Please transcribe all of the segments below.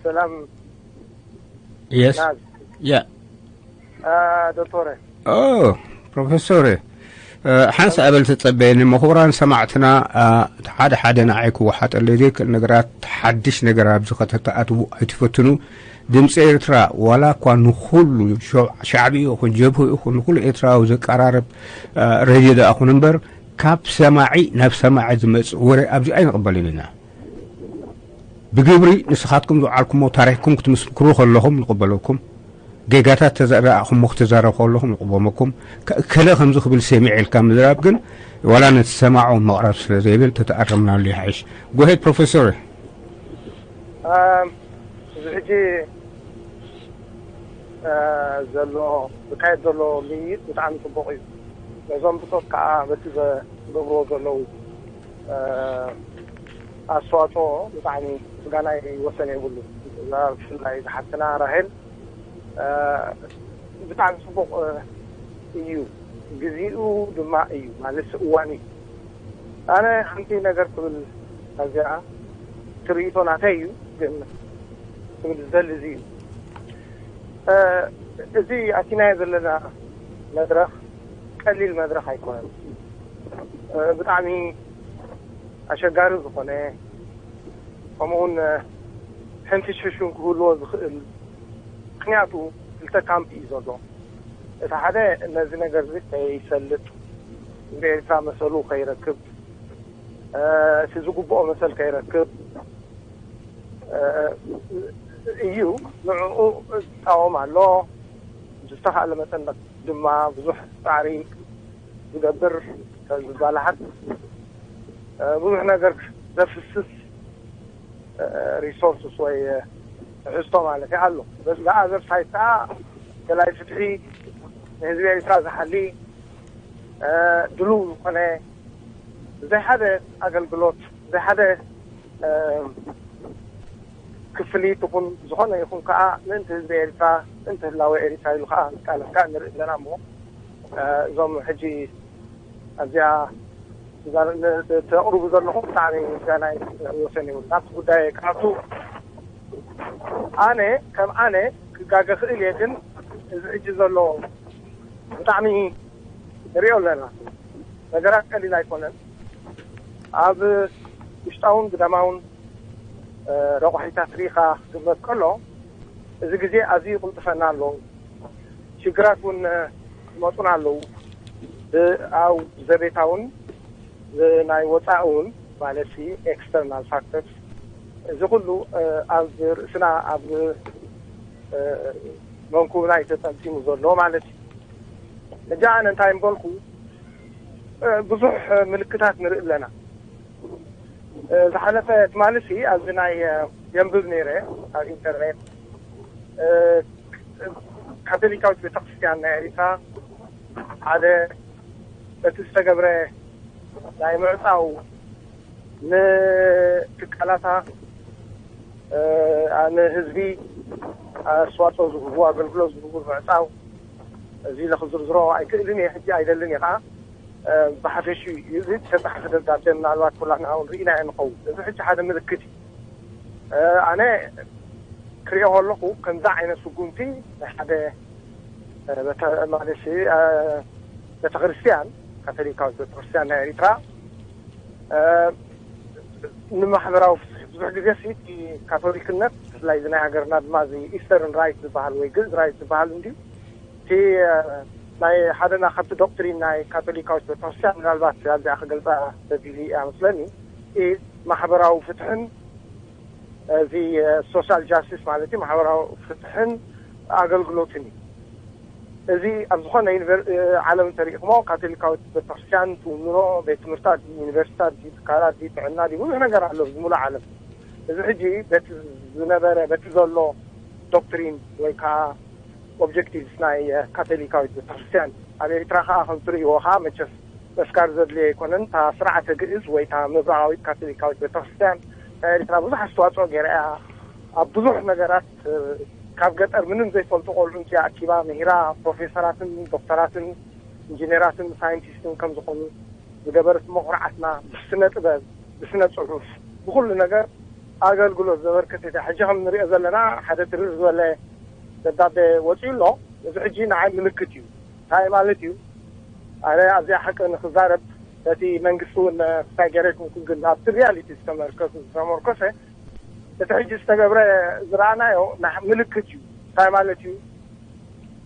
ሰላም የስ ናዝ ያ ዶክተረ ኦ ፕሮፌሶር ሓንስ ኣበል ተጸበየኒ። ምኹብራን ሰማዕትና፣ ሓደ ሓደ ንዓይ ክወሓጠለይ ዘይክእል ነገራት፣ ሓድሽ ነገር ኣብዚ ከተተኣትዉ ኣይትፈትኑ። ድምፂ ኤርትራ ዋላ እኳ ንኹሉ ሸዕ- ሻዕቢ ይኹን ጀብሁ ይኹን ንኹሉ ኤርትራዊ ዘቀራርብ ሬድዮ ደኣ ኹን እምበር፣ ካብ ሰማዒ ናብ ሰማዒ ዝመጽእ ወረ ኣብዚ ኣይንቕበልን ኢና። ብግብሪ ንስኻትኩም ዝወዓልኩሞ ታሪኽኩም ክትምስክሩ ከለኹም ንቕበለኩም። ጌጋታት ተዘራእኹሞ ክትዛረብ ከለኹም ንቕበመኩም። ከ- ከለ ከምዚ ክብል ሰሚዐ ኢልካ ምዝራብ ግን፣ ዋላ ነቲ ሰማዖ መቕረብ ስለ ዘይብል ተተኣረምናሉ ይሓይሽ። ጎሄድ ፕሮፌሶር። እዚ ሕጂ ዘሎ ዝካየድ ዘሎ ምይይጥ ብጣዕሚ ፅቡቅ እዩ። ነዞም ብፆት ከዓ በቲ ዘገብርዎ ዘለዉ ኣስተዋፅኦ ብጣዕሚ ምስጋናይ ወሰን የብሉ። እዛ ብፍላይ ዝሓትና ራሄል ብጣዕሚ ፅቡቅ እዩ። ግዜኡ ድማ እዩ ማለት እዋን እዩ። ኣነ ሓንቲ ነገር ክብል ኣዚኣ ትርኢቶ ናተይ እዩ፣ ግን ክብል ዝደሊ እዚ እዩ። እዚ ኣቲናዮ ዘለና መድረኽ ቀሊል መድረኽ ኣይኮነን። ብጣዕሚ ኣሸጋሪ ዝኾነ፣ ከምኡውን ሕንፍሽፍሽን ክህልዎ ዝኽእል፣ ምክንያቱ ክልተ ካምፕ እዩ ዘሎ። እቲ ሓደ ነዚ ነገር እዚ ከይሰልጥ፣ ህዝቢ ኤርትራ መሰሉ ከይረክብ፣ እቲ ዝግብኦ መሰል ከይረክብ እዩ። ንዕኡ ዝቃወም ኣሎ። ዝተኻእለ መጠን ድማ ብዙሕ ፃዕሪ ዝገብር፣ ዝባላሓት፣ ብዙሕ ነገር ዘፍስስ ሪሶርስስ ወይ ትሕዝቶ ማለት እዩ ኣሎ። በዚ ኣዘር ሳይድ ከዓ ደላይ ፍትሒ፣ ንህዝቢ ኤርትራ ዝሓሊ፣ ድሉው ዝኾነ፣ ብዘይ ሓደ ኣገልግሎት፣ ብዘይ ሓደ ክፍሊት ይኹን ዝኾነ ይኹን ከዓ ምእንቲ ህዝቢ ኤርትራ፣ ምእንቲ ህላወ ኤርትራ ኢሉ ከዓ ዝቃለስ ከዓ ንርኢ ኣለና። እሞ እዞም ሕጂ ኣብዚኣ ተቕርቡ ዘለኹም ብጣዕሚ ምስጋናይ ወሰን ይብሉ። ናብቲ ጉዳይ ክኣቱ፣ ኣነ ከም ኣነ ክጋገ ክእል እየ፣ ግን እዚ ሕጂ ዘሎ ብጣዕሚ ንሪኦ ኣለና። ነገራት ቀሊል ኣይኮነን። ኣብ ውሽጣውን ግዳማውን ረቋሒታት ሪኢኻ ክግመት ከሎ፣ እዚ ግዜ ኣዝዩ ይቕልጥፈና ኣሎ። ሽግራት እውን ይመፁና ኣለዉ። ኣብ ዘቤታውን ናይ ወፃእ እውን ማለት ኤክስተርናል ፋክተርስ፣ እዚ ኩሉ ኣብ ርእስና ኣብ መንኩብና እዩ ተጠምጢሙ ዘሎ ማለት እዩ። ሕጂ ኣነ እንታይ ምበልኩ፣ ብዙሕ ምልክታት ንርኢ ኣለና። ዝሓለፈ ትማሊ ሲ ኣብዚ ናይ የንብብ ነይረ ኣብ ኢንተርኔት፣ ካቶሊካዊት ቤተክርስትያን ናይ ኤሪትራ ሓደ በቲ ዝተገብረ ናይ ምዕፃው ንትካላታ ንህዝቢ ኣስተዋፅኦ ዝህቡ ኣገልግሎት ዝህቡ ምዕፃው፣ እዚ ኢለ ክዝርዝሮ ኣይክእልን እየ፣ ሕጂ ኣይደልን እየ ከዓ። ብሓፈሽኡ እዩ እዚ ዝተፃሓፈ ደብዳቤ ምናልባት ኩላትና እውን ርኢናዮ ንኸውን። እዚ ሕጂ ሓደ ምልክት እዩ። ኣነ ክሪኦ ከለኹ ከምዚ ዓይነት ስጉምቲ ናይ ሓደ ማለት ቤተክርስትያን፣ ካቶሊካዊት ቤተክርስትያን ናይ ኤሪትራ ንማሕበራዊ ፍትሒ፣ ብዙሕ ግዜ ሲ ካቶሊክነት ብፍላይ እዚ ናይ ሃገርና ድማ እዚ ኢስተርን ራይት ዝበሃል ወይ ግእዝ ራይት ዝበሃል እንድዩ። እቲ ናይ ሓደና ካብቲ ዶክትሪን ናይ ካቶሊካዊት ቤተክርስትያን ምናልባት ኣብዚኣ ክገልፃ ተቢሉ እያ መስለኒ። ማሕበራዊ ፍትሕን እዚ ሶሻል ጃስቲስ ማለት እዩ፣ ማሕበራዊ ፍትሕን ኣገልግሎትን እዩ። እዚ ኣብ ዝኾነ ዓለም እንተሪኢኹሞ ካቶሊካዊት ቤተክርስትያን ትውንኖ ቤት ትምህርታት፣ ዩኒቨርሲታት፣ ትካላት ጥዕና ብዙሕ ነገር ኣሎ ኣብዚ ሙሉእ ዓለም። እዚ ሕጂ በቲ ዝነበረ በቲ ዘሎ ዶክትሪን ወይ ከዓ ኦብጀክቲቭስ ናይ ካቶሊካዊት ቤተክርስትያን ኣብ ኤርትራ ከዓ ከም ትርእይዎ ከዓ መቸስ መስካር ዘድልዮ ኣይኮነን። እታ ስርዓተ ግእዝ ወይ እታ ምብራቓዊት ካቶሊካዊት ቤተክርስትያን ናይ ኤርትራ ብዙሕ ኣስተዋፅኦ ገይራ እያ። ኣብ ብዙሕ ነገራት ካብ ገጠር ምንም ዘይፈልጡ ቆልዑ እንፅያ ኣኪባ ምሂራ፣ ፕሮፌሰራትን ዶክተራትን ኢንጂነራትን ሳይንቲስትን ከም ዝኾኑ ዝገበረት እሞ ኩርዓትና ብስነ ጥበብ፣ ብስነ ፅሑፍ፣ ብኩሉ ነገር ኣገልግሎት ዘበርክት እያ። ሕጂ ከም ንሪኦ ዘለና ሓደ ትርር ዝበለ ደብዳቤ ወፂኡ ኣሎ። እዚ ሕጂ ንዓይ ምልክት እዩ። እንታይ ማለት እዩ? ኣነ ኣብዚኣ ሓቂ ንክዛረብ፣ በቲ መንግስቲ እውን ክሳይ ገረድን ግን ኣብቲ ሪያሊቲ ዝተመርከሱ ዝተመርኮሰ እቲ ሕጂ ዝተገብረ ዝረኣናዮ ምልክት እዩ። እንታይ ማለት እዩ?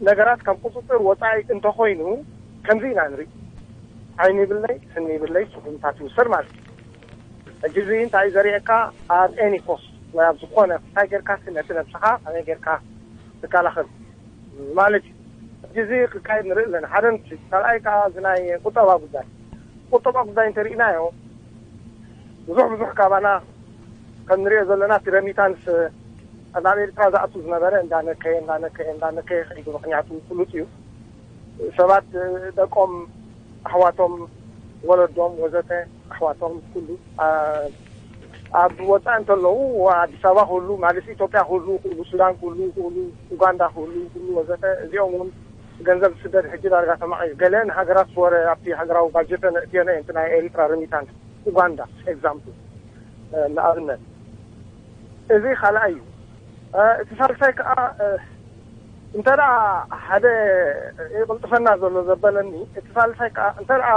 ነገራት ካብ ቁፅፅር ወፃኢ እንተኮይኑ ከምዚ ኢና ንርኢ። ዓይኒ ይብለይ፣ ስኒ ይብለይ፣ ስጉምታት ይውሰድ ማለት እዩ። ሕጂ እዚ እንታይ እዩ ዘርእየካ? ኣብ ኤኒ ኮስት ወይ ኣብ ዝኾነ ክሳይ ጌርካ ነቲ ነብስኻ ከመይ ጌርካ ትከላኸል ማለት እዩ። ሕጂ እዚ ክካየድ ንርኢ ኣለና። ሓደ ንሱ እዩ። ካልኣይ ከዓ እዚ ናይ ቁጠባ ጉዳይ፣ ቁጠባ ጉዳይ እንተርኢናዮ ብዙሕ ብዙሕ ካባና ከም ንሪኦ ዘለና እቲ ረሚታንስ ናብ ኤርትራ ዝኣቱ ዝነበረ እንዳነከየ እንዳነከየ እንዳነከየ ከይዱ ምክንያቱ ፍሉጥ እዩ። ሰባት ደቆም፣ ኣሕዋቶም፣ ወለዶም ወዘተ ኣሕዋቶም ኩሉ ኣብ ወፃኢ እንተለዉ ኣዲስ ኣበባ ኩሉ ማለት ኢትዮጵያ ኩሉ ኩሉ ሱዳን ኩሉ ኩሉ ኡጋንዳ ኩሉ ኩሉ ወዘተ እዚኦም እውን ገንዘብ ስደድ ሕጂ ዳርጋ ተማቒ ገለ ንሃገራት ዝወረ ኣብቲ ሃገራዊ ባጀተ ነእትየነ እንቲ ናይ ኤሪትራ ሪሚታንስ ኡጋንዳ ኤግዛምፕል ንኣብነት እዚ ካልኣይ እዩ። እቲ ሳልሳይ ከዓ እንተ ደኣ ሓደ ይቕልጥፈና ዘሎ ዘበለኒ እቲ ሳልሳይ ከዓ እንተ ደኣ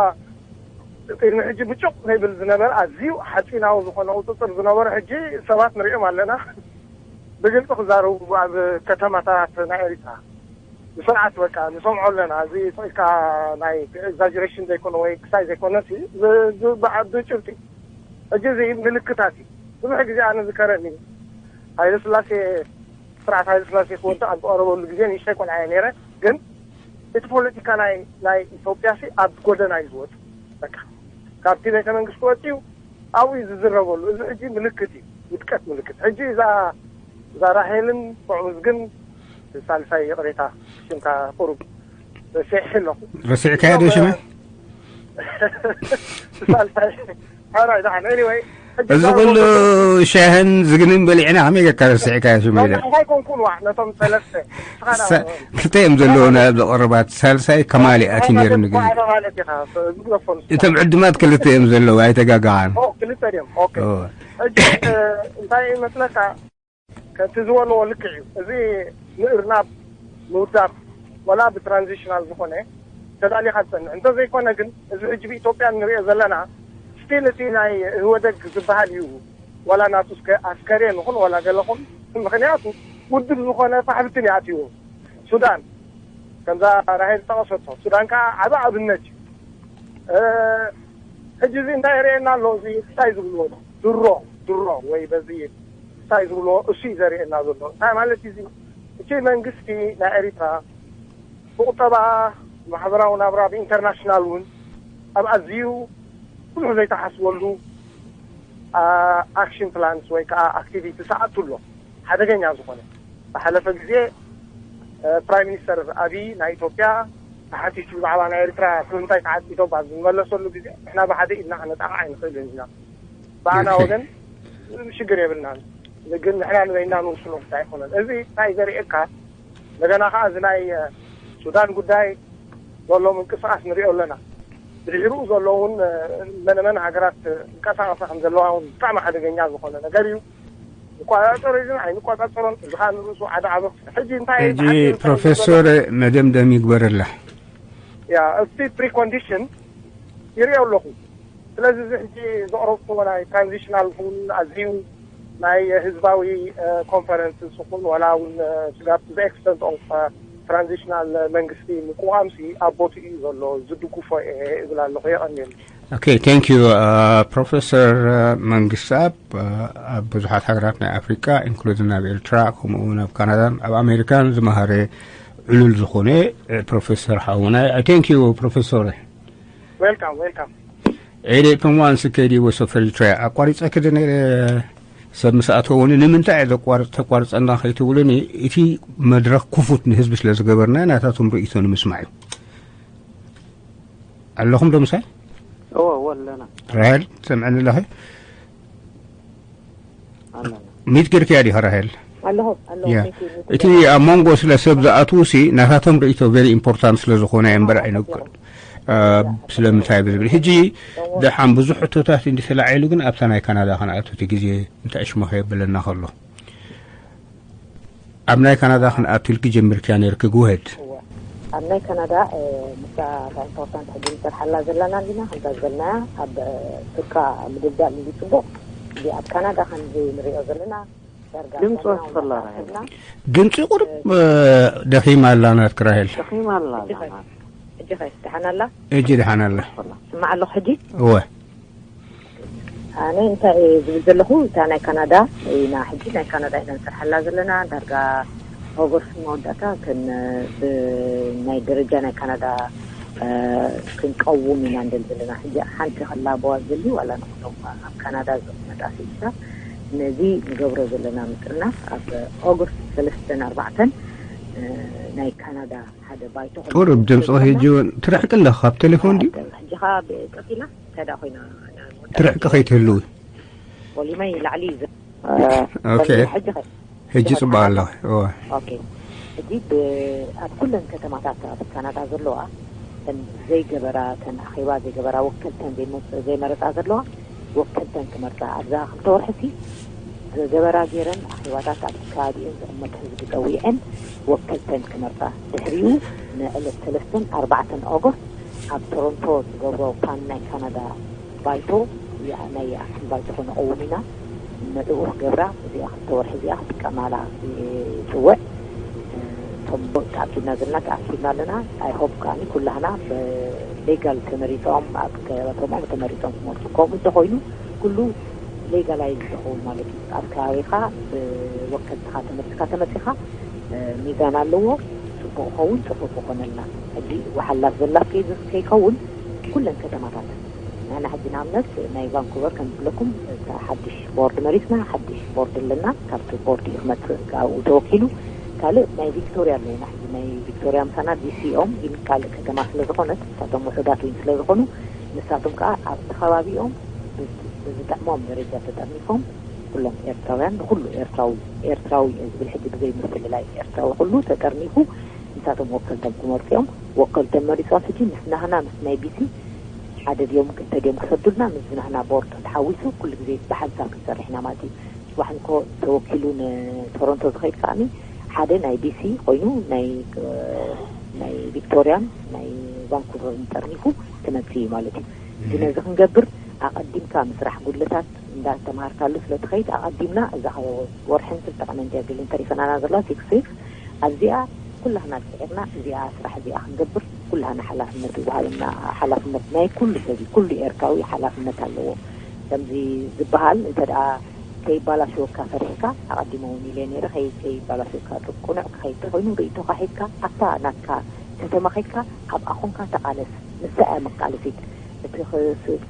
ቅድሚ ሕጂ ብጭቕ ዘይብል ዝነበረ ኣዝዩ ሓፂናዊ ዝኾነ ቁፅፅር ዝነበረ ሕጂ ሰባት ንሪኦም ኣለና ብግልፂ ክዛረቡ ኣብ ከተማታት ናይ ኤሪትራ ብስርዓት በቃ ንሰምዖ ኣለና። እዚ ኢልካ ናይ ኤግዛጀሬሽን ዘይኮነ ወይ ክሳይ ዘይኮነ ብጭብጢ ሕጂ እዚ ምልክታት እዩ። ብዙሕ ግዜ ኣነ ዝከረኒ ሃይለ ስላሴ ስርዓት ሃይለ ስላሴ ክወድቕ ኣብ ዝቐረበሉ ግዜ ንእሽተይ ቆልዓ እየ ነይረ። ግን እቲ ፖለቲካ ናይ ናይ ኢትዮጵያ ሲ ኣብ ጎደና እዩ ዝወጽእ። በቃ ካብቲ ቤተ መንግስቲ ወጺኡ ኣብኡ እዩ ዝዝረበሉ። እዚ ሕጂ ምልክት እዩ፣ ውድቀት ምልክት። ሕጂ እዛ እዛ ራሄልን ጥዑምዝግን ሳልሳይ ይቕሬታ ሽምካ ቁሩብ ረሲዐ ኣለኹ። ረሲዕካዮ ዶ ሽመይ? ሳልሳይ ሓራይ ደሓን። ኤኒወይ እዚ ኩሉ ሻህን ዝግንን በሊዕና ከመይ ጌርካ ረሲዕካዮ ሽመይ? እንታይ ኮንኩን ዋ ነቶም ሰለስተ ክልተ እዮም ዘለዉ ናይ ኣብዚ ቅርባት ሳልሳይ ከማሊ ኣትዩ ነይሩ ንግዜ። እቶም ዕድማት ክልተ እዮም ዘለዉ ኣይተጋጋዓን። ክልተ ድዮም? ኦኬ። ሕጂ እንታይ ይመስለካ ከምቲ ዝበልዎ ልክዕ እዩ። እዚ ምእርናብ ምውዳብ ዋላ ብትራንዚሽናል ዝኾነ ተዳሊኻ ትጸንሕ እንተዘይኮነ ግን እዚ ሕጂ ብኢትዮጵያ ንሪኦ ዘለና ስቲል እቲ ናይ ህወደግ ዝበሃል እዩ። ዋላ ናቱ እስከ ኣስከሬን ይኹን ዋላ ገለኹም ምክንያቱ ውድብ ዝኾነ ፋሕብትን ይኣትይዎ። ሱዳን ከምዛ ራሄል ዝጠቐሰቶ ሱዳን ከዓ ዓቢ ኣብነት እዩ። ሕጂ እዚ እንታይ የርእየና ኣሎ? እዚ እንታይ ዝብልዎ ድሮ ድሮ ወይ በዚ እንታይ ዝብልዎ እሱ እዩ ዘርእየና ዘሎ። እንታይ ማለት እዩ እዚ? እቲ መንግስቲ ናይ ኤሪትራ ብቁጠባ ማሕበራዊ ናብራ ብኢንተርናሽናል እውን ኣብ ኣዝዩ ብዙሕ ዘይተሓስበሉ ኣክሽን ፕላንስ ወይ ከዓ ኣክቲቪቲስ ኣቱ ኣሎ ሓደገኛ ዝኾነ ዝሓለፈ ግዜ ፕራይም ሚኒስተር ኣብይ ናይ ኢትዮጵያ ተሓቲቱ ብዛዕባ ናይ ኤርትራ ስለምንታይ ተዓፂቶም ኣብ ዝመለሰሉ ግዜ ንሕና ብሓደ ኢድና ክነጣቕዓ ኣይንኽእልን ኢና። ብኣና ወገን ሽግር የብልናን፣ ግን ንሕና ንበይና ንውስኖ ጉዳይ ኣይኮነን። እዚ እንታይ ዘርእየካ እንደገና ከዓ እዚ ናይ ሱዳን ጉዳይ ዘሎ ምንቅስቃስ ንሪኦ ኣለና። ብድሕሪኡ ዘሎ እውን መነመን ሃገራት እንቀሳቀሳ ከም ዘለዋ እውን ብጣዕሚ ሓደገኛ ዝኾነ ነገር እዩ። ንቆፃፀሮ ግን ኣይንቆፃፀሮን እዚ ከዓ ንርእሱ ሓደ ዓበ ሕጂ እንታይ ሕጂ ፕሮፌሰር መደምደም ይግበረላ። ያ እቲ ፕሪኮንዲሽን ይሪኦ ኣለኹ። ስለዚ እዚ ሕጂ ዘቕረብኩዎ ናይ ትራንዚሽናል እውን ኣዝዩ ናይ ህዝባዊ ኮንፈረንስ ስኹን ዋላ እውን ስጋብ to the extent of transitional መንግስቲ ምቁቋምሲ ኣብ ቦትኡ እዩ ዘሎ ዝድግፎ እየ እብል ኣለኹ። የቐንየሉ። Okay, thank you. Professor መንግስቲኣብ ኣብ ብዙሓት ሃገራት ናይ ኣፍሪቃ ኢንክሉዲን ኣብ ኤርትራ ከምኡ እውን ኣብ ካናዳን ኣብ ኣሜሪካን ዝመሃረ ዕሉል ዝኾነ ፕሮፌሰር ሓውና። Thank you ፕሮፌሰር። Welcome, welcome. Ere from once ከዲ ወሶ ፈሪትራ ኣቋሪፀ ክደ ነረ ሰብ ምስ ኣተወኒ ንምንታይ እየ ዘቋርፅ ተቋርፀና ከይትብሉኒ እቲ መድረክ ክፉት ንህዝቢ ስለ ዝገበርና ናታቶም ርእይቶ ንምስማዕ እዩ። ኣለኹም ዶ ምሳይ? እወ እወ ኣለና። ራሄል ትሰምዐኒ ኣለኺ? ኣለና። ሚት ጌርክያ ዲኻ ራሄል? ኣለኹ ኣለኹ። ያ። ሚት ሚት። እቲ ኣብ መንጎ ስለ ሰብ ዝኣትዉ ሲ ናታቶም ርእይቶ ቨሪ ኢምፖርታንት ስለ ዝኾነ እምበር ኣይነግር። ስለምንታይ ብዝብል ሕጂ ደሓን ብዙሕ ሕቶታት እንዲ ተላዒሉ፣ ግን ኣብታ ናይ ካናዳ ክንኣቱ እቲ ግዜ እንታይ ሽሞ ከየብለና ከሎ፣ ኣብ ናይ ካናዳ ክንኣቱ ኢልኪ ጀሚርክያ ነይርኪ። ጉሄድ። ኣብ ናይ ካናዳ፣ ምሳ ኢምፖርታንት ሕጂ ንሰርሓላ ዘለና እንዲና። ከምዛ ዝበልናያ ኣብ ቱርካ ምድልዳል እንዲ ፅቡቕ። እዚ ኣብ ካናዳ ከምዚ ንሪኦ ዘለና ዳርጋ ድምፂ ሰማያዊ ወስኸላ እንዳተኣከብና። ድምፂ ቁርብ ደኺማ ኣላ ናትኪ ራሄል። ደኺማ ኣላ። ሕጂ ኸ ደሓን ኣላ? እጂ ደሓን ኣላ። ስማዕ ኣለኹ ሕጂ። እወ። ኣነ እንታይ እየ ዝብል ዘለኹ፣ እታ ናይ ካናዳ ኢና ሕጂ ናይ ካናዳ ኢና ንሰርሓላ ዘለና። ዳርጋ ኦገስት መወዳእታ ከን ብናይ ደረጃ ናይ ካናዳ ክንቀውም ኢና እንደል ዘለና። ሕጂ ሓንቲ ከላበዋ ዝደሊ ዋላ ንኩሎም ኣብ ካናዳ ዝቕመጣ ስኢሳ ነዚ ንገብሮ ዘለና ምጥርናፍ ኣብ ኦገስት ሰለስተን ኣርባዕተን ናይ ካናዳ ሓደ ባይቶ ቁሩብ ድምፂ ሕጂ እውን ትርሕቂ ኣለኻ ካብ ቴሌፎን ድዩ? ሕጂ ኸዓ ቀፊላ እንታይ ደኣ ኮይና ትርሕቂ ከይትህልው። ቮሊመይ ላዕሊ እዩ። ኦኬ። ሕጂ ኸ ሕጂ ጽቡቅ ኣሎ። እወ። ኦኬ። ሕጂ ብ- ኣብ ኩለን ከተማታት ኣብ ካናዳ ዘለዋ ተን ዘይገበራ ተን ኣኼባ ዘይገበራ ወከልተን ዘይመ- ዘይመረጻ ዘለዋ ወከልተን ክመርጻ ኣብዛ ክልተ ወርሒ ሲ ዝገበራ ገይረን ኣኼባታት ኣብቲ ከባቢኤን ዝቕመጥ ህዝቢ ጸዊዐን ወከልተን ክመርጻ ድሕሪኡ ንዕለት ሰለስተን ኣርባዕተን ኦጎስት ኣብ ቶሮንቶ ዝገብሮ ፓን ናይ ካናዳ ባይቶ ናይ ኣክሽን ባይቶ ከነቐውም ኢና። ንዕኡ ክገብራ እዚኣ ክልተ ወርሒ እዚኣ ክጥቀማላ ይፅውዕ። እቶም ተኣኪብና ዘለና ተኣኪብና ኣለና። ኣይ ሆፕ ከዓኒ ኩላህና ብሌጋል ተመሪፆም ኣብ ከተማኦም ተመሪፆም ክመርፁ ከምኡ እንተኮይኑ ኩሉ ሌጋላይዝ ዝኸውን ማለት እዩ። ኣብ ከባቢኻ ብወከልትኻ ተመርፅካ ተመፂኻ ሚዛን ኣለዎ። ፅቡቅ ኸውን ፅቡቅ ይኾነልና። ሕጂ ወሓላፍ ዘላፍ ከይኸውን ኩለን ከተማታት ንሕና ሕጂ ንኣብነት ናይ ቫንኩቨር ከም ዝብለኩም እታ ሓድሽ ቦርድ መሪፅና ሓድሽ ቦርድ ኣለና። ካብቲ ቦርድ እዩ ክመፅእ ካብኡ ተወኪሉ ካልእ ናይ ቪክቶሪያ ኣለና። ሕጂ ናይ ቪክቶሪያ ምሳና ዲሲ እዮም ግን ካልእ ከተማ ስለ ዝኾነት እሳቶም ውሑዳት እውን ስለ ዝኾኑ ንሳቶም ከዓ ኣብቲ ከባቢኦም ብዝጥዕሞም ደረጃ ተጠርኒፎም ኩሎም ኤርትራውያን ንኩሉ ኤርትራዊ ኤርትራዊ እየ ዝብል ሕጂ ብዘይ ምፍልላይ ኤርትራዊ ኩሉ ተጠርኒፉ ንሳቶም ወከልቶም ክመርፁ እዮም። ወከልቶም መሪፆም ሕጂ ምስ ናህና ምስ ናይ ቢሲ ሓደ ድዮም ክልተ ድዮም ክሰዱልና ምስ ናህና ቦርድ ተሓዊሱ ኩሉ ግዜ ብሓንሳብ ክንሰርሕ ኢና ማለት እዩ። ፅባሕ እንኮ ተወኪሉ ንቶሮንቶ ዝኸይድ ከዓኒ ሓደ ናይ ቢሲ ኮይኑ ናይ ናይ ቪክቶሪያን ናይ ቫንኩቨርን ጠርኒፉ ክመፅእ እዩ ማለት እዩ። እዚ ነዚ ክንገብር ኣቐዲምካ ምስራሕ ጉድለታት እንዳተምሃርካሉ ስለ ትኸይድ ኣቐዲምና እዛ ወርሕን ክልተ ቀነ እንድያ ገለን ተሪፈናና ዘላ ሲክስ ዊክስ ኣብዚኣ ኩላህና ፅዒርና እዚኣ ስራሕ እዚኣ ክንገብር ኩላህና ሓላፍነት ይወሃበና። ሓላፍነት ናይ ኩሉ ሰብ እዩ። ኩሉ ኤርትራዊ ሓላፍነት ኣለዎ። ከምዚ ዝበሃል እንተ ደኣ ከይባላሸወካ ፈሪሕካ ኣቐዲመ እውን ኢለ ነይረ ከይ- ከይባላሸወካ ቁኑዕ ክኸይድ ተኾይኑ ርእይቶኻ ሒዝካ ኣብታ ናትካ ከተማ ኸይድካ ኣብኣ ኾንካ ተቓለስ። ንሳ እያ መቃለሲት። እቲ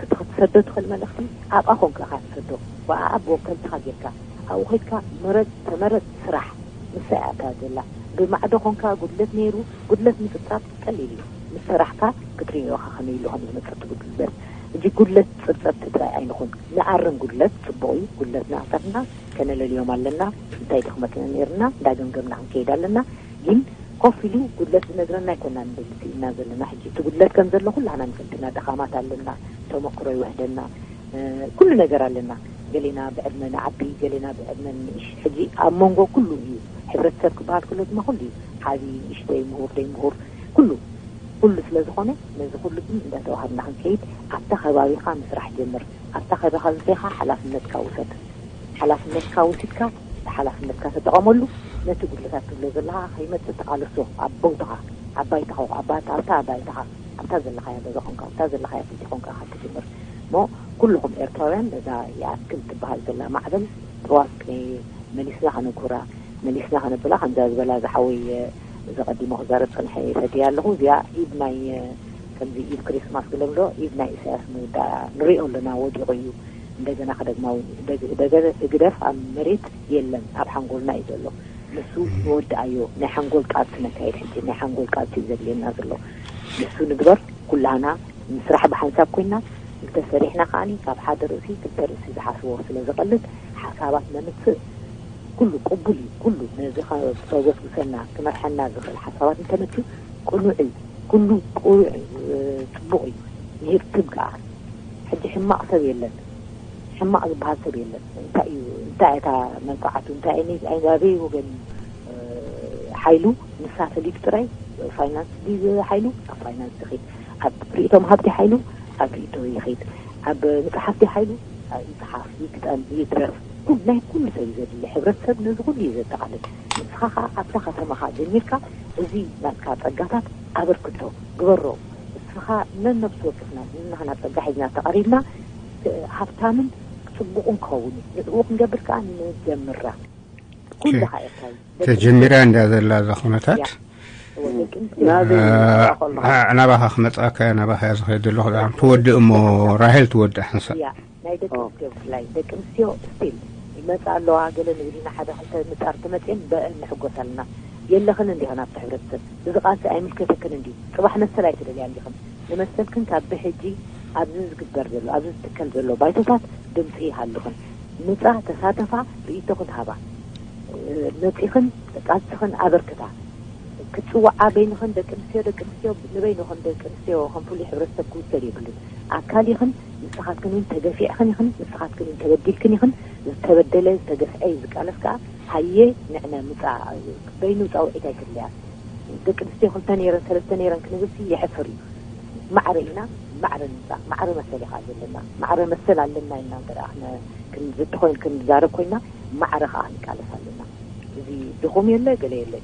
ክትሰዶ ትኽእል መልእኽቲ ኣብኣ ኾንካ ኢኻ ትሰዶ። ብኣኣ ብወከልትኻ ጌርካ ኣብኡ ኸይድካ ምረጽ ተመረጽ ስራሕ። ንሳ እያ እታ ዘላ። ብማዕዶ ኾንካ ጉድለት ነይሩ ጉድለት ምጽብጻብ ቀሊል እዩ። ምስ ሰራሕካ ክትርእዮ ኢኻ ከመይ ኢሉ ከም ዝመጸ እቲ ጉድለት። ሕጂ ጉድለት ጽብጸብቲ ጥራይ ኣይንኹን። ንኣርም ጉድለት ጽቡቕ እዩ። ጉድለትና ኣዕሪምና ከነለልዮም ኣለና። እንታይ ድኽመትና ነይርና እንዳገምገምና ክንከይድ ኣለና። ግን ኮፍ ኢሉ ጉድለት ዝነግረና ኣይኮናን ንደሊ ስኢንና ዘለና ሕጂ። እቲ ጉድለት ከም ዘሎ ኩላህና ንፈልጥ ኢና። ድኻማት ኣለና፣ ተመክሮ ይውሕደና፣ ኩሉ ነገር ኣለና። ገሌና ብዕድመ ንዓቢ፣ ገሌና ብዕድመ ንእሽ። ሕጂ ኣብ መንጎ ኩሉ እዩ። ሕብረተሰብ ክበሃል ከሎ ድማ ኩሉ እዩ። ዓቢ፣ ንእሽተይ፣ ምሁር፣ ደይ ምሁር፣ ኩሉ ኩሉ ስለ ዝኾነ ነዚ ኩሉ ግን እንዳተዋሃብና ክንከይድ ኣብታ ከባቢኻ ምስራሕ ጀምር። ኣብታ ከባቢኻ ዝሰይኻ ሓላፍነትካ ውሰድ። ሓላፍነትካ ወሲድካ ብሓላፍነትካ ተጠቐመሉ። ነቲ ጉድለታት ትብሎ ዘለኻ ከይመጽእ ተቓለሶ። ኣብ ቦታኻ ኣብ ባይታኻ ኣብታ ኣብታ ባይታኻ ኣብታ ዘለኻያ ገዛ ኾንካ ኣብታ ዘለኻያ ክልቲ ኾንካ ኢኻ ትጅምር። እሞ ኩልኹም ኤርትራውያን ነዛ ይኣክል ትበሃል ዘላ ማዕበል ጥዋፍ መሊስና ከነጉራ መሊስና ከነብላ ከምዛ ዝበላ ዝሓወይ ዘቐዲሞ ክዛረብ ጸንሐ ፈትያ ኣለኹ። እዚኣ ኢድ ናይ ከምዚ ኢድ ክሪስማስ ክለምዶ ኢድ ናይ ኢሳያስ ምውዳእ ንሪኦ ኣለና ወዲቑ እዩ። እንደገና ከደግማዊ ህግደፍ ኣብ መሬት የለን ኣብ ሓንጎልና እዩ ዘሎ። ንሱ ንወድኣዮ ናይ ሓንጎል ቃልሲ ነካይድ ሕጂ ናይ ሓንጎል ቃልሲ እዩ ዘድልየና ዘሎ። ንሱ ንግበር ኩላህና ምስራሕ ብሓንሳብ ኮይና እንተሰሪሕና ከዓኒ ካብ ሓደ ርእሲ ክልተ ርእሲ ዝሓስቦ ስለ ዝቐልል ሓሳባት ነምፅእ ኩሉ ቅቡል እዩ። ኩሉ ነዚ ከገስግሰና ክመርሐና ዝኽእል ሓሳባት እንተመፅኡ ቅኑዕ እዩ። ኩሉ ቁሩዕ እዩ፣ ጽቡቕ እዩ፣ ይህብትብ ከኣ። ሕጂ ሕማቕ ሰብ የለን፣ ሕማቕ ዝበሃል ሰብ የለን። እንታይ እዩ፣ እንታይ እታ መንፈዓቱ፣ እንታይ እዩ፣ ኣበይ ወገን እዩ ሓይሉ? ንሳ ፈሊጡ ጥራይ። ፋይናንስ ድዩ ሓይሉ? ኣብ ፋይናንስ ይኺድ። ኣብ ርእይቶም ሃብቲ ሓይሉ ኣብ ርእይቶ ይኺድ። ኣብ ምጽሓፍ ድዩ ሓይሉ? ኣብ ይጽሓፍ፣ ይግጠም፣ ይድረፍ። ኩሉ፣ ናይ ኩሉ ሰብ እዩ ዘድሊ። ሕብረተሰብ ነዚ ኩሉ እዩ ዘጠቓልል። ንስኻ ኸኣ ኣብታ ከተማኻ ጀሚርካ እዚ ናትካ ጸጋታት ኣበርክቶ ግበሮ። ንስኻ ነነብሲ ወከፍና ንናህና ጸጋ ሒዝና ተቐሪብና፣ ሃብታምን ጽቡቕን ክኸውን እዩ። ንዕኡ ክንገብር ከኣ ንጀምራ። ኩልኻ ኤርትራዊ። ተጀሚራ እንዳ ዘላ እዛ ኩነታት። ያ። እወ፣ ደቂ ኣንስትዮ ናበይ እ፣ ከለኻ? እ፣ ናባኻ ክመጽኣካ እየ፣ ናባኻ እየ ዝኸይድ ዘለኹ። ዛዕባ ትወድእ እሞ ራሄል ትወድእ ሓንሳእ። ያ፣ ናይ ደቂ ኦ። ኣንስትዮ ብፍላይ። ደቂ ኣንስትዮ ስቲል ይመጻ ኣለዋ፣ ገለ ንብል ኢና፣ ሓደ ክልተ ምጻር ተመጽኤን በአን ንሕጎስ ኣለና። የለኽን እንዲኸን ኣብቲ ሕብረተሰብ። እዚ ቃልሲ ኣይምልከተክን እንዲ። ጽባሕ መሰል ኣይትደልያ እንዲኽን። ንመሰልክን ካብ ብሕጂ ኣብዚ ዝግበር ዘሎ፣ ኣብዚ ዝትከል ዘሎ ባይቶታት ድምጺ ይሃሉኽን። ምጻ፣ ተሳተፋ፣ ርእይቶኽን ሃባ። እ፣ መጺኽን ቃልስኽን ኣበርክታ። ክትጽውዓ በይንኽን ደቂ ኣንስትዮ፣ ደቂ ኣንስትዮ ንበይንኽን ደቂ ኣንስትዮ ከም ፍሉይ ሕብረተሰብ ክውሰድ የብሉን። ኣካል ኢኽን፣ ንስኻትክን እውን ተገፊዕኽን ኢኽን፣ ንስኻትክን እውን ተበዲልክን ኢኽን። ዝተበደለ፣ ዝተገፍዐ እዩ ዝቃለስ ከኣ። ሃየ ንዕነ ምጻ፣ በይኑ ጻውዒት ኣይትድለያ። ደቂ ኣንስትዮ ክልተ ነይረን ሰለስተ ነይረን ክንብልሲ የሕፍር እዩ። ማዕረ ኢና፣ ማዕረ ንምጻእ፣ ማዕረ መሰል ኢኻ ዘለና፣ ማዕረ መሰል ኣለና ኢልና እንተ ደኣ ክነ-፣ ክን-፣ ዝትኾይን ክንዛረብ ኮይና፣ ማዕረ ኸኣ ክንቃለስ ኣለና። እዚ ድኹም የለ፣ ገለ የለ፣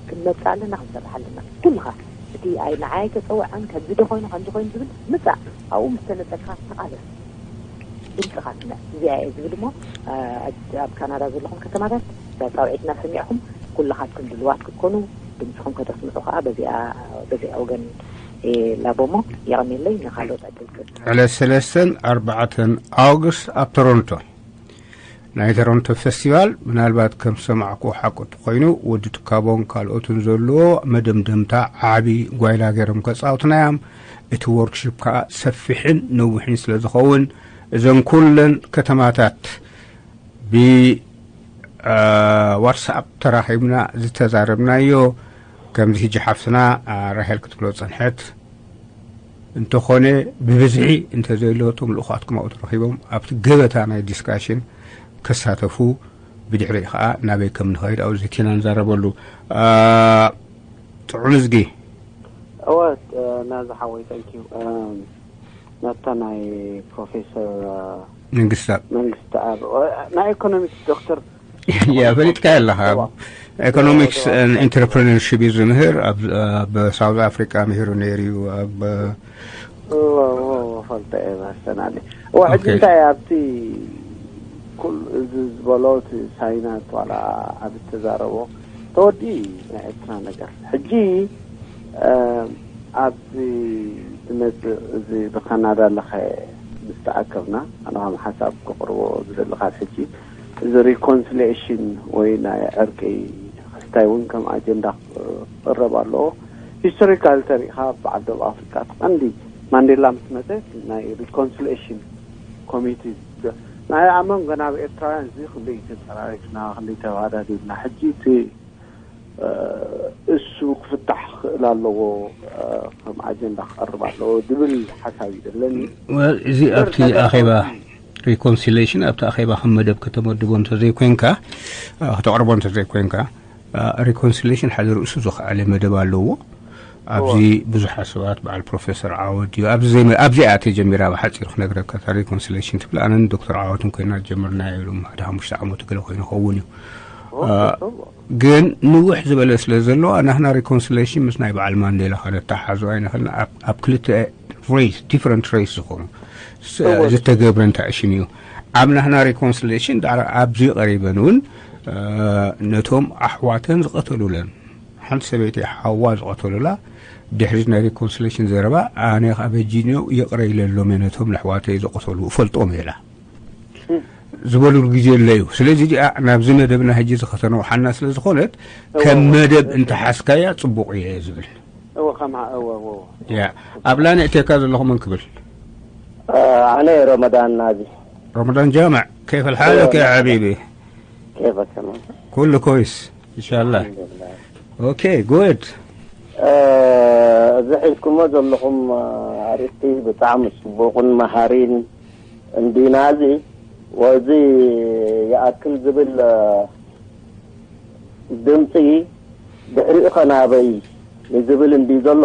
ክንመጽእ ኣለና፣ ክንሰርሕ ኣለና። ኩልኻ እቲ ኣይ-፣ ንዓይ ኣይተጸውዐን፣ ከምዚ ዶ ኮይኑ፣ ከምዚ ኮይኑ ዝብል ምጻእ፣ ኣብኡ ምስ ተነጸግካ ተቓለስ። ድምጽኻ ስምዕ። እዚኣ እየ ዝብል እሞ፣ ኣ-፣ ኣብ ካናዳ ዘለኹም ከተማታት እዛ ጻውዒትና ሰሚዕኹም ኩልኻትኩም ድልዋት ክትኮኑ ድምጽኹም ከተስምዑ ከኣ በዚኣ፣ በዚኣ ወገን እየ ላቦሞ። የቐንየለይ። ንኻልኦት ዕድል ክህብ። ዕለት ሰለስተን ኣርባዕተን ኣውግስት ኣብ ቶሮንቶ ናይ ቶሮንቶ ፌስቲቫል፣ ምናልባት ከም ዝሰማዕኩ ሓቂ እንተኾይኑ፣ ወዲ ትካቦን ካልኦትን ዘለዎ መደምደምታ ዓቢ ጓይላ ገይሮም ከጻውቱና እዮም። እቲ ወርክሾፕ ከኣ ሰፊሕን ነዊሕን ስለ ዝኸውን፣ እዘን ኩለን ከተማታት ብ፣ እ፣ ዋትስኣፕ ተራኺብና ዝተዛረብናዮ፣ ከምዚ ሕጂ ሓፍትና፣ እ፣ ራሄል ክትብሎ ጸንሐት። እንተኾነ፣ ብብዝሒ እንተዘየሎ፣ እቶም ልኡኻትኩም ኣብኡ ተረኺቦም ኣብቲ ገበታ ናይ ዲስካሽን ክሳተፉ፣ ብድሕሪኡ ኸኣ ናበይ ከም ንኸይድ ኣብኡ ዘቲና ንዛረበሉ። እ፣ ጥዑም እዝጊ። እወ፣ እ፣ ናዚ ሓወይ፣ ታንክ ዩ። እ፣ ናታ ናይ ፕሮፌሰር፣ እ፣ መንግስትኣብ። መንግስትኣብ፣ እ፣ ናይ ኢኮኖሚክስ ዶክተር። ያ፣ ፈሊጥካ ኣለኻ። እዋ። ኤኮኖሚክስ እዋ። ኤንድ ኢንተርፕረነርሺፕ እዩ ዝምህር። ኣብ፣ ኣብ ሳውዝ ኣፍሪቃ ምሂሩ ነይሩ እዩ። ኣብ እዋ፣ እዋ፣ እዋ፣ ፈልጠ እየ፣ መስተናሊ። እዋ፣ ሕጂ ኦኬ። እንታይ ኣብቲ ኩል እዚ ዝበሎ፣ እቲ ሳይናት ዋላ ኣብ እተዛረቦ ተወዲ ናይ ኤርትራ ነገር። ሕጂ፣ እ፣ ኣብዚ ዝመጽእ እዚ ብካናዳ ለኸ ምስ ተኣከብና፣ ኣነ ከም ሓሳብ ክቕርቦ ዝደሊ ካብ ሕጂ፣ እዚ ሪኮንሲሊየሽን ወይ ናይ ዕርቂ ክስታይ እውን ከም ኣጀንዳ ክቕረብ ኣለዎ። ሂስቶሪካል ተሪኢኻ፣ በዓል ደቡብ ኣፍሪቃ እቲ ቀንዲ ማንዴላ ምስ መጸ ናይ ሪኮንሲሊየሽን ኮሚቴ ናይ ኣመን ገና ኣብ ኤርትራውያን እዚ ክንደይ ተጸራሪፍና፣ ክንደይ ተባዳዲልና። ሕጂ እቲ፣ እ፣ እሱ ክፍታሕ ክኽእል ኣለዎ፣ እ፣ ከም ኣጀንዳ ክቐርብ ኣለዎ ዝብል ሓሳብ እዩ ዘለኒ። ወል፣ እዚ ኣብቲ ኣኼባ ሪኮንሲሌሽን፣ ኣብቲ ኣኼባ ከም መደብ ከተመድቦ እንተዘይኮይንካ፣ እ፣ ከተቕርቦ እንተዘይኮይንካ፣ እ፣ ሪኮንሲሌሽን ሓደ ርእሱ ዝኸኣለ መደብ ኣለዎ። ኣብዚ እዎ። ብዙሓት ሰባት፣ በዓል ፕሮፌሰር ዓወት እዩ፣ ኣብዚ ዘይመ-፣ ኣብዚኣ ተጀሚራ፣ ብሓጺሩ ክነግረካ፣ እታ ሪኮንሲሌሽን ትብል፣ ኣነን ዶክተር ዓወትን ኮይና ጀመርናዮ፣ ሎም ሓደ ሓሙሽተ ዓመቱ ገለ ኮይኑ ይኸውን እዩ። ኦኬ፣ እ፣ ጽቡቕ። ግን ንውሕ ዝበለ ስለ ዘለዎ፣ ናህና ሪኮንሲሌሽን ምስ ናይ በዓል ማንዴላ ከነተሓሕዞ ኣይንኽእልን። ኣብ፣ ኣብ ክልተ ሬስ፣ ዲፈረንት ሬስ ዝኾኑ ስ-፣ እዎ። ዝተገብረ እንታይ ሽም እዩ። ኣብ ናህና ሪኮንሲሌሽን፣ ዳዕራ ኣብዚ ቀሪበን እውን፣ እ፣ ነቶም ኣሕዋተን ዝቐተሉለን፣ ሓንቲ ሰበይቲ ሓዋ ዝቐተሉላ፣ ድሕሪ ናይ ሪኮንሲሌሽን ዘረባ፣ ኣነ ካብ ሕጂ ንዮ ይቕረ ኢለሎም እየ ነቶም ለሕዋተይ ዝቐተሉ፣ እፈልጦም እየ ኢላ። ዝበሉሉ ግዜ ኣሎ እዩ። ስለዚ እዚኣ ናብዚ መደብና ሕጂ እዚ ከተነውሓና ስለ ዝኾነት፣ እወ፣ ከም እወ። መደብ እንተሓዝካያ ጽቡቕ እየ ዝብል። እወ፣ ከምኣ፣ እወ፣ እወ፣ እወ። ያ፣ ኣብ ላን እቴካ ዘለኹ መን ክብል? ኣነ ረመዳን ናዚ። ረመዳን ጃምዕ፣ كيف حالك يا حبيبي? كيفك تمام؟ كله كويس، إن شاء الله. الحمد لله. أوكي، good. آه، እዚ ሒዝኩሞ ዘለኹም ኣርእስቲ ብጣዕሚ ጽቡቕን መሃሪን እንዲና። እዚ ወዚ ይኣክል ዝብል ድምፂ ድሕሪኡ ኸናበይ ንዝብል እንዲ ዘሎ፣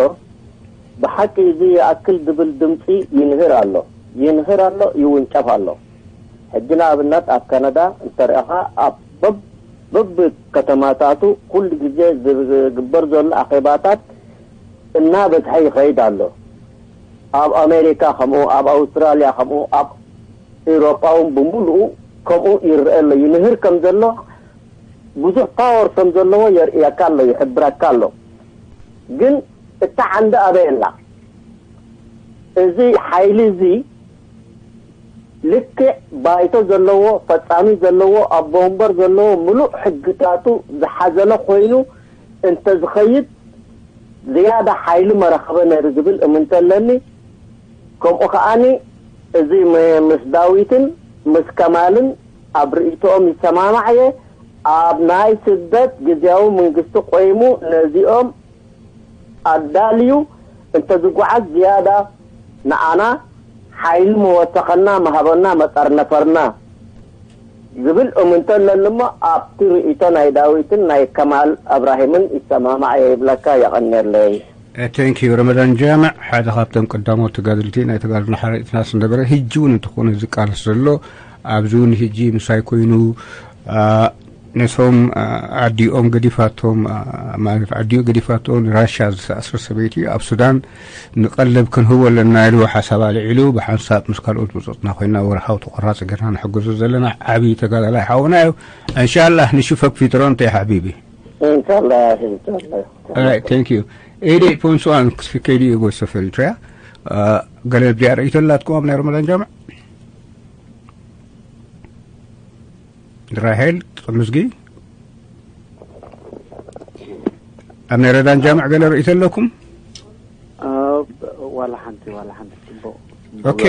ብሓቂ እዚ ይኣክል ዝብል ድምፂ ይንህር ኣሎ፣ ይንህር ኣሎ፣ ይውንጨፍ ኣሎ። ሕጂ ንኣብነት ኣብ ካናዳ እንተሪእኻ ኣብ በብ በብ ከተማታቱ ኩሉ ግዜ ዝግበር ዘሎ ኣኼባታት እናበዝሐ ይኸይድ ኣሎ። ኣብ ኣሜሪካ ከምኡ፣ ኣብ ኣውስትራልያ ከምኡ፣ ኣብ ኤውሮጳ እውን ብምሉኡ ከምኡ ይረአ ኣሎ። ይንህር ከም ዘሎ፣ ብዙሕ ፓወር ከም ዘለዎ የርእየካ ኣሎ፣ ይሕብረካ ኣሎ። ግን እታ ዓንዲ ኣበይ ኣላ? እዚ ሓይሊ እዚ ልክዕ ባይቶ ዘለዎ፣ ፈጻሚ ዘለዎ፣ ኣቦ ወንበር ዘለዎ፣ ምሉእ ሕግታቱ ዝሓዘለ ኮይኑ እንተዝኸይድ ዝያዳ ሓይሊ መረኸበ ነይሩ ዝብል እምንቶ ኣለኒ። ከምኡ ከኣኒ እዚ ም-፣ ምስ ዳዊትን ምስ ከማልን ኣብ ርእይቶኦም ይሰማማዕ እየ። ኣብ ናይ ስደት ግዜያዊ መንግስቲ ቆይሙ ነዚኦም ኣዳልዩ እንተዝጓዓዝ ዝያዳ ንኣና ሓይሊ ምወሰኸና፣ ምሃበና፣ መጠርነፈርና ዝብል እምንቶ ኣለኒ እሞ ኣብቲ ርእይቶ ናይ ዳዊትን ናይ ከማል እብራሂምን ይሰማማዕ እየ ይብለካ። የቐንየለይ። ቴንክ ዩ። ረመዳን ጃምዕ ሓደ ካብቶም ቀዳሞት ተጋደልቲ ናይ ተጋድሎ ሓረጭትና ዝነበረ፣ ህጂ እውን እንተኾነ ዝቃለስ ዘሎ፣ ኣብዚ እውን ህጂ ምሳይ ኮይኑ፣ አ፣ ነቶም፣ አ፣ ኣዲኦም ገዲፋቶም፣ አ፣ ማለት ኣዲኡ ገዲፋቶ ንራሻ ዝተኣስረ ሰበይቲ ኣብ ሱዳን ንቐለብ ክንህቦ ኣለና ኢሉ ሓሳብ ኣልዒሉ ብሓንሳብ ምስ ካልኦት ብጾትና ኮይና ወርሓዊ ተቆራፂ ጌርና ንሕግዞ ዘለና ዓብዪ ተጋዳላይ ሓውና እዩ። እንሻላህ ንሽፈክ ፊትሮ እንተ ሓቢቢ። እንሻላህ፣ እንሻላህ። Alright, thank you. ኤይት ኤይት ፖይንት ዋን ክስፊ ኬዲ ዩ ጎስ ኦፍ ኤሪትሪያ። ገለ ብዚኣ ርእይቶ ኣላትኩም ኣብ ናይ ረመዳን ጃምዕ? ራሄል ጥምዝጊ፣ ኣብ ናይ ረመዳን ጃምዕ ገለ ርእይቶ ኣለኩም? ዋላ ሓንቲ፣ ዋላ ሓንቲ። ጽቡቕ። ኦኬ።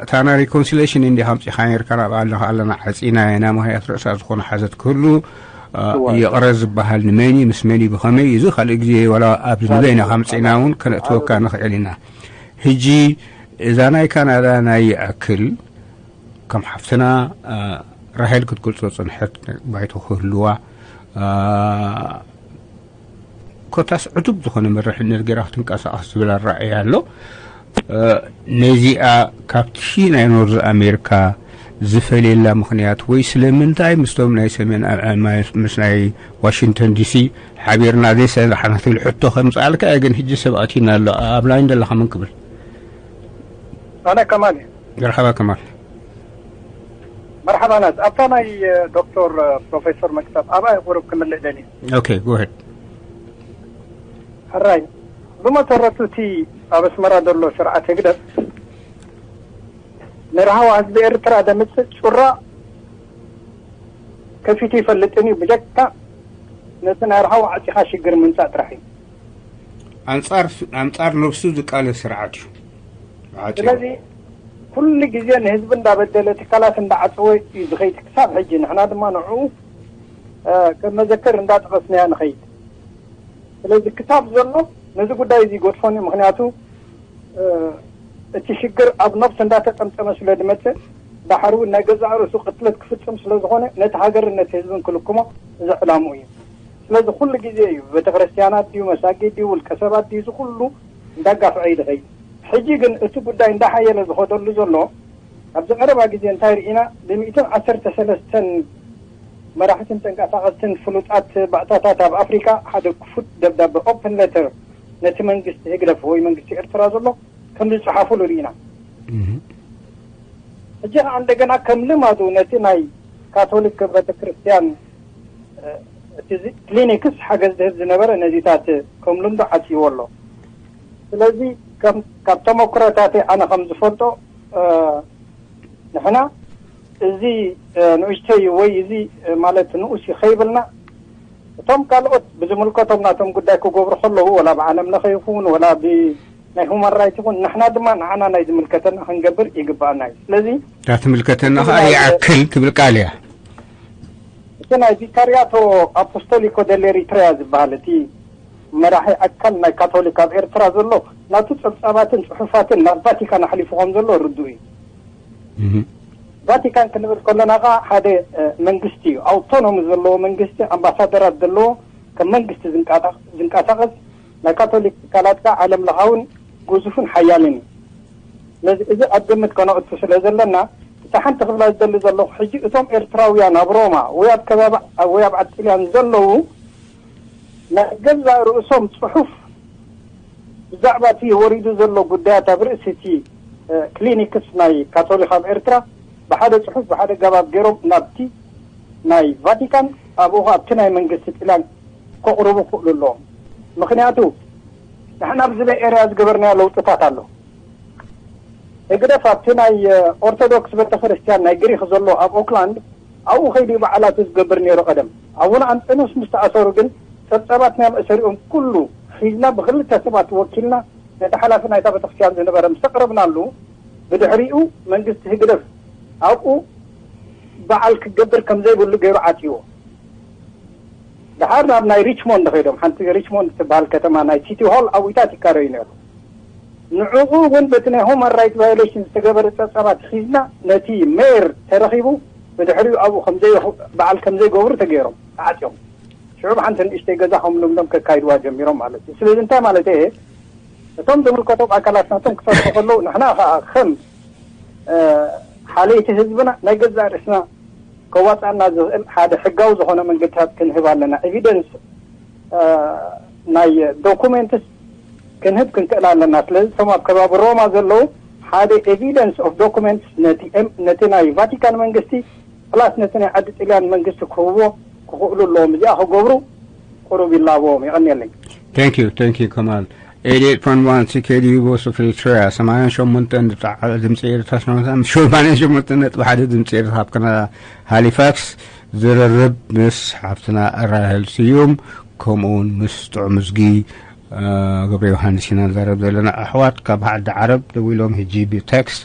እታ ናይ ሪኮንሲሌሽን እንዲ ከምፂኻ ነርካ ናብኣ ኣለኻ ኣለና፣ ዓፂና ኢና። ምኽንያት ርእሳ ዝኾነ ሓዘት ክህሉ፣ ይቕረ ዝበሃል ንመኒ ምስ መኒ ብኸመይ፣ እዚ ካልእ ግዜ ዋላ ኣብ ዝበይና ከምፂና እውን ከነእትወካ ንኽእል ኢና። ሕጂ እዛ ናይ ካናዳ ናይ ይኣክል ከም ሓፍትና ራሄል ክትገልጾ ጽንሐት ባይቶ ክህልዋ፣ ኮታስ ዕቱብ ዝኾነ መርሕነት ገይራ ክትንቀሳቐስ ዝብል ኣረኣእያ ኣሎ። ነዚኣ ካብቲ ናይ ኖርዝ ኣሜሪካ ዝፈልየላ ምኽንያት ወይ ስለምንታይ ምስቶም ናይ ሰሜን ምስ ናይ ዋሽንግተን ዲሲ ሓቢርና ዘይሰራሕና ትብል ሕቶ ከምፅኣልካ እየ። ግን ሕጂ ሰብ ኣቲና ኣሎ። ኣብ ላይን ዘለኻ መን ክብል? ኣነ ከማል እየ። መርሓባ ከማል። መርሓባ ናት። ኣብታ ናይ ዶክተር ፕሮፌሰር መክሰብ ኣብኣ ቁሩብ ክምልእ ደልየ። ኦኬ፣ ጎ ሄድ። ሕራይ፣ ብመሰረቱ እቲ ኣብ ኣስመራ ዘሎ ስርዓት ህግደፍ ንርሃዋ ህዝቢ ኤርትራ ደምፅእ ጩራ ከፊቱ ይፈልጥን እዩ። ብጀካ ነቲ ናይ ርሃዋ ዓፂኻ ሽግር ምምፃእ ጥራሕ እዩ። ኣንጻር ኣንጻር ነብሱ ዝቃለስ ስርዓት እዩ። ብሓጺሩ። ስለዚ ኩሉ ግዜ ንህዝቢ እንዳበደለ ትካላት እንዳዓፀወ እዩ ዝኸይድ ክሳብ ሕጂ። ንሕና ድማ ንዕኡ ከም መዘክር እንዳጠቐስናዮ ንኸይድ። ስለዚ ክሳብ ዘሎ ነዚ ጉዳይ እዚ ይገድፎን እዩ። ምኽንያቱ እቲ ሽግር ኣብ ነብሱ እንዳተጠምጠመ ስለ ዝመፅእ፣ ዳሕር እውን ናይ ገዛእ ርእሱ ቅትለት ክፍፅም ስለ ዝኾነ ነቲ ሃገርን ነቲ ህዝብን ክልክሞ እዚ ዕላምኡ እዩ። ስለዚ ኩሉ ግዜ እዩ፣ ቤተክርስትያናት ድዩ፣ መሳጊድ ድዩ፣ ውልቀ ሰባት ድዩ፣ እዚ ኩሉ እንዳጋፍዐ እዩ ዝኸይድ። ሕጂ ግን እቲ ጉዳይ እንዳሓየለ ዝኸደሉ ዘሎ፣ ኣብዚ ቀረባ ግዜ እንታይ ርኢና፣ ብሚእትን ዓሰርተ ሰለስተን መራሕትን ተንቀሳቐስትን ፍሉጣት ባእታታት ኣብ ኣፍሪካ ሓደ ክፉት ደብዳበ፣ ኦፕን ሌተር፣ ነቲ መንግስቲ ህግደፍ ወይ መንግስቲ ኤርትራ ዘሎ ከም ዝጸሓፉሉ ርኢና። ሕጂ ከዓ እንደገና ከም ልማዱ ነቲ ናይ ካቶሊክ ቤተክርስትያን እቲ ክሊኒክስ ሓገዝ ዝህብ ዝነበረ ነዚታት ከም ልምዱ ዓፅይዎ ኣሎ። ስለዚ ካብ ተመክሮታተይ ኣነ ከም ዝፈልጦ ንሕና እዚ ንእሽተይ ወይ እዚ ማለት ንኡስ ከይብልና እቶም ካልኦት ብዝምልከቶም ናቶም ጉዳይ ክገብሩ ከለዉ ወላ ብዓለም ለኸ ይኹን ወላ ብ ናይ ሁማን ራይት ይኹን ንሕና ድማ ንዓና ናይ ዝምልከተና ክንገብር ይግባኣና እዩ። ስለዚ እታ ትምልከተና ከዓ ይኣክል ትብል ቃል እያ። እቲ ናይ ቪካሪያቶ ኣፖስቶሊኮ ደል ኤሪትሪያ ዝበሃል እቲ መራሒ ኣካል ናይ ካቶሊክ ኣብ ኤርትራ ዘሎ ናቱ ጸብጻባትን ጽሑፋትን ናብ ቫቲካን ኣሕሊፉ ከም ዘሎ ርዱእ እዩ። ቫቲካን ክንብል ከለና ኸዓ ሓደ መንግስቲ እዩ፣ ኣውቶኖሚ ዘለዎ መንግስቲ፣ ኣምባሳደራት ዘለዎ፣ ከም መንግስቲ ዝንቀሳቐስ፣ ናይ ካቶሊክ ትካላት ከዓ ዓለም ለኻውን ግዙፍን ሓያልን እዩ። ስለዚ እዚ ኣብ ግምት ከነእቱ ስለ ዘለና፣ እታ ሓንቲ ክብላ ዝደሊ ዘለኹ፣ ሕጂ እቶም ኤርትራውያን ኣብ ሮማ ወይ ኣብ ከባቢ ወይ ኣብ ዓዲ ጥልያን ዘለዉ፣ ናይ ገዛእ ርእሶም ጽሑፍ ብዛዕባ እቲ ወሪዱ ዘሎ ጉዳያት ኣብ ርእሲ እቲ ክሊኒክስ ናይ ካቶሊክ ኣብ ኤርትራ ብሓደ ጽሑፍ ብሓደ ገባብ ገይሮም ናብቲ ናይ ቫቲካን፣ ኣብኡ ኣብቲ ናይ መንግስቲ ጥልያን ከቕርቡ ክኽእሉ ኣለዎም። ምክንያቱ ንሕና ኣብዚ ቤይ ኤርያ ዝገበርናዮ ለውጥታት ኣሎ። ህግደፍ ኣብቲ ናይ ኦርቶዶክስ ቤተክርስትያን ናይ ግሪክ ዘሎ ኣብ ኦክላንድ ኣብኡ ከይዲ በዓላቱ ዝገብር ነይሩ። ቀደም ኣቡነ ኣንጠኖስ ምስ ተኣሰሩ ግን ጸብጻባት ናይ መእሰሪኦም ኩሉ ሒዝና ብክልተ ሰባት ወኪልና ነቲ ሓላፊ ናይታ ቤተክርስትያን ዝነበረ ምስ ኣቕረብናሉ፣ ብድሕሪኡ መንግስቲ ህግደፍ ኣብኡ በዓል ክገብር ከም ዘይብሉ ገይሩ ዓጽይዎ። ደሓር ናብ ናይ ሪችሞንድ ከይዶም፣ ሓንቲ ሪችሞንድ ትበሃል ከተማ ናይ ሲቲ ሆል ኣብኡታት ይካረዩ ነይሩ። ንዕኡ እውን በቲ ናይ ሆማን ራይት ቫዮሌሽን ዝተገበረ ጸብጻባት ሒዝና ነቲ ሜየር ተረኺቡ ብድሕሪኡ ኣብኡ ከም ዘይ በዓል ከም ዘይገብሩ ተገይሮም ተዓጽዮም። ሽዑ ብሓንቲ ንእሽተይ ገዛ ከም ልምዶም ከካይድዋ ጀሚሮም ማለት እዩ። ስለዚ እንታይ ማለት እየ፣ እቶም ዝምልከቶም ኣካላት ናቶም ክሰርሑ ከለዉ ንሕና ከዓ ከም ሓለይቲ ህዝብና ናይ ገዛእ ርእስና ከዋፃና ዝኽእል ሓደ ሕጋዊ ዝኾነ መንገድታት ክንህብ ኣለና። ኤቪደንስ ናይ ዶኩሜንትስ ክንህብ ክንክእል ኣለና። ስለዚ እቶም ኣብ ከባቢ ሮማ ዘለዉ ሓደ ኤቪደንስ ኦፍ ዶኩሜንትስ ነቲ ናይ ቫቲካን መንግስቲ ፕላስ ነቲ ናይ ዓዲ ጥልያን መንግስቲ ክህብዎ ክኽእሉ ኣለዎም። እዚኣ ክገብሩ ቁሩብ ይላበዎም። የቐንየለይ። Thank you, thank you, Kamal. Eighty-eight point one C K D U Voice of Eritrea, ሰማንያን ሸሞንተ ነጥቢ ሓደ ድምፂ ኤርትራ፣ ሰማንያን ሸሞንተ ነጥቢ ሓደ ድምፂ ኤርትራ ኣብ ካናዳ ሃሊፋክስ ዝርርብ ምስ ሓፍትና ራሄል ስዩም ከምኡ እውን ምስ ጥዑም እዝጊ ገብረ ዮሃንስ ኢና ንዛረብ ዘለና። ኣሕዋት ካብ ዓዲ ዓረብ ደዊሎም ሕጂ ብቴክስት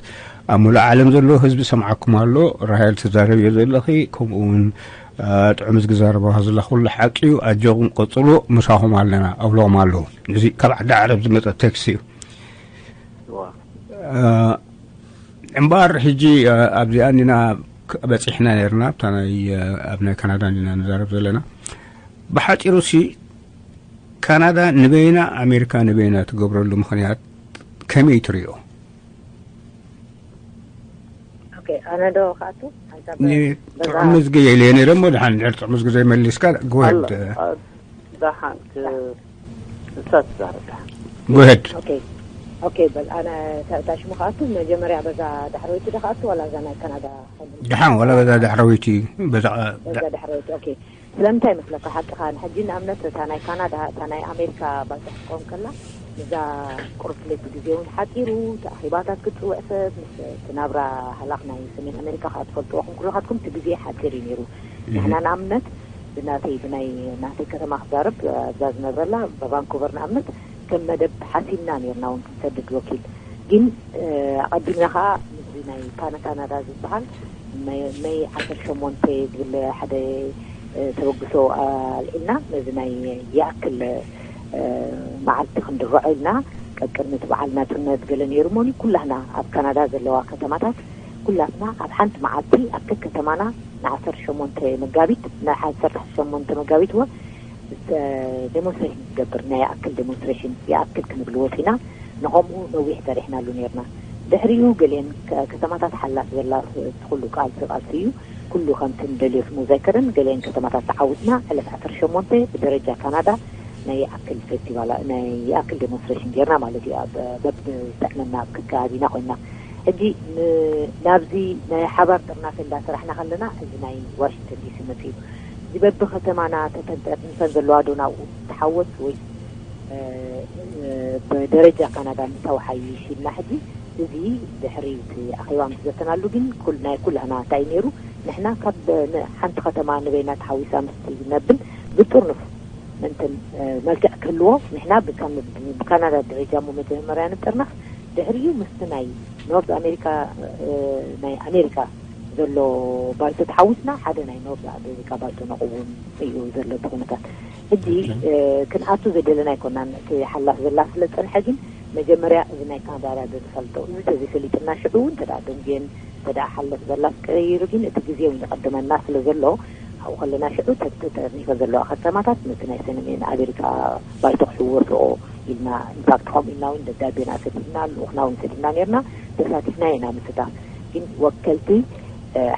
ኣብ ሙሉእ ዓለም ዘሎ ህዝቢ ሰምዓኩም ኣሎ። ራሄል ትዛረብዮ ዘለኺ ከምኡ እውን ጥዑም እዝጊ ዛረባ ዘለኹ ኩሉ ሓቂ እዩ። ኣጆኹም ቀፅሉ፣ ምሳኹም ኣለና ኣብሎም ኣለዉ። እዚ ካብ ዓዲ ዓረብ ዝመፀ ቴክስት እዩ። እምበኣር ሕጂ ኣብዚኣ እንዲና በፂሕና ነርና፣ ኣብታ ናይ ኣብ ናይ ካናዳ እንዲና ንዛረብ ዘለና። ብሓፂሩ ሲ ካናዳ ንበይና ኣሜሪካ ንበይና ትገብረሉ ምኽንያት ከመይ ትሪኦ? ኣነ ዶ ክኣቱ? ጥዑም ምዝጊ የለ ነረ እሞ ድሓን ድሕር ጥዑም ምዝጊ ዘይመሊስካ ጎሄድ። ደሓን እሳ ትዛረብ ደሓን። ጎሄድ። ኦኬ በል ኣነ ታሽሙ ክኣቱ መጀመርያ በዛ ዳሕረወይቲ ዶ ክኣቱ ዋላ እዛ ናይ ካናዳ? ድሓን ዋላ በዛ ዳሕረወይቲ በዛ በዛ ዳሕረወይቲ ኦኬ። ስለምንታይ መስለካ ሓቅኻ ንሕጂ ንኣብነት እታ ናይ ካናዳ እታ ናይ ኣሜሪካ ባልታ ክትከውን ከላ እዛ ቁርብ ስለቲ ግዜ እውን ሓፂሩ እቲ ኣኼባታት ክትፅውዕ ሰብ ምስ እቲ ናብራ ሃላኽ ናይ ሰሜን ኣሜሪካ ከዓ ትፈልጥዎ ኩም ኩልኻትኩም እቲ ግዜ ሓፂር እዩ ነይሩ። ንሕና ንኣብነት ብናተይ ብናይ ናተይ ከተማ ክዛረብ ኣብዛ ዝነብረላ ብቫንኮቨር ንኣብነት ከም መደብ ሓሲብና ነርና እውን ክንሰድድ ወኪል ግን ኣቐዲምና ከዓ ምስዚ ናይ ፓን ካናዳ ዝበሃል መይ ዓሰርተ ሸሞንተ ዝብል ሓደ ተበግሶ ኣልዒልና ነዚ ናይ ይኣክል መዓልቲ ክንድርዖ ኢልና ቀቅድሚ እቲ በዓል ናፅነት ገለ ነይሩ እሞኒ ኩላህና ኣብ ካናዳ ዘለዋ ከተማታት ኩላትና ኣብ ሓንቲ መዓልቲ ኣብ ከከተማና ንዓሰርተ ሸሞንተ መጋቢት ንዓሰርተ ሸሞንተ መጋቢት እውን ዴሞንስትሬሽን ዝገብር ናይ ይኣክል ዴሞንስትሬሽን ይኣክል ክንብል ወፂና ንኸምኡ ነዊሕ ሰሪሕናሉ ነርና። ድሕሪኡ ገሊአን ከተማታት ሓላ ዝበላ እቲ ኩሉ ቃልሲ ቃልሲ እዩ። ኩሉ ከምቲ ንደልዮ ስሙዝ ኣይከደን። ገሊአን ከተማታት ተዓዊትና ዕለት ዓሰርተ ሸሞንተ ብደረጃ ካናዳ ናይ ይኣክል ፌስቲቫል ናይ ይኣክል ዴሞንስትሬሽን ጌርና ማለት እዩ። በብዝጥዕመና ኣብ ከከባቢና ኮይና ሕጂ ናብዚ ናይ ሓባር ጥርናፈ እንዳሰራሕና ከለና እዚ ናይ ዋሽንግተን ዲሲ መፅኡ እዚ በብከተማና ተተንጠርንፈን ዘለዋ ዶ ናብኡ ትሓወስ ወይ ብደረጃ ካናዳ ምሳው ሓይሽ ኢልና ሕጂ እዚ ድሕሪ እቲ ኣኼባ ምስ ዘተናሉ ግን ናይ ኩላህና እንታይ ነይሩ ንሕና ካብ ሓንቲ ከተማ ንበይና ተሓዊሳ ምስ ነብል ብጥርኑፍ ምእንትን መልክዕ ክህልዎ ንሕና ብካናዳ ደረጃ ሞ መጀመርያ ንጥርናፍ ድሕሪኡ ምስቲ ናይ ኖርዝ ኣሜሪካ ናይ ኣሜሪካ ዘሎ ባይቶ ተሓዊስና ሓደ ናይ ኖርዝ ኣሜሪካ ባይቶ ነቕውም እዩ ዘሎ እቲ ኩነታት ሕጂ ክንኣቱ ዘደለና ኣይኮናን። እቲ ሓላፍ ዘላ ስለ ዝጸንሐ ግን መጀመርያ እዚ ናይ ካናዳ ዶ ንፈልጦ፣ እዚ ተዘይፈሊጥና ሽዑ እውን እንተ ደኣ ደንጉየን እንተ ደኣ ሓለፍ ዘላፍ ቀይሩ ግን እቲ ግዜ እውን ይቐድመና ስለ ዘሎ ኣብኡ ከለና ሽዑ ተጠርኒፈ ዘለዋ ከተማታት ነቲ ናይ ሰሜን ኣሜሪካ ባይቶ ክሕወስኦ ኢልና ኢንፋክት ከምኡ ኢልና እውን ደብዳቤና ሰዲድና ልኡኽና እውን ሰዲድና ነርና። ተሳቲፍና ኢና ምስታ ግን ወከልቲ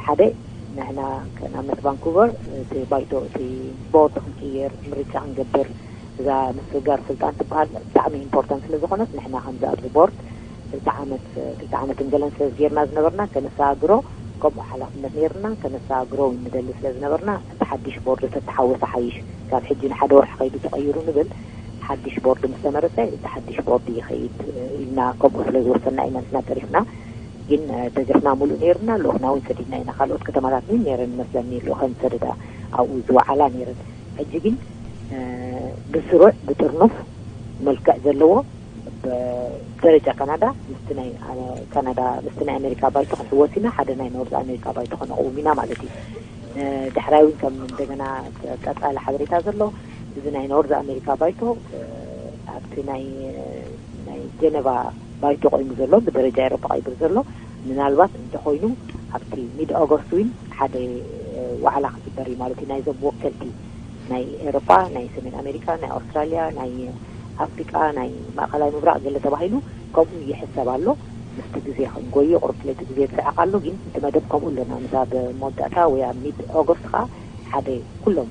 ሓደ ንሕና ከናመት ቫንኩቨር እቲ ባይቶ እቲ ቦርድ ክንቅየር ምርጫ ክንገብር እዛ ምስግጋር ስልጣን ትበሃል ብጣዕሚ ኢምፖርታንት ስለ ዝኾነት ንሕና ከምዚ ኣብዚ ቦርድ ክልተ ዓመት ክልተ ዓመት እንገለን ስለ ዝገርና ዝነበርና ከነሰጋግሮ ከምኡ ሓላፍነት ነርና ከነሰጋግሮ ንደሊ ስለ ዝነበርና እቲ ሓድሽ ቦርድ ተተሓወሰ ሓይሽ ካብ ሕጂ ንሓደ ወርሒ ከይዱ ተቐይሩ ንብል ሓድሽ ቦርድ ምስ ተመረፀ እቲ ሓድሽ ቦርድ ይኸይድ ኢልና ከምኡ ስለ ዝወሰና ኢና ንሕና ጠሪፍና ግን ደገፍና ሙሉእ ነይርና ልኡኽና እውን ሰዲድና ኢና ካልኦት ከተማታት እውን ነይረን መስለኒ ልኡኸን ዝሰደዳ ኣብኡ ዝወዓላ ነይረን ሕጂ ግን ብስሩዕ ብጥርኑፍ መልክዕ ዘለዎ ብደረጃ ካናዳ ምስቲ ናይ ካናዳ ምስቲ ናይ ኣሜሪካ ባይቶ ክንሕወስ ኢና ሓደ ናይ ኖርዝ ኣሜሪካ ባይቶ ከነቕውም ኢና ማለት እዩ። ዳሕራይ እውን ከም እንደገና ቀፃሊ ሓበሬታ ዘሎ እዚ ናይ ኖርዝ ኣሜሪካ ባይቶ ኣብቲ ናይ ናይ ጀነቫ ባይቶ ቆይሙ ዘሎ ብደረጃ ኤሮፓ ቀይብር ዘሎ ምናልባት እንተኮይኑ ኣብቲ ሚድ ኦገስት ዊን ሓደ ዋዕላ ክግበር እዩ ማለት እዩ ናይዞም ወከልቲ ናይ ኤሮፓ ናይ ሰሜን ኣሜሪካ ናይ ኣውስትራሊያ ናይ ኣፍሪቃ ናይ ማእከላይ ምብራቅ ገለ ተባሂሉ ከምኡ ይሕሰብ ኣሎ ምስቲ ግዜ ክንጎዩ ቁርብ ስለቲ ግዜ ዝስዕቅ ኣሎ ግን እቲ መደብ ከምኡ ኣለና ምስ ኣብ መወዳእታ ወይ ኣብ ሚድ ኦገስት ከዓ ሓደ ኩሎም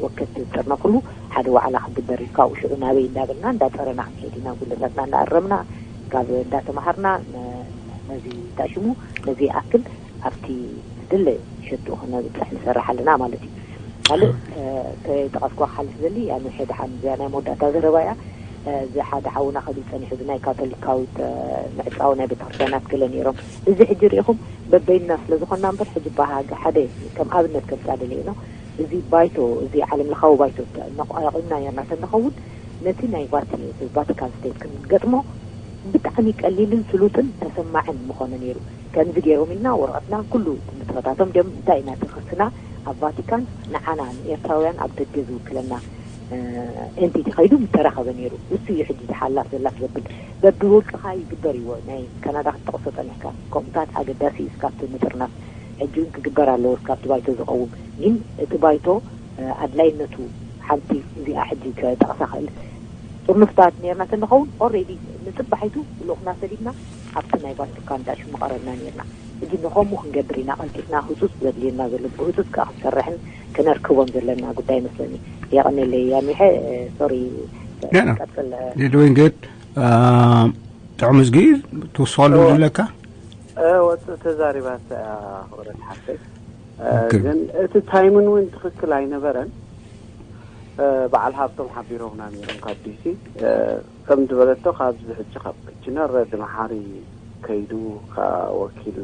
ወከልቲ ዝጠርነፍሉ ሓደ ዋዕላ ክግበር እዩ ካብኡ ሽዑ ናበይ እንዳበልና እንዳፀረና ክንከይድ ኢና ጉለታትና እንዳኣረምና ካብ እንዳተማሃርና ነዚ እንታይ ሽሙ ነዚ ይኣክል ኣብቲ ዝድለ ሸትኡ ክነብፅሕ ንሰርሕ ኣለና ማለት እዩ ካልእ ከይጠቐስኳ ክሓልፍ ዝደሊ ያኑ ሕድሓን እዚኣ ናይ መወዳእታ ዘረባ እያ እዚ ሓደ ሓውና ከሊል ፀኒሑ እዚ ናይ ካቶሊካዊት ምዕፃዊ ናይ ቤተክርስትያናት ገለ ነይሮም እዚ ሕጂ ርኢኹም በበይንና ስለ ዝኾና እምበር ሕጂ ባህጊ ሓደ ከም ኣብነት ከምፃ ደልየ ነው እዚ ባይቶ እዚ ዓለም ለኻዊ ባይቶ ኣቋቂምና ነርና ተንኸውን ነቲ ናይ ቫቲካን ስቴት ክንገጥሞ ብጣዕሚ ቀሊልን ስሉጥን ተሰማዕን ምኾነ ነይሩ። ከምዚ ገይሮም ኢልና ወረቐትና ኩሉ ንጥፈታቶም ድዮም እንታይ ኢና እቲ ክስና ኣብ ቫቲካን ንዓና ንኤርትራውያን ኣብ ደገ ዝውክለና ኤንቲቲ ከይዱ ምተራኸበ ነይሩ። እሱ እዩ ሕጂ ዝሓላፍ ዘላፍ ዘብል በብውልቅኻ ይግበር ይዎ ናይ ካናዳ ክትጠቕሶ ጸኒሕካ ከምኡታት ኣገዳሲ እዩ እስካብቲ ምጥርናፍ ሕጂ እውን ክግበር ኣለዎ እስካብቲ ባይቶ ዝቐውም ግን እቲ ባይቶ ኣድላይነቱ ሓንቲ እዚኣ ሕጂ ከጠቕሳ ክእል ጥርኑፍታት ነርና ተንኸውን ኦሬዲ ንፅባሒቱ ልኡኽና ሰዲድና ኣብቲ ናይ ቫቲካን ዳሽ ምቐረብና ነርና ሕጂ ንኸምኡ ክንገብር ኢና ቀልጢፍና ህፁፅ ዘድልየና ዘሎ ብህፁፅ ከዓ ክንሰርሕን ክነርክቦም ዘለና ጉዳይ መስለኒ የቐኔለይ ያሚሐ ሶሪ ቀፅል ሊድዊንግድ ጥዑም እዝጊ ትውስኸሉ ዝብለካ ወፅ ተዛሪባስ ክብረት ሓፍተይ ግን እቲ ታይምን እውን ትኽክል ኣይነበረን በዓል ሃብቶም ሓቢሮምና ነይሮም ካብ ዲሲ ከም ዝበለቶ ካብዚ ሕጂ ካብ ክትችነር ድመሓሪ ከይዱ ወኪል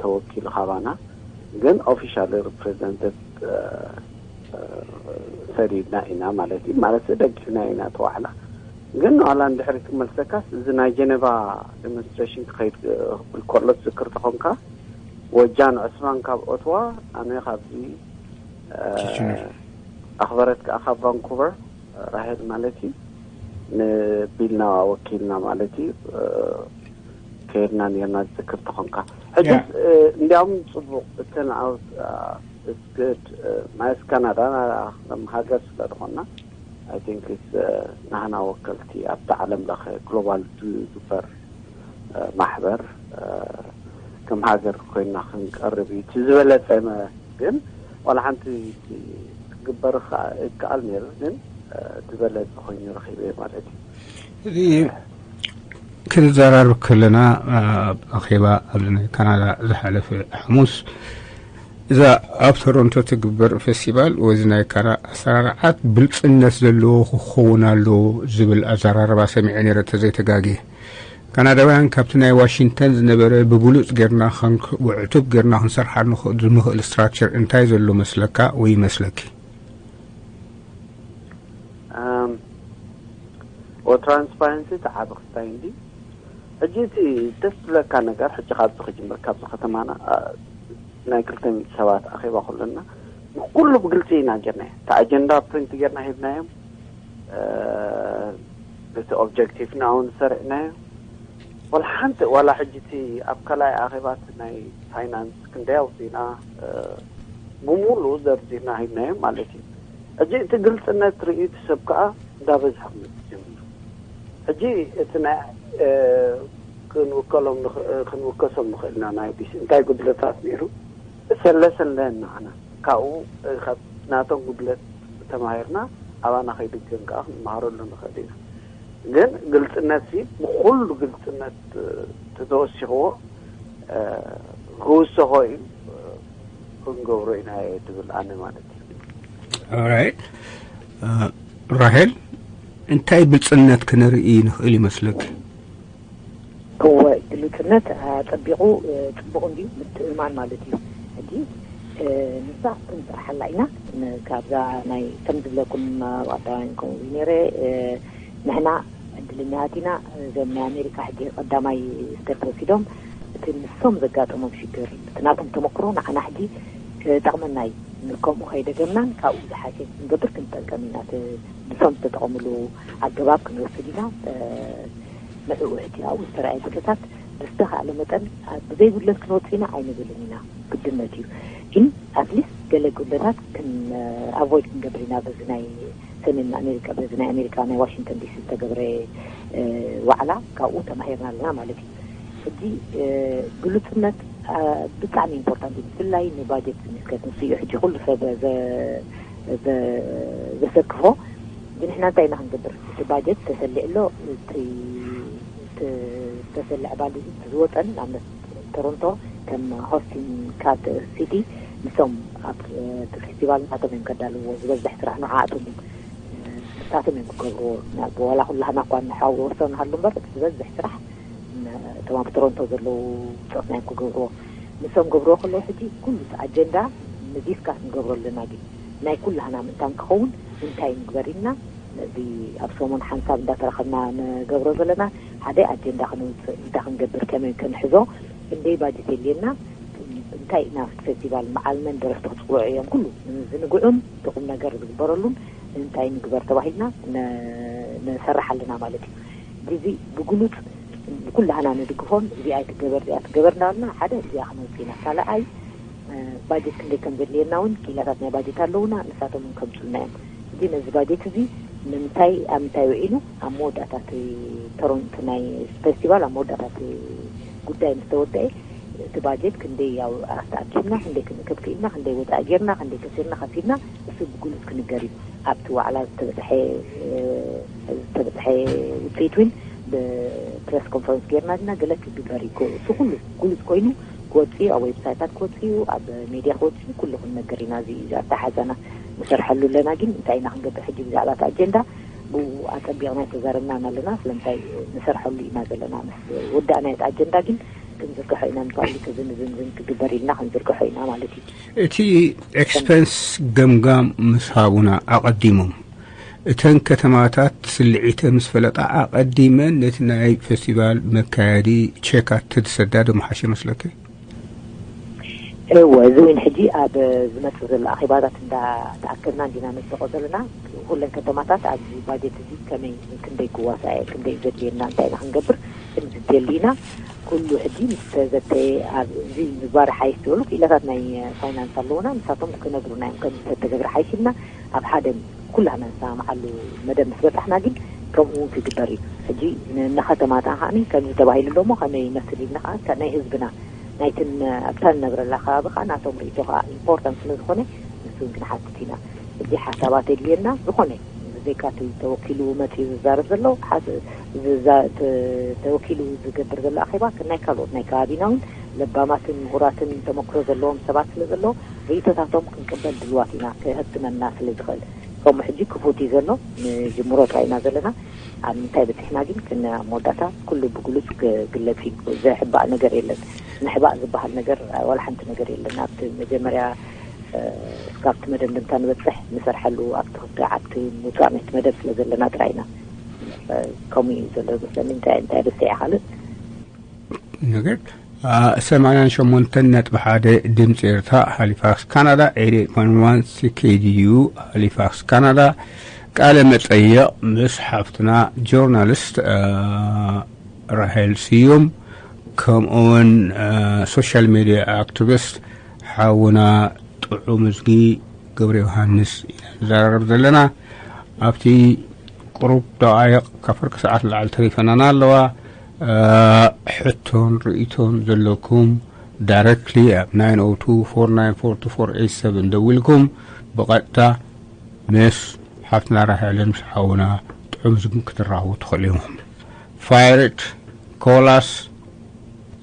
ተወኪሉ ካባና ግን ኦፊሻል ሪፕሬዘንትድ ሰዲድና ኢና ማለት እዩ ማለት ደጊፍና ኢና ተዋዕላ ግን ዋላ እንድሕሪ ክመልሰካስ እዚ ናይ ጀነቫ ዴሞንስትሬሽን ክኸይድ ክብል ከሎ ትዝክር ተኾንካ ወጃን ዕስማን ካብ ኦትዋ ኣነ ካብዚ ኣኽበረት ከዓ ካብ ቫንኩቨር ራሄል ማለት እዩ ንቢልና ወኪልና ማለት እዩ ከይድና ነርና ዝዝክር ተኾንካ ሕጂ እንዲያውም ፅቡቅ እተን ኣብ እስግድ ማለት ካናዳ ከም ሃገር ስለ ዝኾና I think ናህና ወከልቲ ኣብቲ ዓለም ለኸ ግሎባል ዝግበር ማሕበር ከም ሃገር ኮይና ክንቀርብ እዩ እቲ ዝበለፀ ግን ዋላ ሓንቲ ክግበር ይከኣል ነይሩ ግን ዝበለፀ ኮይኑ ረኪበ ማለት እዩ እዚ ክንዘራርብ ከለና ኣብ ኣኼባ ኣብዚ ናይ ካናዳ ዝሓለፈ ሓሙስ እዛ ኣብ ቶሮንቶ ትግበር ፌስቲቫል ወዚ ናይ ካራ ኣሰራርዓት ብልፅነት ዘለዎ ክኸውን ኣለዎ ዝብል ኣዘራርባ ሰሚዐ ነይረ ተዘይተጋግየ። ካናዳውያን ካብቲ ናይ ዋሽንግተን ዝነበረ ብብሉፅ ጌርና ውዕቱብ ጌርና ክንሰርሓ ዝምኽእል ስትራክቸር እንታይ ዘሎ መስለካ ወይ ይመስለኪ? ትራንስፓረንሲ እቲ ዓቢ ክስታይ እንዲ ሕጂ እቲ ደስ ዝብለካ ነገር ሕጂ ካብዚ ክጅምር ካብዚ ከተማና ናይ ክልተ ሚእቲ ሰባት ኣኼባ ከለና ኩሉ ብግልፂ ኢና ጌርና። እቲ ኣጀንዳ ፕሪንት ጌርና ሂብናዮም። እቲ ኦብጀክቲቭና እውን ሰሪዕናዮ። ዋላ ሓንቲ ዋላ ሕጂ እቲ ኣብ ካልኣይ ኣኼባት ናይ ፋይናንስ ክንደይ ኣውፂእና፣ ብምሉኡ ዘርዚርና ሂብናዮም ማለት እዩ። ሕጂ እቲ ግልፅነት ርእዩ እቲ ሰብ ከዓ እንዳበዝሐ ክመፅእ ጀሚሩ። ሕጂ እቲ ናይ ክንውከሎም ክንውከሶም ንኽእልና ናይ ቢስ እንታይ ጉድለታት ነይሩ? ሰለሰለ ንዓና ካብኡ ካብ ናቶም ጉድለት ተማሂርና ኣባና ከይድገም ከዓ ክንመሃረሉ ንኽእል ኢና። ግን ግልፅነት ሲ ብኩሉ ግልፅነት ተተወሲኽዎ ክውሰኾ እዩ፣ ክንገብሮ ኢና እየ ትብል ኣነ ማለት እዩ። ኦራይት። ራሄል፣ እንታይ ብልፅነት ክነርኢ ንኽእል ይመስለክ? እወ፣ ግልፅነት ኣፀቢቑ ፅቡቕ እንዲዩ፣ ምትእምማን ማለት እዩ። ሕጂ ንሳ ክንሰርሓላ ኢና። ካብዛ ናይ ከም ዝብለኩም ኣብ ቀዳማይ ከምኡ ነይረ፣ ንሕና ዕድለኛታት ኢና። እዞም ናይ ኣሜሪካ ሕጂ ቀዳማይ ስቴፕ ወሲዶም እቲ ንሶም ዘጋጠሞም ሽግር እቲ ናቶም ተመክሮ ንዓና ሕጂ ክጠቕመና እዩ። ከምኡ ከይደገምናን ካብኡ ዝሓሸ ክንገብር ክንጠቀም ኢና። እቲ ንሶም ዝተጠቐምሉ ኣገባብ ክንወስድ ኢና። ንዕኡ ሕጂ ኣብኡ ዝተረኣየ ጉድለታት ብዝተኻእለ መጠን ብዘይ ጉድለት ክንወፅእ ኢና ኣይንብልን ኢና፣ ግድነት እዩ። ግን ኣትሊስት ገለ ጉድለታት ክን ኣቮይድ ክንገብር ኢና። በዚ ናይ ሰሜን ኣሜሪካ በዚ ናይ ኣሜሪካ ናይ ዋሽንግተን ዲሲ ዝተገብረ ዋዕላ ካብኡ ተማሂርና ኣለና ማለት እዩ። ሕጂ ግሉፅነት ብጣዕሚ ኢምፖርታንት እዩ፣ ብፍላይ ንባጀት ዝምልከት ንሱ እዩ ሕጂ ኩሉ ሰብ ዘሰክፎ። ግን ንሕና እንታይ ኢና ክንገብር? እቲ ባጀት ተሰሊዑ ኣሎ። እቲ ዝተሰልዐ ባጀት ዝወፀን ንኣብነት ቶሮንቶ ከም ሆስቲንግ ካት ሲቲ ንሶም ኣብ እቲ ፌስቲቫል ንሳቶም እዮም ከዳልዎ። ዝበዝሕ ስራሕ ንዓኣቶም እዩ ንሳቶም እዮም ክገብርዎ። ዋላ ኩላህና እኳ ንሓወሶ ንሃሉ እምበር እቲ ዝበዝሕ ስራሕ እቶም ኣብ ቶሮንቶ ዘለዉ ብፆትና እዮም ክገብርዎ። ንሶም ገብርዎ ከለዉ ሕጂ ኩሉ እቲ ኣጀንዳ ንዲስካስ ንገብሮ ኣለና። ግን ናይ ኩላህና ምእንታን ክኸውን እንታይ ንግበር ኢልና ነዚ ኣብ ሰሙን ሓንሳብ እንዳተረኸብና ንገብሮ ዘለና ሓደ ኣጀንዳ ክንውፅእ እንታይ ክንገብር ከመይ ክንሕዞ ክንደይ ባጀት የድልየና እንታይ ኢና ኣብቲ ፌስቲቫል መዓል መን ደረፍቲ ክፅውዑ እዮም ኩሉ ዝንግዑን እቲ ቁም ነገር ዝግበረሉን እንታይ ንግበር ተባሂልና ንሰርሕ ኣለና ማለት እዩ። ግዚ ብግሉፅ ኩላህና ንድግፎን እዚኣ ኣይትገበር እዚኣ ትገበር እንዳበልና ሓደ እዚኣ ክንወፅእ ኢና። ካልኣይ ባጀት ክንደይ ከም ዘድልየና እውን ክኢላታት ናይ ባጀት ኣለውና፣ ንሳቶም እውን ከምፁልና እዮም። እዚ ነዚ ባጀት እዚ ንምንታይ ኣብ ምንታይ ውዒሉ ኣብ መወዳእታ እቲ ቶሮንቶ ናይ ፌስቲቫል ኣብ መወዳእታ እቲ ጉዳይ ምስ ተወደአ እቲ ባጀት ክንደይ ኣስተኣኪብና፣ ክንደይ ክንእከብ ክኢልና፣ ክንደይ ወፃኢ ጌርና፣ ክንደይ ከሲርና ከፊልና እሱ ብግሉፅ ክንገር እዩ። ኣብቲ ዋዕላ ዝተበፅሐ ዝተበፅሐ ውፅኢት እውን ብፕሬስ ኮንፈረንስ ጌርና ዲና ገለ ክግበር እዩ። እሱ ኩሉ ግሉፅ ኮይኑ ክወፅእ እዩ፣ ኣብ ዌብሳይታት ክወፅእ እዩ፣ ኣብ ሜድያ ክወፅእ እዩ። ኩሉ ክንነገር ኢና። እዚ ኣተሓዛና ንሰርሐሉ ኣለና። ግን እንታይ ኢና ክንገብር ሕጂ ብዛዕባ እቲ ኣጀንዳ ብኡ ኣፀቢቕና ኣይተዛረብናን ኣለና። ስለምንታይ ንሰርሐሉ ኢና ዘለና። ምስ ወዳእና እቲ ኣጀንዳ ግን ክንዝርግሖ ኢና። ምሳሉ ክዝንዝንዝን ክግበር ኢልና ክንዝርግሖ ኢና ማለት እዩ። እቲ ኤክስፐንስ ገምጋም ምስ ሃቡና ኣቐዲሞም እተን ከተማታት ስልዒተ ምስ ፈለጣ ኣቐዲመን ነቲ ናይ ፌስቲቫል መካየዲ ቼካት ተዝሰዳ ዶ ምሓሸ መስለኪ? እወ፣ እዚ እውን ሕጂ ኣብ ዝመፅእ ዘሎ ኣኼባታት እንዳተኣከብና እንዲና ነስቆ ዘለና። ኩለን ከተማታት ኣብዚ ባጀት እዚ ከመይ ክንደይ ክዋሳእ ክንደይ ዘድልየና እንታይ ኢና ክንገብር ክንዝተየሉ ኢና። ኩሉ ሕጂ ምስ ተዘተየ ኣብዚ ምግባር ሓይሽ ዝበሉ ክኢላታት ናይ ፋይናንስ ኣለውና። ንሳቶም ክነግሩና እዮም ከም ዝተተገብረ ሓይሽ ኢልና ኣብ ሓደ ኩላህና ንሰማምዓሉ መደብ ምስ በፃሕና ግን ከምኡ እውን ክግበር እዩ። ሕጂ ንከተማታ ከዓኒ ከምዚ ተባሂሉ ኣሎ እሞ ከመይ ይመስል ኢልና ከዓ ናይ ህዝብና ናይትን ኣብታ ንነብረላ ከባቢ ከዓ ናቶም ርእይቶ ከዓ ኢምፖርታንት ስለ ዝኾነ ንሱ እውን ክንሓትት ኢና። ሕጂ ሓሳባት የድልየና ዝኾነ ብዘይካ እቲ ተወኪሉ መፅኡ ዝዛረብ ዘሎ ተወኪሉ ዝገብር ዘሎ ኣኼባ ናይ ካልኦት ናይ ከባቢና እውን ለባማትን ምሁራትን ተመክሮ ዘለዎም ሰባት ስለ ዘለዉ ርእይቶታቶም ክንቅበል ድልዋት ኢና ክህብትመና ስለ ዝኽእል። ከምኡ ሕጂ ክፉት እዩ ዘሎ። ንጅምሮ ጥራይ ኢና ዘለና። ኣብ ምንታይ በፂሕና ግን ክነ ኣብ መወዳእታ ኩሉ ብግሉፅ ክግለፅ እዩ። ዘሕባእ ነገር የለን። ምሕባእ ዝበሃል ነገር ዋላ ሓንቲ ነገር የለን። ኣብቲ መጀመርያ እስካብቲ መደምደምታ ንበፅሕ ንሰርሐሉ ኣብቲ ክልተ ዓብቲ ምውፃእ ናይቲ መደብ ስለ ዘለና ጥራይ ኢና ከምኡ እዩ ዘሎ መስለኒ። እንታይ እንታይ በስዕ ካልእ ነገር ሰማንያን ሸሞንተን ነጥቢ ሓደ ድምፂ ኤርትራ ሃሊፋክስ ካናዳ፣ ኤይት ኤይት ፖይንት ዋን ሲ ኬ ዲ ዩ ሃሊፋክስ ካናዳ። ቃለ መጠየቕ ምስ ሓፍትና ጆርናሊስት ራሄል ስዩም፣ ከምኡውን ሶሻል ሜዲያ ኣክቲቪስት ሓውና ጥዑም እዝጊ ገብረ ዮሃንስ ኢና ንዘራረብ ዘለና። ኣብቲ ቁሩብ ደቓይቕ ካብ ፍርቂ ሰዓት ንላዕሊ ተሪፈናና ኣለዋ። ሕቶን ርእይቶን ዘለኩም ዳይረክትሊ ኣብ ናይን ኦ ቱ ፎር ናይን ፎር ቱ ፎር ኤይት ሰቨን ደዊልኩም ብቐጥታ ምስ ሓፍትና ራሄልን ምስ ሓውና ጥዑም እዝግን ክትራኸቡ ትኽእሉ ኢኹም። Fire it, call us.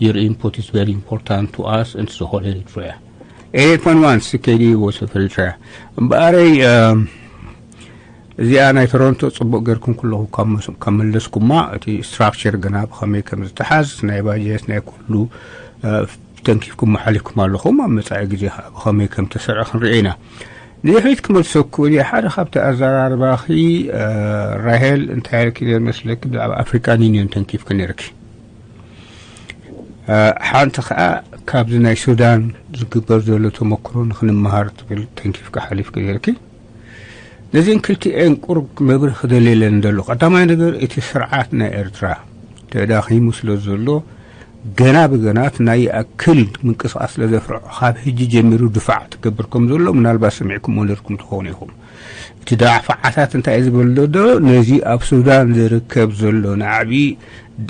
Your input is very important to us and to the whole Eritrea. ኤይት ኤይት ፖይንት ዋን ሲ ኬ ዲ ዩ Voice of Eritrea። እምበኣረይ እዚኣ ናይ ቶሮንቶ ጽቡቕ ጌርኩም ኩለኹም ካብ መለስኩማ፣ እቲ ስትራክቸር ግና ብኸመይ ከም ዝተሓዝ፣ ናይ ባጀት ናይ ኩሉ ተንኪፍኩም ሓሊፍኩም ኣለኹም። ኣብ መጻኢ ግዜ ብኸመይ ከም ተሰርዐ ክንርኢ ኢና። ንድሕሪት ክመልሰኩ እየ። ሓደ ካብቲ ኣዘራርባኺ ራሄል እንታይ ኢልኪ ነይሩ መስለኪ? ብዛዕባ ኣፍሪካን ዩኒዮን ተንኪፍኪ ነይርኪ። ሓንቲ ከዓ ካብዚ ናይ ሱዳን ዝግበር ዘሎ ተመክሮ ንክንመሃር ትብል ተንኪፍካ ሓሊፍኪ ነይርኪ። ነዚን ክልቲኤን ቁሩብ መብርህ ክደልየለን ደሎ። ቀዳማይ ነገር እቲ ስርዓት ናይ ኤርትራ ተዳኺሙ ስለ ዘሎ ገና ብገናት ናይ ኣክል ምንቅስቃስ ስለ ዘፍርዖ ካብ ሕጂ ጀሚሩ ድፋዕ ትገብር ከም ዘሎ ምናልባት ሰሚዕኩም ወለድኩም ትኸውን ኢኹም። እቲ ዳዕፋዓታት እንታይ እዩ ዝብል ዶ ነዚ ኣብ ሱዳን ዝርከብ ዘሎ ናዕቢ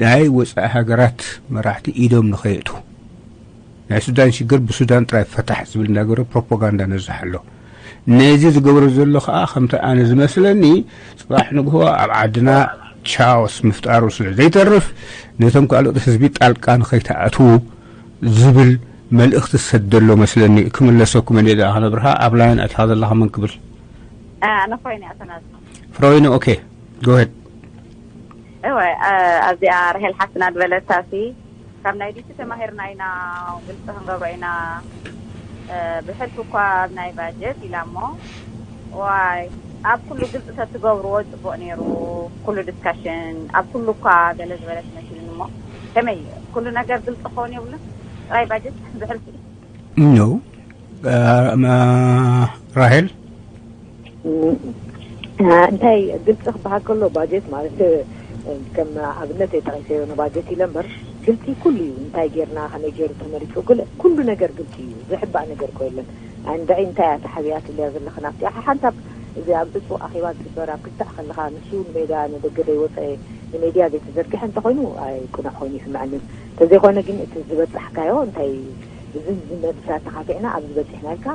ናይ ወፃኢ ሃገራት መራሕቲ ኢዶም ንኸየእቱ ናይ ሱዳን ሽግር ብሱዳን ጥራይ ፈታሕ ዝብል እናገበረ ፕሮፓጋንዳ ነዝሕ ኣሎ። ነዚ ዝገብሮ ዘሎ ከዓ ከምቲ ኣነ ዝመስለኒ ፅባሕ ንግሆ ኣብ ዓድና ቻኦስ ምፍጣሩ ስለ ዘይተርፍ ነቶም ካልኦት ህዝቢ ጣልቃ ንኸይተኣትዉ ዝብል መልእኽቲ ዝሰደሎ መስለኒ። ክምለሰኩም እየ ደኣ ክነብርሃ ኣብ ላይን ኣትኻ ዘለኻ መን ክብል ኣነ ኮይነ ኣተናዝ ፍሮይነ ኦኬ ጎሄድ እወ ኣብዚኣ ርሄል ሓፍትና ዝበለታ ሲ ካብ ናይ ዲሲ ተማሂርና ኢና ግልፂ ክንገብሮ ኢና ብሕልፊ እኳ ኣብ ናይ ባጀት ኢላ እሞ ዋይ ኣብ ኩሉ ግልፂ ተትገብርዎ ፅቡቅ ነይሩ ኩሉ ዲስካሽን ኣብ ኩሉ እኳ ገለ ዝበለት መሲሉኒ እሞ ከመይ ኩሉ ነገር ግልፂ ክኸውን የብሉን ጥራይ ባጀት ብሕልፊ ኖ ራሄል እንታይ ግልፂ ክበሃል ከሎ ባጀት ማለት ከም ኣብነት የጠቂሰዮ ንባጀት ኢለ እምበር ግልፂ ኩሉ እዩ እንታይ ጌርና ከመይ ገይሩ ተመሪፁ ኩሉ ነገር ግልፂ እዩ ዝሕባእ ነገር እኮ የለን እንድዒ እንታይ እያ ተሓቢኣ ትብልያ ዘለኽን ኣብቲ ሓሓንሳብ እዚ ኣብ እፁ ኣኼባ ዝግበር ኣብ ክትዕ ከለኻ ንሱ ንሜዳ ንደገ ዘይወፀ ንሜድያ ዘይተዘርግሐ እንተኮይኑ ኣይቁኑዕ ኮይኑ ይስምዐኒ እንተዘይኮነ ግን እቲ ዝበፃሕካዮ እንታይ እዚ ዝመልሳ ተኻቲዕና ኣብዚ በፂሕና ኢልካ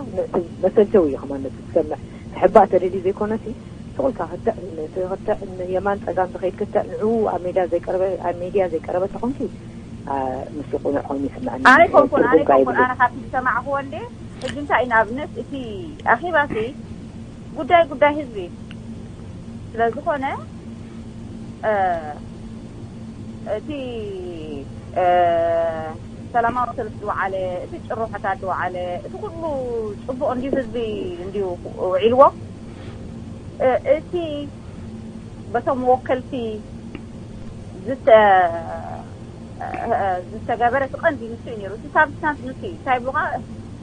መሰልቸው እዩ ከማን ነቲ ዝሰምዕ ክሕባእ ተደልዩ ዘይኮነሲ ስቕ ኢልካ ክትዕ ክትዕ የማን ፀጋም ዝኸይድ ክትዕ ንዕኡ ኣብ ሜዳ ዘይቀረበ ኣብ ሜድያ ዘይቀረበ ተኾንኪ ምስ ቁኑዕ ኮይኑ ይስምዐኒ ኣነ ኮንኩን ኣነ ኮንኩን ኣነ ካብቲ ዝሰማዕክዎ እንዴ ሕጂ እንታይ እዩ ንኣብነት እቲ ኣኼባሲ ጉዳይ ጉዳይ ህዝቢ እዩ ስለዝኾነ እቲ ሰላማዊ ሰልፍ ዝወዓለ እቲ ጭርሖታት ዝወዓለ እቲ ኩሉ ፅቡቅ እንዲዩ ህዝቢ እንዲዩ ውዒልዎ እቲ በቶም ወከልቲ ዝተገበረ እቲ ቀንዲ ንሱ እዩ ነይሩ እቲ ሳብስታንስ ንሱ እዩ እንታይ ብሉካ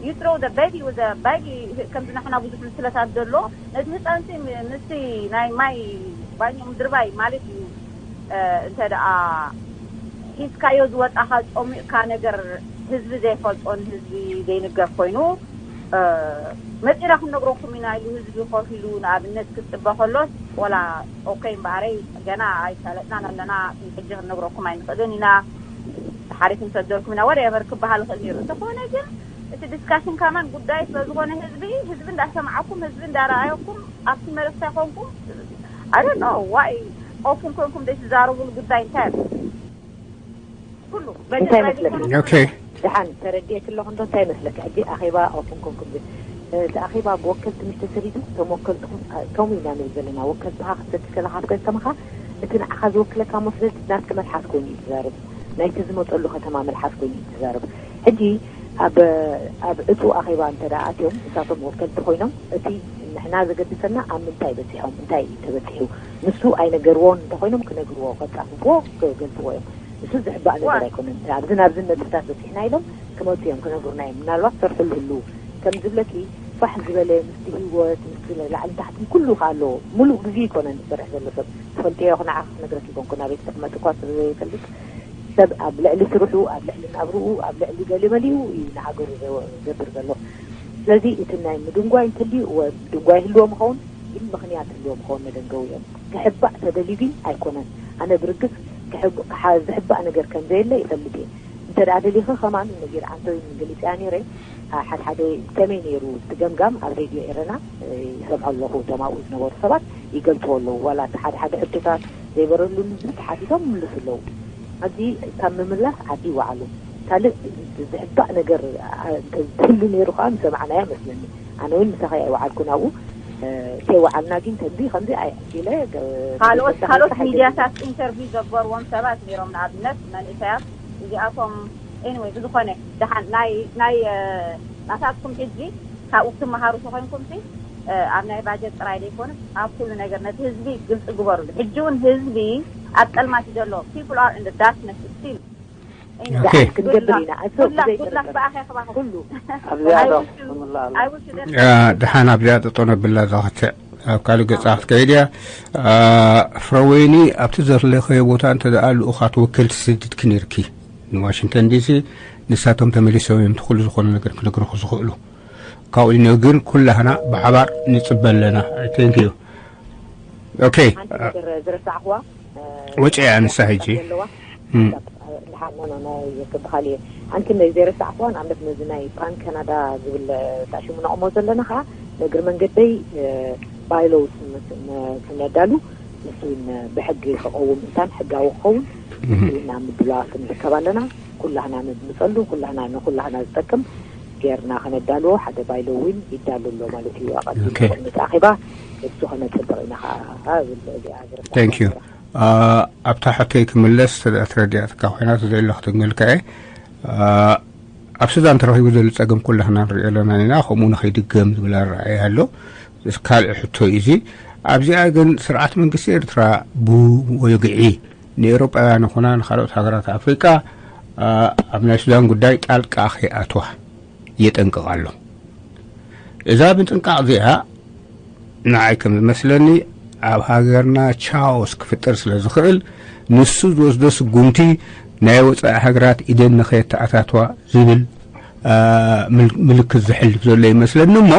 you throw the baby with the baby ከምዚ ናሕና ብዙሕ ምስለታት ዘሎ ነቲ ህፃንሲ ምስቲ ናይ ማይ ባኞ ምድርባይ ማለት እዩ እንተ ደኣ ሒዝካዮ ዝወፃኻ ፆሚቕካ ነገር ህዝቢ ዘይፈልጦ ንህዝቢ ዘይንገር ኮይኑ መፂና ክንነግረኩም ኢና ኢሉ ህዝቢ ኮፍ ኢሉ ንኣብነት ክፅበ ከሎስ ወላ ኦከይ እምበኣረይ ገና ኣይሳለጥናን ኣለና ሕጂ ክንነግረኩም ኣይንኽእልን ኢና ሓሪፍ ንሰደልኩም ኢና ወደ ኤቨር ክበሃል ይኽእል ነይሩ እንተኾነ ግን እቲ ዲስካሽን ካማን ጉዳይ ስለዝኾነ ህዝቢ ህዝቢ እንዳሰማዓኩም ህዝቢ እንዳረኣየኩም ኣብቲ መለክታ ይኾንኩም I don't know why open ኮንኩም ዘይትዛረቡሉ ጉዳይ እንታይ ኣሎ ኩሉ እንታይ መስለኪ okay ድሓን ተረዲኤክ ኣለኹ እንዶ እንታይ መስለኪ ሕጂ ኣኼባ open ኮንኩም እቲ ኣኼባ ብወከልቲ ምሽ ተሰሪዱ እቶም ወከልትኹም እቶም ኢና ንብል ዘለና ወከልትኻ ክትሰቲ ከለኻ ኣብ ከከምኻ እቲ ንዓኻ ዝወክለካ መስለቲ ናትኪ መልሓስ ኮይኑ እዩ ዝዛረብ ናይቲ ዝመፀሉ ከተማ መልሓስ ኮይኑ እዩ ዝዛረብ ሕጂ ኣብ ኣብ እቱ ኣኼባ እንተ ደኣ ኣትዮም እሳቶም ወከልቲ ኮይኖም እቲ ንሕና ዘገድሰና ኣብ ምንታይ በፂሖም እንታይ እዩ ተበፂሑ ንሱ ኣይነገርዎን እንተኮይኖም ክነግርዎ ከፃፍፍዎ ክገልፅዎ እዮም እሱ ዝሕባእ ነገር ኣይኮነን። ኣብዚ ናብዚ ነጥብታት በፂሕና ኢሎም ክመፁ እዮም ክነግሩና እዮም። ምናልባት ሰርሑ ዝህልዉ ከም ዝብለኪ ፋሕ ዝበለ ምስቲ ህይወት ምስቲ ላዕሊ ታሕቲ ኩሉ ከ ኣለዎ። ሙሉእ ግዜ ይኮነን ዝሰርሕ ዘሎ ሰብ ትፈልጥዮ። ንዓ ክነግረኪ ይኮንኩ ናበይ ትቅመጥ እኳ ስለዘይፈልጥ ሰብ ኣብ ልዕሊ ስርሑ ኣብ ልዕሊ ናብርኡ ኣብ ልዕሊ ገሊመሊኡ እዩ ንሃገሩ ዘገብር ዘሎ። ስለዚ እቲ ናይ ምድንጓይ እንተልዩ እወ ምድንጓይ ይህልዎም ይኸውን፣ ግን ምኽንያት ህልዎም ይኸውን መደንገዊ እዮም። ክሕባእ ተደልዩ ግን ኣይኮነን። ኣነ ብርግጽ ክሕብ- ክሓ- ዝሕባእ ነገር ከም ዘየለ ይፈልጥ እየ። እንተ ደኣ ደሊኸ ከማን ነጊር ዓንተዊ ገሊጽያ ነይረ። ሓደ ሓደ ከመይ ነይሩ እቲ ገምጋም ኣብ ሬድዮ ኤረና ይሰምዖ ኣለኹ። እቶም ኣብኡ ዝነበሩ ሰባት ይገልጽዎ ኣለዉ። ዋላ እቲ ሓደ ሓደ ሕቶታት ዘይበረሉሉ ብዙሕ ተሓቲቶም ይምልሱ ኣለዉ። ኣብዚ ካብ ምምላስ ዓዲ ይወዓሉ። ካልእ ዝሕባእ ነገር እንተዝህሉ ነይሩ ከዓ ምሰማዕናዮ መስለኒ። ኣነ እውን ምሳኸ ኣይወዓልኩን ኣብኡ። ከይወዓልና ግን ከምዚ ከምዚ ኢለ ካልኦት ካልኦት ሚድያታት ኢንተርቪው ዘግበርዎም ሰባት ነይሮም። ንኣብነት መንእሰያት እዚኣቶም anyway ብዝኾነ ደሓን ናይ ናይ ናታትኩም ሕጂ ካብኡ ክትመሃሩ ተኾይንኩም ሲ ኣብ ናይ ባጀት ጥራይ ዘይኮነ ኣብ ኩሉ ነገር ነቲ ህዝቢ ግልፂ ግበሩሉ። ሕጂ እውን ህዝቢ ኣብ ፀልማት እዩ ዘሎ። People are in the darkness still። Okay። ክንገብር ኢና። ጉድላክ ጉድላክ ብኣኸ ክባኹ ኩሉ ኣብዚኣ ዶ ክምላእ ኣሎ። ደሓን ኣብዚኣ ጠጠው ነብላ እዛ ክትዕ ኣብ ካልእ ገጻ ክትከይድ እያ። ፍረወይኒ ኣብቲ ዘለኸዮ ቦታ እንተ ደኣ ልኡኻት ወከልቲ ሰዲድኪ ነይርኪ ንዋሽንግተን ዲሲ፣ ንሳቶም ተመሊሶም እዮም እቲ ኩሉ ዝኾነ ነገር ክነግርኹ ዝኽእሉ። ካብኡ ግን ኩላህና ብሓባር ንጽበ ኣለና። Thank you። Okay። ሓንቲ ነገር ዝረሳዕኽዋ ወጪ እያ ንሳ ሕጂ። ኣለዋ እንድሓር ኖ ኖ ኖ ክበሃል እየ። ሓንቲ ነዚ ዘይረሳዕኽዋ ንኣብነት ነዚ ናይ ፓን ካናዳ ዝብል ታሽሙ ነቕሞ ዘለና ከዓ ንእግሪ መንገደይ ባይሎውስ ክነዳሉ ንሱ እውን ብሕጊ ክቐውም እንታን ሕጋዊ ክኸውን ንሱ እውን ኣብ ምድላዋት ንርከብ ኣለና። ኩላህና ነድምፀሉ ኩላህና ንኩላህና ዝጠቅም ጌርና ከነዳልዎ ሓደ ባይሎ እውን ይዳሉ ኣሎ ማለት እዩ። ኣቐዲሙ Okay። ቅድሚ እቲ ኣኼባ እሱ ከነፅብቕ ኢና ከዓ እብል እዚኣ ዝረሳዕኽዋ Thank you። ነይራ። ኣብታ ሕቶይ ክምለስ ስለ እትረዲኣትካ ኮይና ተዘይሎ ክትግንግልካ እየ። ኣብ ሱዳን ተረኺቡ ዘሎ ፀገም ኩላህና ንሪኦ ኣለና ኢና። ከምኡ ንኸይድገም ዝብል ኣረኣእያ ኣሎ። ካልእ ሕቶ እዩ እዚ። ኣብዚኣ ግን ስርዓት መንግስቲ ኤርትራ ብወግዒ ንኤውሮጳውያን ይኹና ንካልኦት ሃገራት ኣፍሪቃ ኣብ ናይ ሱዳን ጉዳይ ጣልቃ ከይኣትዋ የጠንቅቕ ኣሎ። እዛ ምጥንቃቕ እዚኣ ንዓይ ከም ዝመስለኒ ኣብ ሃገርና ቻኦስ ክፍጠር ስለ ዝኽእል ንሱ ዝወስዶ ስጉምቲ ናይ ወጻኢ ሃገራት ኢደን ንኸየተኣታትዋ ዝብል ምልክት ዘሕልፍ ዘሎ ይመስለኒ እሞ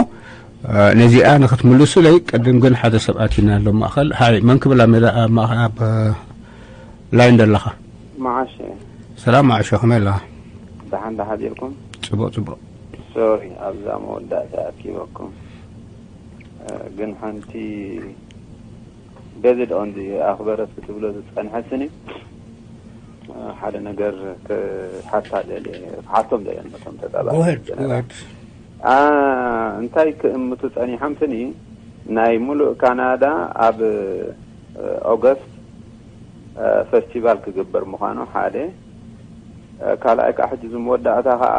ነዚኣ ንክትምልሱለይ ቅድም ግን ሓደ ሰብ ኣቲና ኣሎ ማእኸል። ሃይ መን ክብል ኣብ ሜዳ ኣብ ማእኸ- ኣብ ላይን ዘለኻ? መዓሸ ሰላም መዓሾ ከመይ ኣለኻ? ደሓን ዳሓዲርኩም? ጽቡቕ ጽቡቕ። ሶሪ ኣብዛ መወዳእታ ኣኪበኩም። ግን ሓንቲ based on ኣኽበረት ክትብሎ ዝጸንሐትኒ ሓደ ነገር ክሓታ ደልየ ክሓቶም ደልየ ነቶም ተጋባእቲ Go ahead, go ahead. እንታይ ክእምቱ ጸኒሖም ስኒ ናይ ሙሉእ ካናዳ ኣብ ኦገስት ፈስቲቫል ክግበር ምዃኑ ሓደ ካልኣይ ከዓ ሕጂ ዝመወዳእታ ከዓ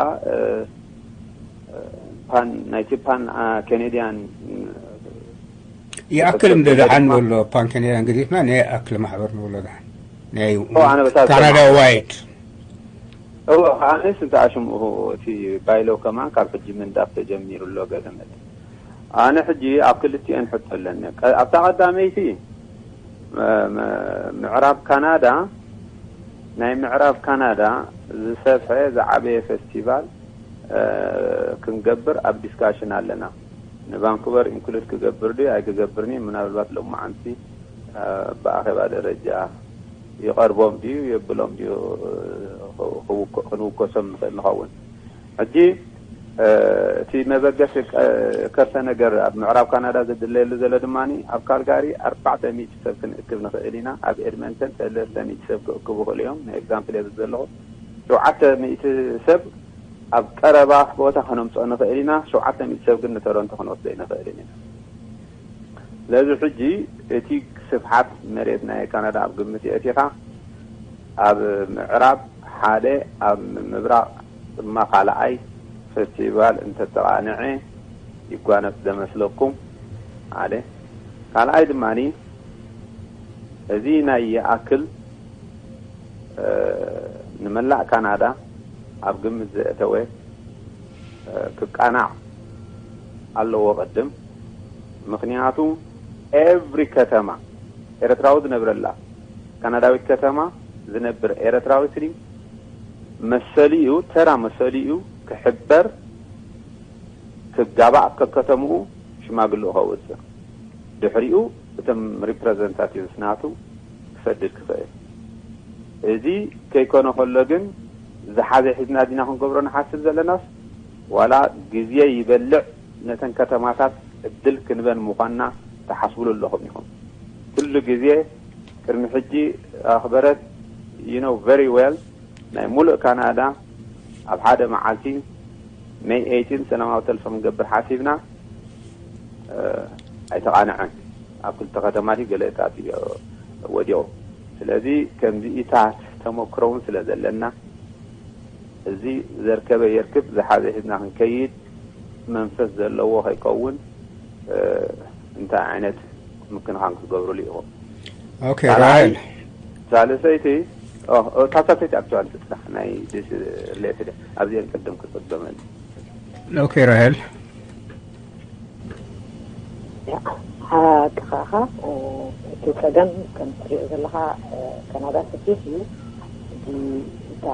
ፓን ናይቲ ፓን ኬኔድያን ይኣክል እንደ ደሓን ንብሎ ፓንከንያን ገዲፍና ናይ ኣክል ማሕበር ንብሎ ደሓን ናይ ኦ፣ ኣነ በታ ካናዳ ዋይድ እዎ ኣነስ እንተ ኣሽምኡ እቲ ባይለው ከማን ካብ ሕጂ ምንዳፍ ተጀሚሩ ኣሎ ገለ መለ ኣነ ሕጂ ኣብ ክልቲኤን ሕቶ ኣለኒ ቀ- ኣብታ ቀዳመይቲ መ- መ- ምዕራብ ካናዳ ናይ ምዕራብ ካናዳ ዝሰፍሐ ዝዓበየ ፈስቲቫል እ፣ ክንገብር ኣብ ዲስካሽን ኣለና ንቫንኩቨር ኢንክሉድ ክገብር ድዩ ኣይክገብርን እዩ ምናልባት ሎማዓንቲ እ፣ ብኣኼባ ደረጃ ይቐርቦም ድዩ የብሎም ድዩ እ፣ ክንውከሶም ንኽእል ንኸውን ሕጂ እቲ መበገሲ ከርሰ ነገር ኣብ ምዕራብ ካናዳ ዝድለየሉ ዘሎ ድማ ኣብ ካልጋሪ ኣርባዕተ ሚእቲ ሰብ ክንእክብ ንኽእል ኢና ኣብ ኤድመንተን ሰለስተ ሚእቲ ሰብ ክእክቡ ይኽእሉ እዮም ንኤግዛምፕል እየ ዝብል ዘለኹ ሸውዓተ ሚእቲ ሰብ ኣብ ቀረባ ቦታ ከነምፅኦ ንኽእል ኢና ሸውዓተ ሚእቲ ሰብ ግን ንቶሮንቶ ክንወስዶ ኣይንኽእልን ኢና ስለዚ ሕጂ እቲ ስፍሓት መሬት ናይ ካናዳ ኣብ ግምት የእቲኻ ኣብ ምዕራብ ሓደ ኣብ ምብራቕ ድማ ካልኣይ ፈስቲቫል እንተተቓንዐ ይጓነፍ ዘመስለኩም ሓደ ካልኣይ ድማ እዚ ናይ ይኣክል ንመላእ ካናዳ ኣብ ግምት ዘእተወ ክቃናዕ ኣለዎ ቅድም። ምኽንያቱ every ከተማ ኤርትራዊ ዝነብረላ ካናዳዊት ከተማ ዝነብር ኤርትራዊ ስሊ መሰሊኡ፣ ተራ መሰሊኡ ክሕበር፣ ክጋባእ፣ ከከተምኡ ሽማግልኡ ከውፅእ፣ ድሕሪኡ እቶም representatives ናቱ ክሰድድ ክኽእል። እዚ ከይኮነ ከሎ ግን ዝሓዘ ሒዝና ዲና ክንገብሮ ንሓስብ ዘለናስ ዋላ ግዜ ይበልዕ ነተን ከተማታት ዕድል ክንበን ምዃንና ትሓስብሉ ኣለኹም ኢኹም። ኩሉ ግዜ ቅድሚ ሕጂ ኣኽበረት you know very well ናይ ሙሉእ ካናዳ ኣብ ሓደ መዓልቲ May eighteen ሰላማዊ ሰልፊ ክንገብር ሓሲብና ኣይተቓንዐን። ኣብ ክልተ ከተማት ገለታት ወዲቑ። ስለዚ ከምዚኢታት ተመክሮ እውን ስለ ዘለና እዚ ዘርከበ የርክብ ዝሓዘ ሒዝና ክንከይድ መንፈስ ዘለዎ ከይከውን እንታይ ዓይነት ምክንኻን ክትገብሩሉ ኢኹም። ኦኬ ካልኣይ ራይል ሳልሰይቲ ኦ፣ ኦ፣ ታሳሰይቲ ኣክቹዋሊ ትጥራሕ ናይ ዲስ ሪሌትድ ኣብዚአን ቅድም ክፅበመን ኦኬ ራሄል ሓቅኻ እቲ ፀገም ከም ትሪኦ ዘለኻ ካናዳ ሰፊሕ እዩ። እታ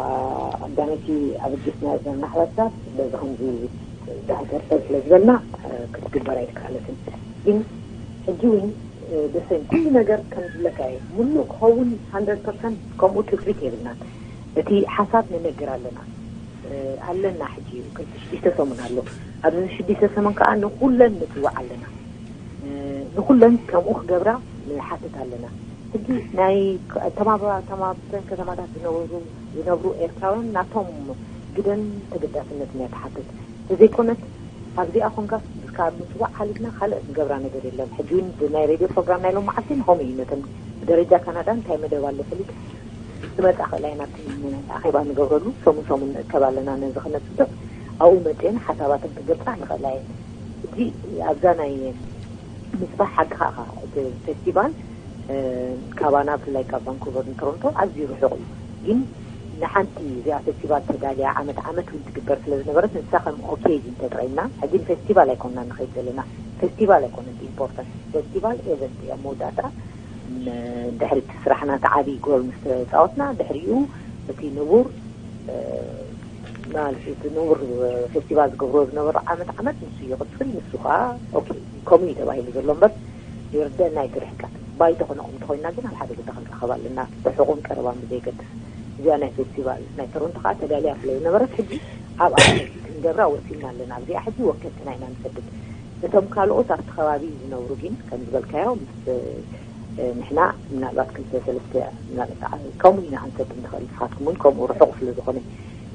ኣዳመይቲ ኣበጊስና ዘለና ሕብረተሰብ በዚ ከምዚ ዳህገር ሰብ ስለ ዝበልና ክትግበር ኣይትክኣለትን። ግን ሕጂ እውን ደሰን ኩሉ ነገር ከም ዝብለካ እዩ። ሙሉእ ክኸውን ሃንድረድ ፐርሰንት ከምኡ ትፅቢት የብልናን። እቲ ሓሳብ ንነግር ኣለና ኣለና ሕጂ ክልተ ሽዱሽተ ሰሙን ኣሎ። ኣብዚ ሽዱሽተ ሰሙን ከዓ ንኩለን ንፅዋዕ ኣለና። ንኩለን ከምኡ ክገብራ ንሓትት ኣለና። ሕጂ ናይ ተማብተን ከተማታት ዝነብሩ ዝነብሩ ኤርትራውያን ናቶም ግደን ተገዳስነት ናይ ትሓትት ተዘይኮነት ኣብዚኣ ኮንካ ካብ ምፅዋዕ ሓሊፍና ካልእ ዝገብራ ነገር የለን። ሕጂ እውን ናይ ሬድዮ ፕሮግራም ናይ ሎም መዓልቲ ንኸምኡ እዩ ነተን ብደረጃ ካናዳ እንታይ መደብ ኣሎ ፈሊጥ ክመፃ ክእላ ኢና ኣኼባ ንገብረሉ ሰሙን ሰሙን ንእከብ ኣለና ነዚ ክነፅብቅ ኣብኡ መፅየን ሓሳባትን ክገልፃ ንኽእላ እየን። ሕጂ ኣብዛ ናይ ምስፋሕ ሓቅኻ ኢኻ እቲ ፌስቲቫል ካባና ብፍላይ ካብ ቫንኩቨር ንቶሮንቶ ኣዝዩ ርሑቕ እዩ። ግን ንሓንቲ እዚኣ ፌስቲቫል ተዳልያ ዓመት ዓመት እውን ትግበር ስለ ዝነበረት ንሳ ከም ኦኬዥን ተጠቒምና ሕጂ ንፌስቲቫል ኣይኮንና ንኸይድ ዘለና። ፌስቲቫል ኣይኮነን ኢምፖርታንት ፌስቲቫል ኤቨንት እያ መወዳእታ ድሕሪ እቲ ስራሕና እቲ ዓብዪ ጎል ምስ ተፃወትና ድሕሪኡ እቲ ንቡር ማለት እቲ ንቡር ፌስቲቫል ዝገብርዎ ዝነበሩ ዓመት ዓመት ንሱ ይቕፅል። ንሱ ከዓ ኦኬ ከምኡ እዩ ተባሂሉ ዘሎ እምበር ይርደአና እዩ እቲ ርሕቀት። ባይቶ ከነቑም እንተኮይና ግን ኣብ ሓደ ቦታ ክንራኸብ ኣለና። ርሑቕን ቀረባን ብዘይገድስ እዚኣ ናይ ፌስቲቫል ናይ ቶሮንቶ ከዓ ተዳልያ ስለ ዝነበረት ሕጂ ኣብኣ ክንገብራ ወሲንና ኣለና። ኣብዚኣ ሕጂ ወከልትና ኢና ንሰድድ። እቶም ካልኦት ኣብቲ ከባቢ ዝነብሩ ግን ከም ዝበልካዮ ምስ ንሕና ምናልባት ክልተ ሰለስተ ከምኡ ኢና ክንሰድድ ንኽእል። ንስኻትኩም እውን ከምኡ ርሑቕ ስለ ዝኾነ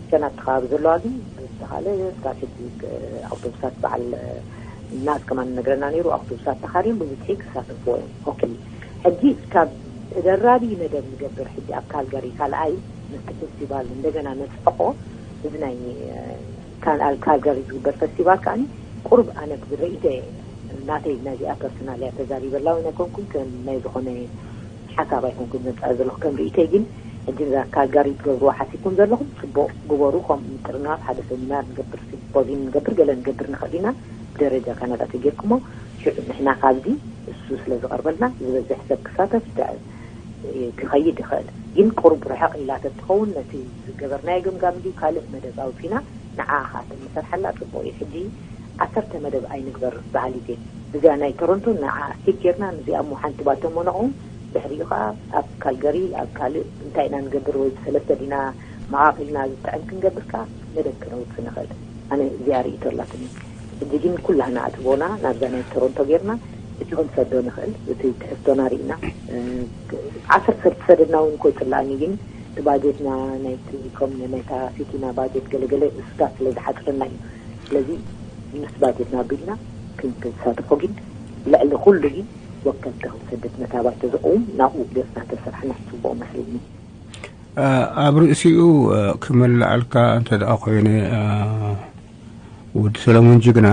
እተን ኣብቲ ከባቢ ዘለዋ ግን ዝተኻለ ስትራቴጂ ኣውቶቡሳት በዓል ናት ከማን ነግረና ነይሩ። ኣውቶቡሳት ተኻርዮም ብዙትሒ ክሳተፍዎ እዮም። ኦኬ ሕጂ ካብ ተደራቢ መደብ ንገብር ሕጂ ኣብ ካልጋሪ ካልኣይ ምስቲ ፌስቲቫል እንደገና ነስዕቆ እዚ ናይ ካልጋሪ ዝግበር ፈስቲቫል ከዓኒ ቁሩብ ኣነ ብርእይተ ናተይ ናዚኣ ፐርሶናል እያ ተዛሪበላ ወይ ኣይኮንኩን ከም ናይ ዝኾነ ሓሳብ ኣይኮንኩን ዘምፅኣ ዘለኹ ከም ርእይተይ ግን ሕጂ እዛ ካልጋሪ ትገብርዎ ሓሲብኩም ዘለኹም ፅቡቕ ግበሩ። ከም ምጥርናፍ ሓደ ሰሚናር ንገብር ሲምፖዚም ንገብር ገለ ንገብር ንኽእል ኢና ብደረጃ ካናዳ ተጌርኩሞ ሽዑ ንሕና ካብዚ እሱ ስለ ዝቐርበልና ዝበዝሕ ሰብ ክሳተፍ ክኸይድ ይኽእል። ግን ቁሩብ ርሕቕ ኢላ ተትኸውን ነቲ ዝገበርናዮ ገምጋም ድዩ ካልእ መደብ ኣውፂና ንዓ ኸዓ ተንሰርሓላ ፅቡቕ እዩ። ሕጂ ዓሰርተ መደብ ኣይንግበር በሃሊት እየ። እዚኣ ናይ ቶሮንቶ ንዓ ስቲክ ጌርና ንዚኣ እሞ ሓንቲ ባልተሞ ነቕውም ድሕሪኡ ኸዓ ኣብ ካልገሪ ኣብ ካልእ እንታይ ኢና ንገብር ወይ ሰለስተ ዲና መቓቕ ኢልና ዝጥዕም ክንገብር ከኣ መደብ ክነውፅእ ንኽእል። ኣነ እዚኣ ርእይቶ ኣላትኒ። ሕጂ ግን ኩላህና ኣእትቦና ናብዛ ናይ ቶሮንቶ ጌርና እቲ ክንሰዶ ንኽእል እቲ ትሕዝቶና ርኢና ዓሰርተ ሰብ ትሰደድና እውን ኮይፅላእኒ ግን እቲ ባጀትና ናይቲ ኮም ናይታ ሲቲና ባጀት ገለገለ እሱታት ስለ ዝሓፅረና እዩ። ስለዚ ምስ ባጀትና ኣቢልና ክንተሳተፎ ግን ልዕሊ ኩሉ ግን ወከልቲ ክንሰድድ ነታ ባይቶ ዝቕውም ናብኡ ገፅና ተሰርሕና ፅቡቕ መስልኒ። ኣብ ርእሲኡ ክምልኣልካ እንተ ደኣ ኮይነ ወዲ ሰለሙን ጅግና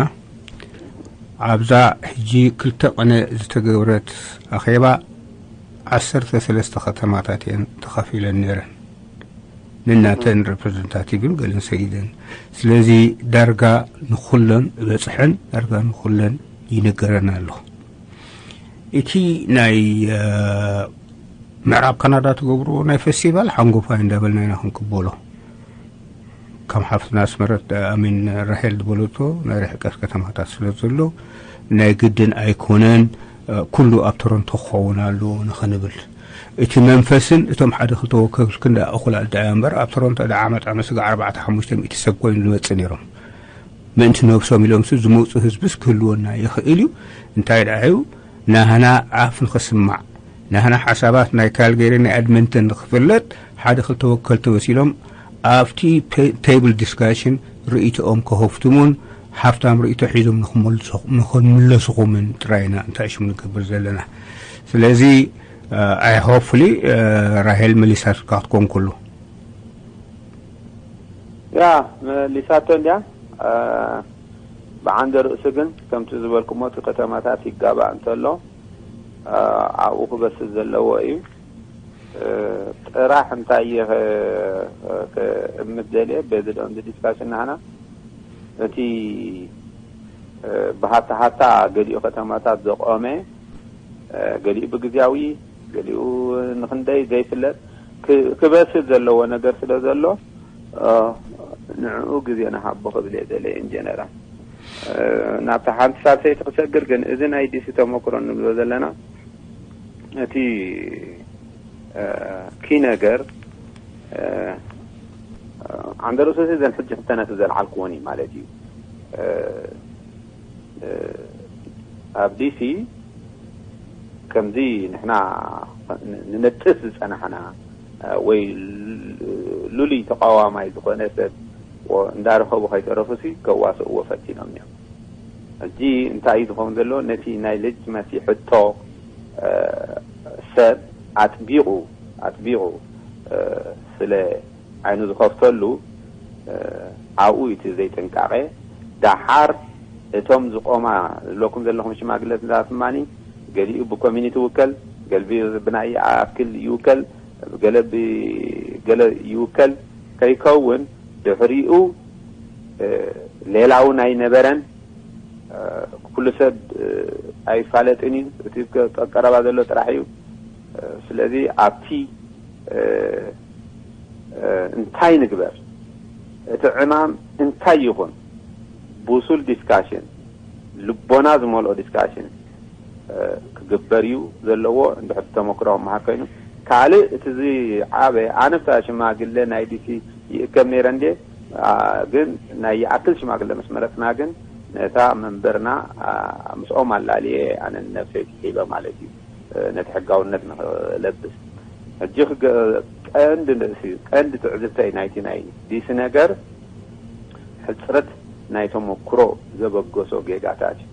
ኣብዛ ሕጂ ክልተ ቀነ ዝተገብረት ኣኼባ ዓሰርተ ሰለስተ ከተማታት እየን ተኻፊለን ነይረን። ንናተን ሬፕሬዘንታቲቭን ገለን ሰይደን። ስለዚ ዳርጋ ንኹለን በፅሐን፣ ዳርጋ ንኹለን ይነገረን ኣሎ። እቲ ናይ ምዕራብ ካናዳ ትገብርዎ ናይ ፌስቲቫል ሓንጎፋይ እንዳበልና ኢና ክንቅበሎ። ከም ሓፍትና ኣስመረት ኣሚን ራሄል ዝበለቶ ናይ ርሕቀት ከተማታት ስለ ዘሎ ናይ ግድን ኣይኮነን ኩሉ ኣብ ቶሮንቶ ክኸውን ኣለዎ ንኽንብል፣ እቲ መንፈስን እቶም ሓደ ክልተ ወከል ክንዳ እኹል ኣዳያ እምበር ኣብ ቶሮንቶ ዳዓ መጣ መስጋ ኣርባዕተ ሓሙሽተ ሚእቲ ሰብ ኮይኑ ዝመጽእ ነይሮም። ምእንቲ ነብሶም ኢሎምስ ዝመፁ ህዝብስ ክህልወና ይኽእል እዩ። እንታይ ደኣ እዩ ናህና ዓፍ ንኽስማዕ፣ ናህና ሓሳባት ናይ ካልጌሪ ናይ ኣድመንተን ንኽፍለጥ ሓደ ክልተ ወከልቲ ወሲሎም ኣብቲ ቴብል ዲስካሽን ርእይቶኦም ከኸፍትሙን ሃፍታም ርእይቶ ሒዞም ንኽምለስኹምን ጥራይና እንታይ ሽም ንገብር ዘለና። ስለዚ ኣይ ሆፕፉሊ ራሄል መሊሳትካ ክትኮን ኩሉ ያ መሊሳቶ እንዲያ። ብዓንደ ርእሲ ግን ከምቲ ዝበልኩሞ እቲ ከተማታት ይጋባእ እንተሎ ኣብኡ ክበስል ዘለዎ እዩ። ጥራሕ እንታይ እየ ክእምት ደልየ በዚ ዶ ዲስካሽን ናህና እቲ ብሃታ ሃታ ገሊኡ ከተማታት ዘቆመ ገሊኡ ብግዜያዊ ገሊኡ ንክንደይ ዘይፍለጥ ክበስል ዘለዎ ነገር ስለ ዘሎ ንዕኡ ግዜ ንሃቦ ክብል እየ ደለ ኢንጀነራል ናብታ ሓንቲ ሳልሰይቲ ክሰግር ግን እዚ ናይ ዲሲ ተመክሮ ንብሎ ዘለና እቲ ኪ ነገር ዓንደርሶሲ ዘን ሕጂ ክልተ ነጥብ ዘልዓልክዎን እዩ ማለት እዩ ኣብ ዲሲ ከምዚ ንሕና ንነጥፍ ዝፀናሕና ወይ ሉሉይ ተቃዋማይ ዝኾነ ሰብ እንዳረኸቡ ከይተረፉሲ ከዋስእዎ ፈቲኖም እዮም ሕጂ እንታይ እዩ ዝኸውን ዘሎ ነቲ ናይ ልጅመሲ ሕቶ ሰብ ኣጥቢቑ ኣጥቢቑ ስለ ዓይኑ ዝኸፍተሉ ኣብኡ እቲ ዘይጥንቃቐ ደሓር እቶም ዝቆማ ዝብለኩም ዘለኹም ሽማግለታት ድማ ገሊኡ ብኮሚኒቲ ይውከል ገልቢ ብናይ ኣክል ይውከል ገለ ብገለ ይውከል ከይከውን ድሕሪኡ ሌላውን ኣይነበረን ኩሉ ሰብ ኣይፋለጥን እዩ እቲ ቀረባ ዘሎ ጥራሕ እዩ ስለዚ ኣብቲ እንታይ ንግበር እቲ ዕማም እንታይ ይኹን ብሱል ዲስካሽን ልቦና ዝመልኦ ዲስካሽን ክግበር እዩ ዘለዎ እንድሕር ተመክሮ መሃር ኮይኑ ካልእ እቲ ዝዓበ ኣነ ብታ ሽማግለ ናይ ዲሲ ይእከብ ነይረ እንዴ ግን ናይ ይኣክል ሽማግለ ምስ መረፅና ግን ነታ መንበርና ምስኦም ኣላልየ ኣነ ነብሰይ ሒበ ማለት እዩ ነቲ ሕጋውነት ንክለብስ ሕጂ ቀንዲ ንርእሲ ቀንዲ ትዕዝብተይ ናይቲ ናይ ዲሲ ነገር ሕፅረት ናይ ተመክሮ ዘበገሶ ጌጋታት እዩ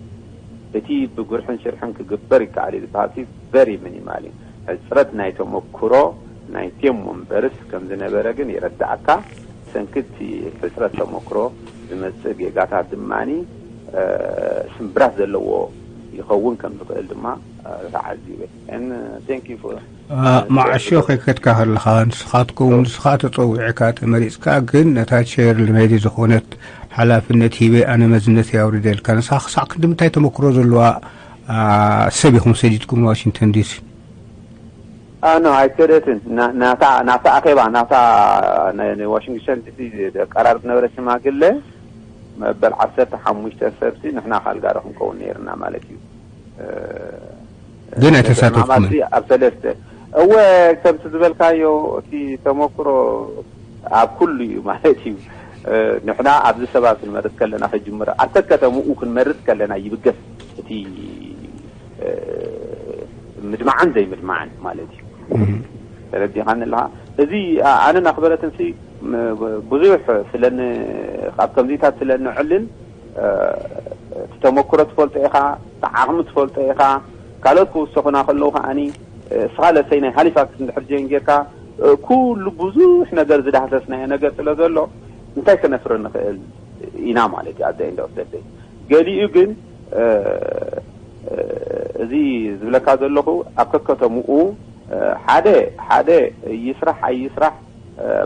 እቲ ብጉርሕን ሽርሕን ክግበር ይከኣል እዩ ዝበሃል ቨሪ ሚኒማል እዩ ሕፅረት ናይ ተመክሮ ናይ ቴም ወንበርስ ከም ዝነበረ ግን ይረዳእካ ሰንክቲ ሕፅረት ተመክሮ ዝመፅእ ጌጋታት ድማ ስምብራት ዘለዎ ይኸውን ከም ዝኽእል ድማ ተዓዚበ and thank you for ማዕሾ ከይከድካ ከለኻ ንስኻ ትከውን ንስኻ ተፀዊዕካ ተመሪፅካ ግን ነታ ቸር ልመዲ ዝኾነት ሓላፍነት ሂበ ኣነ መዝነት የውርደልካ ንስኻ ክሳዕ ክንዲ ምንታይ ተመክሮ ዘለዋ ሰብ ኢኹም ሰዲድኩም ንዋሽንግተን ዲሲ ኖ ኣይከደትን ናታ ናታ ኣኼባ ናታ ናይ ዋሽንግተን ዲሲ ቀራርብ ነበረ ሽማግለ መበል ዓሰርተ ሓሙሽተ ሰብሲ ንሕና ካልጋሪ ክንከውን ነይርና ማለት እዩ ግን ኣይተሳተፍኩምን ኣብ ሰለስተ እወ ከምቲ ዝበልካዮ እቲ ተመክሮ ኣብ ኩሉ እዩ ማለት እዩ ንሕና ኣብዚ ሰባት ክንመርፅ ከለና ክጅምር ኣብ ከከተምኡ ክንመርፅ ከለና ይብገስ እቲ ምድማዕን ዘይምድማዕን ማለት እዩ ተረዲኻኒ ኣለኻ እዚ ኣነ ናኽበረትንሲ ብዙሕ ስለኒ ካብ ከምዚታት ስለንዕልል እቲ ተመክሮ ትፈልጦ ኢኻ እቲ ዓቕሚ ትፈልጦ ኢኻ ካልኦት ክውሰኹና ከለዉ ከዓኒ እስኻ ለሰይ ናይ ሃሊፋክስ እንድሕር ጀን ጌርካ ኩሉ ብዙሕ ነገር ዝዳህሰስናዮ ነገር ስለ ዘሎ እንታይ ከነፍሪ ንኽእል ኢና ማለት እዩ ኣደ ኢንድ ኦፍ ደይ ገሊኡ ግን እዚ ዝብለካ ዘለኹ ኣብ ከከተምኡ ሓደ ሓደ ይስራሕ ኣይስራሕ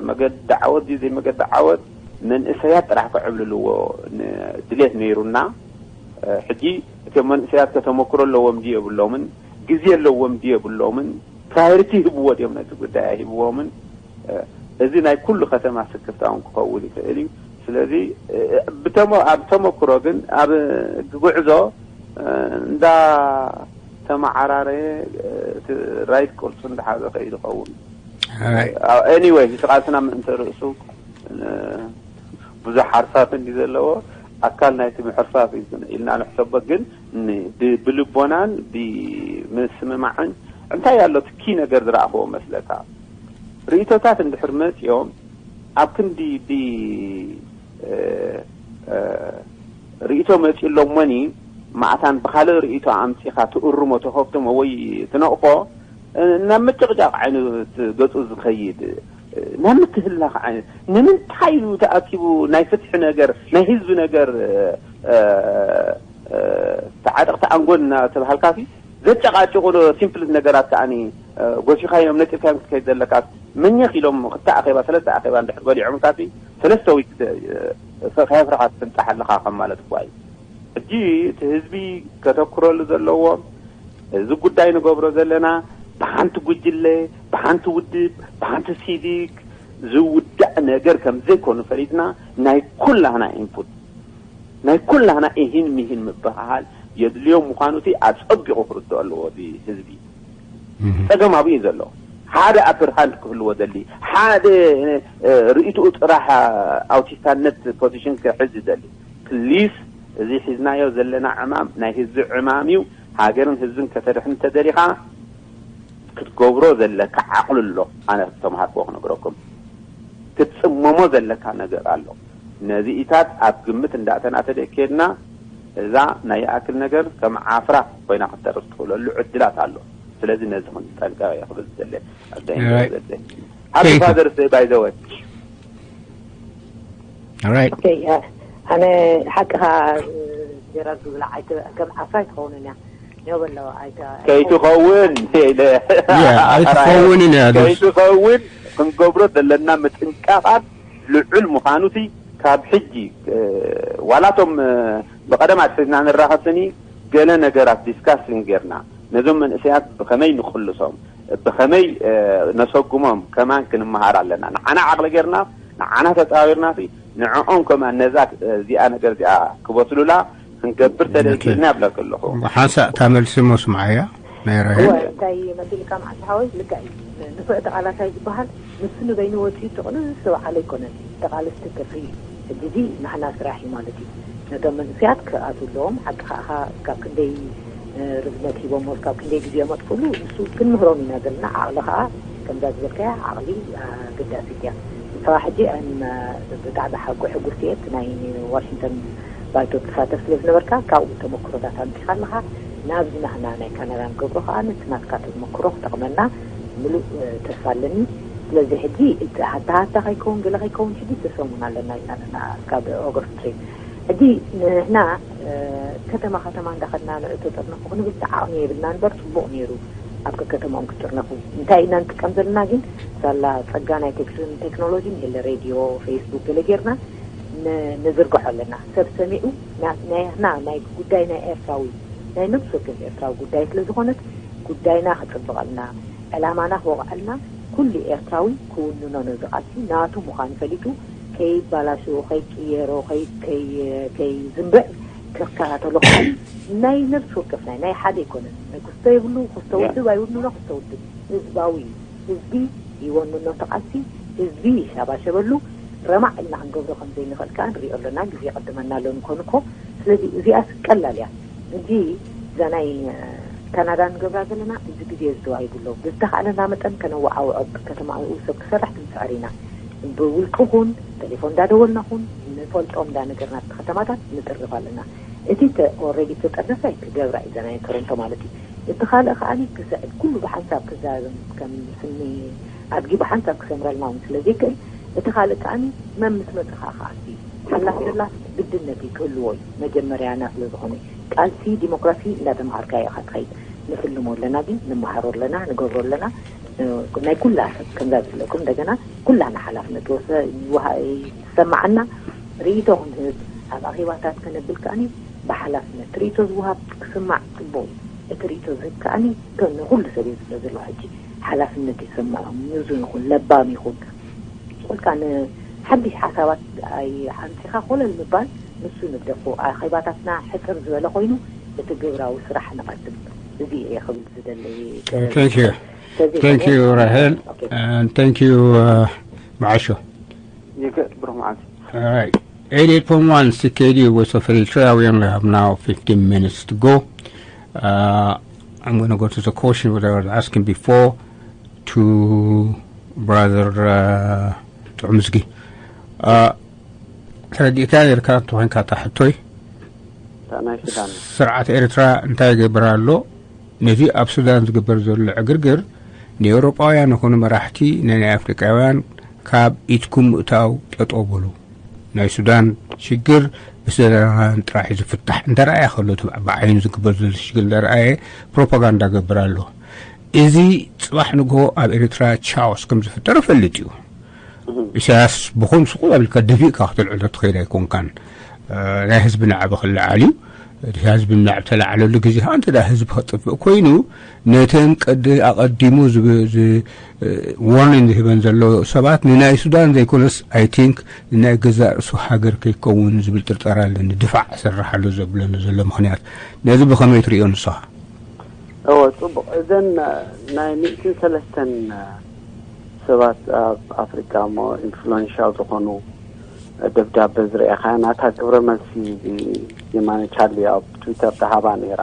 መገዲ ዓወት ድዩ ዘይመገዲ ዓወት መንእሰያት ጥራሕ ክዕብልልዎ ድሌት ነይሩና። ሕጂ እቶም መንእሰያት ከተመክሮ ኣለዎም ድዩ የብሎምን፣ ግዜ ኣለዎም ድዩ የብሎምን፣ ፕራዮሪቲ ይህብዎ ድዮም ነቲ ጉዳይ ኣይህብዎምን። እዚ ናይ ኩሉ ከተማ ስክፍታ እውን ክኸውን ይኽእል እዩ። ስለዚ ኣብ ተመክሮ ግን ኣብ ጉዕዞ እንዳ ተመዓራረየ እቲ ራይት ቅርጹ እንዳሓዘ ከይዱ ይኸውን። ኤኒወይ እቲ ቃልስና ምእንተ ርእሱ ብዙሕ ሓርፋፍ እንዲ ዘለዎ ኣካል ናይቲ ምሕርፋፍ እዩ ኢልና ንሕሰቦ። ግን ብልቦናን ብምስምማዕን እንታይ ኣሎ ትኪ ነገር ዝረኣኽዎ መስለካ? ርእቶታት እንድሕር መፅዮም ኣብ ክንዲ ብ ርእቶ መፂኡ ኣሎ እሞኒ ማእታን ብካልእ ርእቶ ኣምፂኻ ትእርሞ ተኸፍትሞ ወይ ትነቕፎ ናብ ምጭቕጫቕ ዓይነት ገፁ ዝኸይድ ናብ ምትህላኽ ዓይነት ንምንታይ እዩ ተኣኪቡ ናይ ፍትሒ ነገር ናይ ህዝቢ ነገር ተዓጠቕቲ ኣንጎል እናተባሃልካሲ ዘጨቃጭቑ ሲምፕልስ ነገራት ከዓኒ ጎሲኻዮም ነጢርካዮም ክትከይድ ዘለካ መኘኽ ኢሎም ክልተ ኣኼባ ሰለስተ ኣኼባ እንድሕር በሊዖምካሲ ሰለስተ ዊክ ከየፍረኻ ትፍንጣሕ ኣለኻ ከም ማለት እኳ እዩ። ሕጂ እቲ ህዝቢ ከተኩረሉ ዘለዎ እዚ ጉዳይ ንገብሮ ዘለና ብሓንቲ ጉጅለ ብሓንቲ ውድብ ብሓንቲ ሲቪክ ዝውዳእ ነገር ከም ዘይኮኑ ፈሊጥና ናይ ኩላህና ኢንፑት ናይ ኩላህና ኢሂን ሚሂን ምብህሃል የድልዮ ምዃኑ እቲ ኣጸቢቑ ክርድኦ ኣለዎ እዚ ህዝቢ። ጸገም ኣብኡ እዩ ዘሎ። ሓደ ኣፐር ሃንድ ክህልዎ ደሊ፣ ሓደ ርእይትኡ ጥራሕ ኣውቲስታነት ፖዚሽን ክሕዝ ደሊ። ፕሊስ እዚ ሒዝናዮ ዘለና ዕማም ናይ ህዝቢ ዕማም እዩ። ሃገርን ህዝብን ከተድሕን እንተደሊኻ ክትገብሮ ዘለካ ዓቕሊ ኣሎ። ኣነ ተምሃርክዎ ክነግረኩም ክትጽመሞ ዘለካ ነገር ኣሎ። ነዚኢታት ኣብ ግምት እንዳእተናተ ደይ ከድና እዛ ናይ ይኣክል ነገር ከም ዓፍራ ኮይና ክትተርፍ ትኽእለሉ ዕድላት ኣሎ። ስለዚ ነዚ ክንጠንቀቕ እየ ክብል ዝደለ ኣብዛ ኢንተርቪው ዘለ ሃፒ ፋዘርስ ደይ ባይ ዘ ወይ ኦራይት ኦኬ ኣነ ሓቅኻ ጀራር ዝብላ ኣይተ ከም ዓፍራ ኣይትኸውንን እያ ዮበሎ ኣይተ ከይትኸውን ኢለ ያ ኣይትኸውንን እያ ዶስ ከይትኸውን ክንገብሮ ዘለና ምጥንቃቓት ልዑል ምዃኑ እቲ ካብ ሕጂ ዋላቶም ብቐደም ኣትሒዝና ንራኸብ ስኒ ገለ ነገራት ዲስካስ ጌርና ነዞም መንእሰያት ብኸመይ ንቕልሶም ብኸመይ ነሰጉሞም ከማን ክንመሃር ኣለና። ንዓና ዓቕሊ ጌርና ንዓና ተጻዊርና ሲ ንዕኦም ከማን ነዛ እዚኣ ነገር እዚኣ ክበስሉላ ክንገብር ተደጊልና ይብለክ ኣለኹ። ሓንሳእ እታ መልሲ መስምዓያ ናይ ራሄል። እወ እንታይ መሲልካ መዓልቲ ሓወይ ልክዕ እዩ። ንፍዕቲ ቃላታይ ዝበሃል ንሱ ንበይኑ ወፂኡ ጥቕልል ዝተባዓለ ኣይኮነን። ተቓለስቲ ትርፊ እዩ። ሕጂ እዚ ናህና ስራሕ እዩ ማለት እዩ። ነቶም መንእሰያት ክኣትዉ ኣለዎም። ሓቂ ከኣኻ ካብ ክንደይ ርዝመት ሂቦሞ ካብ ክንደይ ግዜ መጥፍሉ ንሱ ክንምህሮም ኢና ዘለና። ዓቕሊ ከዓ ከምዛ ዝበልካያ ዓቕሊ ኣገዳሲት እያ። ንስኻ ሕጂ ብጣዕሚ ሓቂ ሕጉርቲ እየ። እቲ ናይ ዋሽንግተን ባይቶ ትሳተፍ ስለ ዝነበርካ ካብኡ ተመክሮታት ኣምፂኻ ኣለኻ። ናብዚ ናህና ናይ ካናዳ ንገብሮ ከዓ ነቲ ናትካ ተመክሮ ክጠቕመና ምሉእ ተስፋ ኣለኒ። ስለዚ ሕጂ እቲ ሃታሃታ ከይከውን ገለ ከይከውን ሕጂ ሰሙን ኣለና ኢልና ኣለና ካብ ኦገስት ትሪፕ። ሕጂ ንሕና ከተማ ከተማ እንዳኸድና ንእቶ ጠርነፉ ክንብል ዓቕሚ የብልና እምበር ፅቡቕ ነይሩ ኣብ ከከተማኦም ክጥርነፉ። እንታይ ኢና ንጥቀም ዘለና ግን ሳላ ፀጋ ናይ ቴክኖሎጂን የለ ሬድዮ ፌስቡክ ገለ ጌርና ንዝርግሖ ኣለና። ሰብ ሰሚዑ ናትና ናይ ጉዳይ ናይ ኤርትራዊ ናይ ነብሲ ወከፍ ኤርትራዊ ጉዳይ ስለ ዝኾነት ጉዳይና ክጽብቐልና፣ ዕላማና ክወቕዐልና ኩሉ ኤርትራዊ ክውንኖ ነዚ ቃልሲ ናቱ ምዃኑ ፈሊጡ ከይባላሽዎ፣ ከይቅየሮ፣ ከይዝንብዕ ክከታተሎ ናይ ነብሲ ወከፍ ናይ ናይ ሓደ ኣይኮነን። ክስቶ የብሉ፣ ክስቶ ውድብ ኣይውንኖ፣ ክስቶ ውድብ ህዝባዊ እዩ። ህዝቢ ይወንኖ እቲ ቃልሲ፣ ህዝቢ ይሻባሸበሉ። ረማዕ ኢልና ክንገብሮ ከም ዘይንኽእል ከኣ ንሪኦ ኣለና። ግዜ ይቕድመና ኣሎ ንኮን እኮ። ስለዚ እዚኣስ ቀላል እያ። ሕጂ እዛ ናይ ካናዳ ንገብራ ዘለና እዚ ግዜ ዝተዋሂቡ ኣሎ። ብዝተኻእለና መጠን ከነወዓውዖ ኣብ ከተማ ንኡ ሰብ ክሰርሕ ክንስዕር ኢና። ብውልቂ ኹን ተሌፎን እንዳደወልና ኹን ንፈልጦም እንዳነገርና ኣብቲ ከተማታት ንጥርፍ ኣለና። እቲ ኦልሬዲ ተጠርነፈ ክገብራ እዩ እዛ ናይ ቶሮንቶ ማለት እዩ። እቲ ካልእ ከዓኒ ክስዕብ ኩሉ ብሓንሳብ ክዛዘም ከም ስኒ ኣድጊ ብሓንሳብ ክሰምረልና እውን ስለ ዘይክእል እቲ ካልእ ከዓኒ መን ምስ መፀ ከዓ ከዓሲ ሓላፍ ደላፍ ግድነት እዩ ክህልዎ እዩ መጀመርያና ስለ ዝኾነ ቃልሲ ዲሞክራሲ እንዳተምሃርካ ኢኻ ትኸይድ ንፍልሞ ኣለና ግን ንመሃሮ ኣለና ንገብሮ ኣለና ናይ ኩላ ሰብ ከምዛ ዝብለኩም እንደገና ኩላና ሓላፍነት ወሰ ይወሃ ይሰማዓና። ርእይቶ ክንህብ ኣብ ኣኼባታት ከነብል ከኣኒ ብሓላፍነት ርእይቶ ዝወሃብ ክስማዕ ጽቡቕ እዩ። እቲ ርእይቶ ዝህብ ከኣኒ እቶ ንኹሉ ሰብ እዩ ዝብሎ ዘሎ ሕጂ ሓላፍነት ይሰምዖ። ምዙን ይኹን ለባም ይኹን ቁልካ ንሓድሽ ሓሳባት ኣይ ሓንጺኻ ኮለል ምባል ንሱ ንግደፎ። ኣኼባታትና ሕጽር ዝበለ ኮይኑ እቲ ግብራዊ ስራሕ ንቐድም። እዚ እየ ክብል ዝደሊ። Thank you. Thank you, Rahel. And thank you, uh, Maasho. ይክእል ብሩኽ መዓልቲ። All right. eighty-eight point one C K D U Voice of Eritrea. We only have now fifteen minutes to go. Uh, I'm going to go to the question that I was asking before to Brother uh, Tromsky. Uh, ተረዲእካ ርካ ተኾንካ ታሕቶይ ናይ ሱዳን ስርዓት ኤርትራ እንታይ ይገብር ኣሎ? ነዚ ኣብ ሱዳን ዝግበር ዘሎ ዕግርግር ንኤውሮጳውያን ይኹኑ መራሕቲ ናይ ኣፍሪቃውያን ካብ ኢድኩም ምእታው ጠጠው በሉ። ናይ ሱዳን ሽግር ብሰላም ጥራሕ እዩ ዝፍታሕ። እንተ ረኣየ ከሎ እቲ ብዓይኑ ዝግበር ዘሎ ሽግር እንተ ረኣየ ፕሮፓጋንዳ ገብር ኣሎ። እዚ ጽባሕ ንግሆ ኣብ ኤርትራ ቻኦስ ከም ዝፍጠር እፈልጥ እዩ። ኢሳያስ ብኹን ስቑ ኣቢልካ ደፊእካ ክትልዕሎ ትኽእል ኣይኮንካን። ናይ ህዝቢ ናዕቢ ክለዓል እዩ። እቲ ህዝቢ ናዕቢ ተላዕለሉ ግዜ ከዓ እንተ ህዝቢ ክጥፍእ ኮይኑ ነተን ቀዲ ኣቐዲሙ ዋርኒንግ ዝህበን ዘሎ ሰባት ንናይ ሱዳን ዘይኮነስ ኣይ ቲንክ ንናይ ገዛእ ርእሱ ሃገር ከይከውን ዝብል ጥርጠራ ኣለኒ። ድፋዕ ሰርሕ ኣሎ ዘብለኒ ዘሎ ምኽንያት ነዚ ብኸመይ ትርእዮ ንስኻ? እወ ጽቡቕ። እዘን ናይ ሚእትን ሰለስተን ሰባት ኣብ ኣፍሪቃ እሞ ኢንፍሉዌንሻል ዝኾኑ ደብዳበ ዝረኣኻ ናታ ግብረ መልሲ የማነ ቻርሊ ኣብ ትዊተር ተሃባ ነይራ።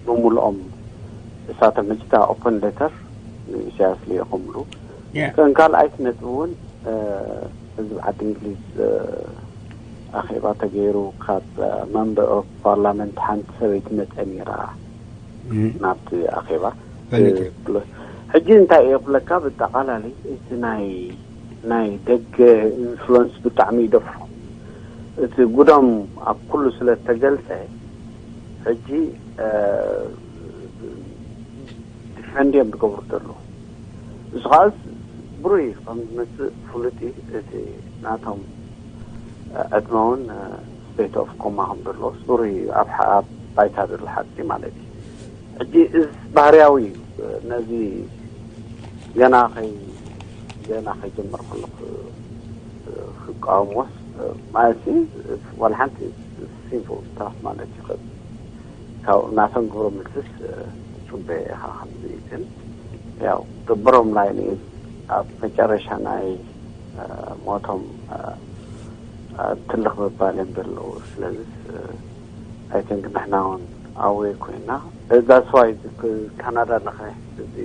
ብምሉኦም እሳቶም ሕጂ እታ ኦፐን ሌተር ንኢሳያስ ልኢኾምሉ። እተን ካልኣይት ነጥቢ እውን እዚ ዓዲ እንግሊዝ ኣኼባ ተገይሩ ካብ መንበር ኦፍ ፓርላመንት ሓንቲ ሰበይቲ መፀ ነይራ ናብቲ ኣኼባ። ሕጂ እንታይ እየ ክብለካ ብጠቓላሊ እቲ ናይ ናይ ደገ ኢንፍሉንስ ብጣዕሚ ይደፍሮ። እቲ ጉዶም ኣብ ኩሉ ስለ ተገልፀ ሕጂ ዲፈንድ እዮም ዝገብሩ ዘለዉ። እዚ ከዓ ብሩይ ከም ዝመፅእ ፍሉጥ እዩ። እቲ ናቶም ዕድመ እውን ስቴት ኦፍ ኮማ ከም ዘለዎስ ብሩይ ኣብ ባይታ ዘሎ ሓቂ ማለት እዩ። ሕጂ እዚ ባህርያዊ እዩ። ነዚ ገና ከይ ገና ከይጀመር ከሎ ክቃወምዎስ ማለት ዋላ ሓንቲ ሲምፕል ስታፍ ማለት ይኽእል ካብ ናቶም ግብረ መልስስ ትፅበየ ኢኻ ከምዚ ግን ያው ግብሮም ላይ ኣብ መጨረሻ ናይ ሞቶም ትልቕ ምባል እዮም ዘለዉ። ስለዚ ኣይተንክ ንሕና እውን ኣወይ ኮይና that's why ካናዳ ኣለኸ እዚ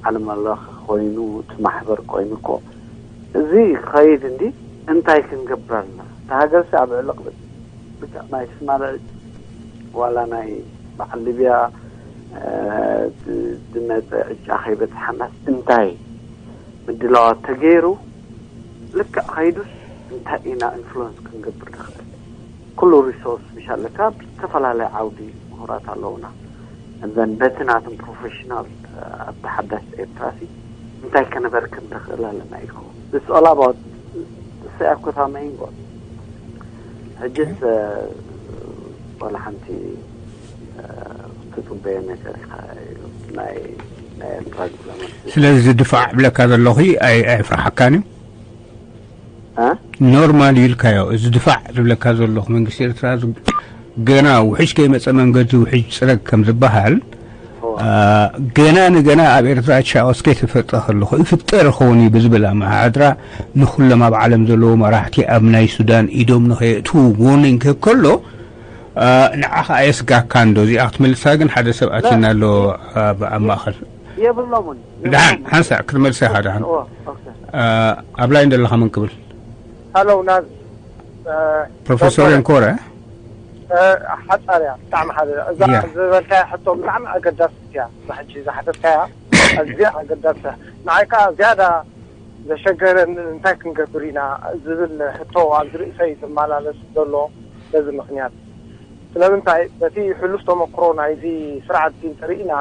ዓለም ኣለኸ ኮይኑ እቲ ማሕበር ኮይኑ እኮ እዚ ክኸይድ እንዲ እንታይ ክንገብር ኣለና? እታ ሃገርሲ ኣብ ዕልቕልቕ ብቻ ናይ ትስማረ ዋላ ናይ በዓል ሊብያ ዝመፀ ዕጫ ከይበፅሓናስ እንታይ ምድላዋት ተገይሩ ልክዕ ከይዱስ እንታይ ኢና ኢንፍሉንስ ክንገብር ንኽእል? ኩሉ ሪሶርስ ምሽ ኣለካ ብዝተፈላለየ ዓውዲ ምሁራት ኣለውና። እዘን በቲ ናቶም ፕሮፌሽናል ኣብቲ ሓዳስ ኤርትራሲ እንታይ ከነበርክብ ንኽእል ኣለና ኢኹ እስ ኦላባት ሰያኮታ መይንጎ ሕጅስ ዋላ ሓንቲ ትፅበየ ነገር ኢኻ ናይ ናይ ኤርትራ ዲፕሎማሲ ስለዚ ድፋዕ ብለካ ዘለኹ ኣይፍርሓካን እዩ። ኖርማል እዩ ኢልካዮ። እዚ ድፋዕ ዝብለካ ዘለኹ መንግስቲ ኤርትራ ገና ውሕጅ ከይመፀ መንገዲ ውሕጅ ፅረግ ከም ዝበሃል ገና ንገና ኣብ ኤርትራ ቻኦስ ከይተፈጠ ከለኹ ይፍጠር ይኸውን እዩ ብዝብል ኣመሓድራ ንኩሎም ኣብ ዓለም ዘለዉ መራሕቲ ኣብ ናይ ሱዳን ኢዶም ንኸየእትዉ ዎርኒንግ ክህብ ከሎ ንዓ ከዓ የስጋካ እንዶ እዚኣ ክትመልሳ ግን ሓደ ሰብ ኣትና ኣሎ ኣብ ማእኸል የብሎምን ደሓን ሓንሳእ ክትመልሳ ኢኻ ደሓን ኣብ ላይን ዘለኻ መን ክብል ሃለው ናዝ ፕሮፌሰር የንኮረ ሓፃር እያ ብጣዕሚ ሓደ እዛ ዝበልካያ ሕቶ ብጣዕሚ ኣገዳሲት እያ። እዛ ሕጂ ዝሓተትካያ ኣዝያ ኣገዳሲት እያ። ንዓይ ከዓ ዝያዳ ዘሸገረኒ እንታይ ክንገብር ኢና ዝብል ሕቶ ኣብዚ ርእሰይ ዝመላለስ ዘሎ በዚ ምኽንያት ስለምንታይ በቲ ሕሉፍ ተመክሮ ናይዚ ስርዓት እዚ እንተርኢና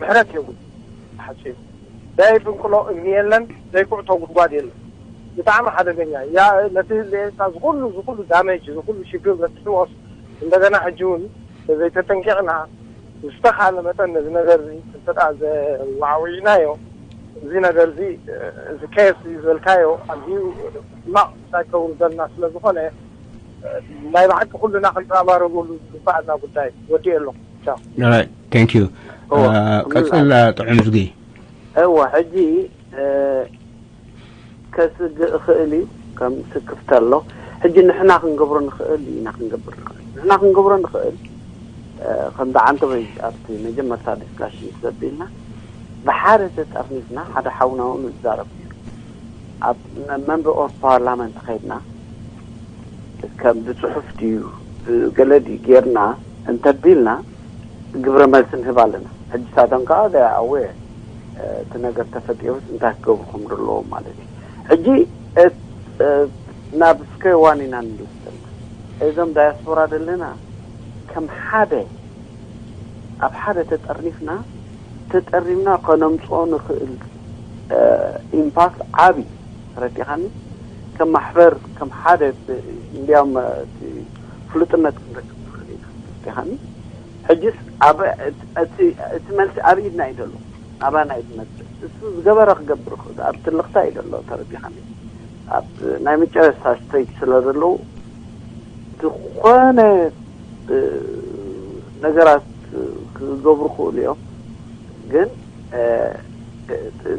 ምሕረት የብሉ ሓፂሩ ዘይፍንቅሎ እምኒ የለን፣ ዘይኩዕቶ ጉድጓድ የለን። ብጣዕሚ ሓደገኛ ያ ነቲ ንኤርትራ ዝኩሉ ዝኩሉ ዳሜጅ ዝኩሉ ሽግር በፅሕዎስ እንደገና ሕጂ እውን ዘይተጠንቂቕና ዝተኻለ መጠን ነዚ ነገር እዚ እንተ ዘዋዕዊዕናዮ እዚ ነገር እዚ እዚ ኬስ ዝበልካዮ ኣዝዩ ሕማቕ እንታይ ክኸውን ዘለና ስለ ዝኾነ ናይ ብሓቂ ኩልና ክንረባረበሉ ዝግባኣና ጉዳይ ወዲኤ ኣለኹ። ቻው። Alright, thank you. ቀፅል ጥዑም ዝጊ። እወ ሕጂ ከስግእ እኽእል እዩ ከም ስክፍታ ኣሎ። ሕጂ ንሕና ክንገብሮ ንኽእል ኢና ክንገብር ንኽእል ንሕና ክንገብሮ ንኽእል ከምዚ ዓንተበይ ኣብቲ መጀመርታ ዲስካሽን ዘቢልና ብሓደ ተጠርኒፍና ሓደ ሓውና እውን ዝዛረብ ነይሩ ኣብ መንበር ኦፍ ፓርላመንት ከይድና ከም ብፅሑፍ ድዩ ገለ ድዩ ጌርና እንተቢልና ግብረ መልሲ ንህብ ኣለና። ሕጂ ሳቶም ከዓ ኣዌ እቲ ነገር ተፈጢሩስ እንታይ ክገብሩ ከም ዘለዎም ማለት እዩ። ሕጂ ናብ ስኩዌር ዋን ኢና ንልወስ ዘለና። እዞም ዳያስፖራ ዘለና ከም ሓደ ኣብ ሓደ ተጠርኒፍና ተጠሪምና ከነምፅኦ ንኽእል ኢምፓክት ዓብዪ ተረዲኻኒ። ከም ማሕበር ከም ሓደ እንዲያም ፍሉጥነት ክንረክብ ንኽእል ኢና ተረዲኻኒ። ሕጅስ እቲ መልሲ ኣብ ኢድና እዩ ዘሎ፣ ኣባና እዩ ዝመፅእ። እሱ ዝገበረ ክገብር ይኽእል ኣብ ትልኽታ እዩ ዘሎ ተረዲኻኒ። ኣብ ናይ መጨረስታ ስቴጅ ስለ ዘለዉ ዝኾነ ነገራት ክገብሩ ክእሉ እዮም፣ ግን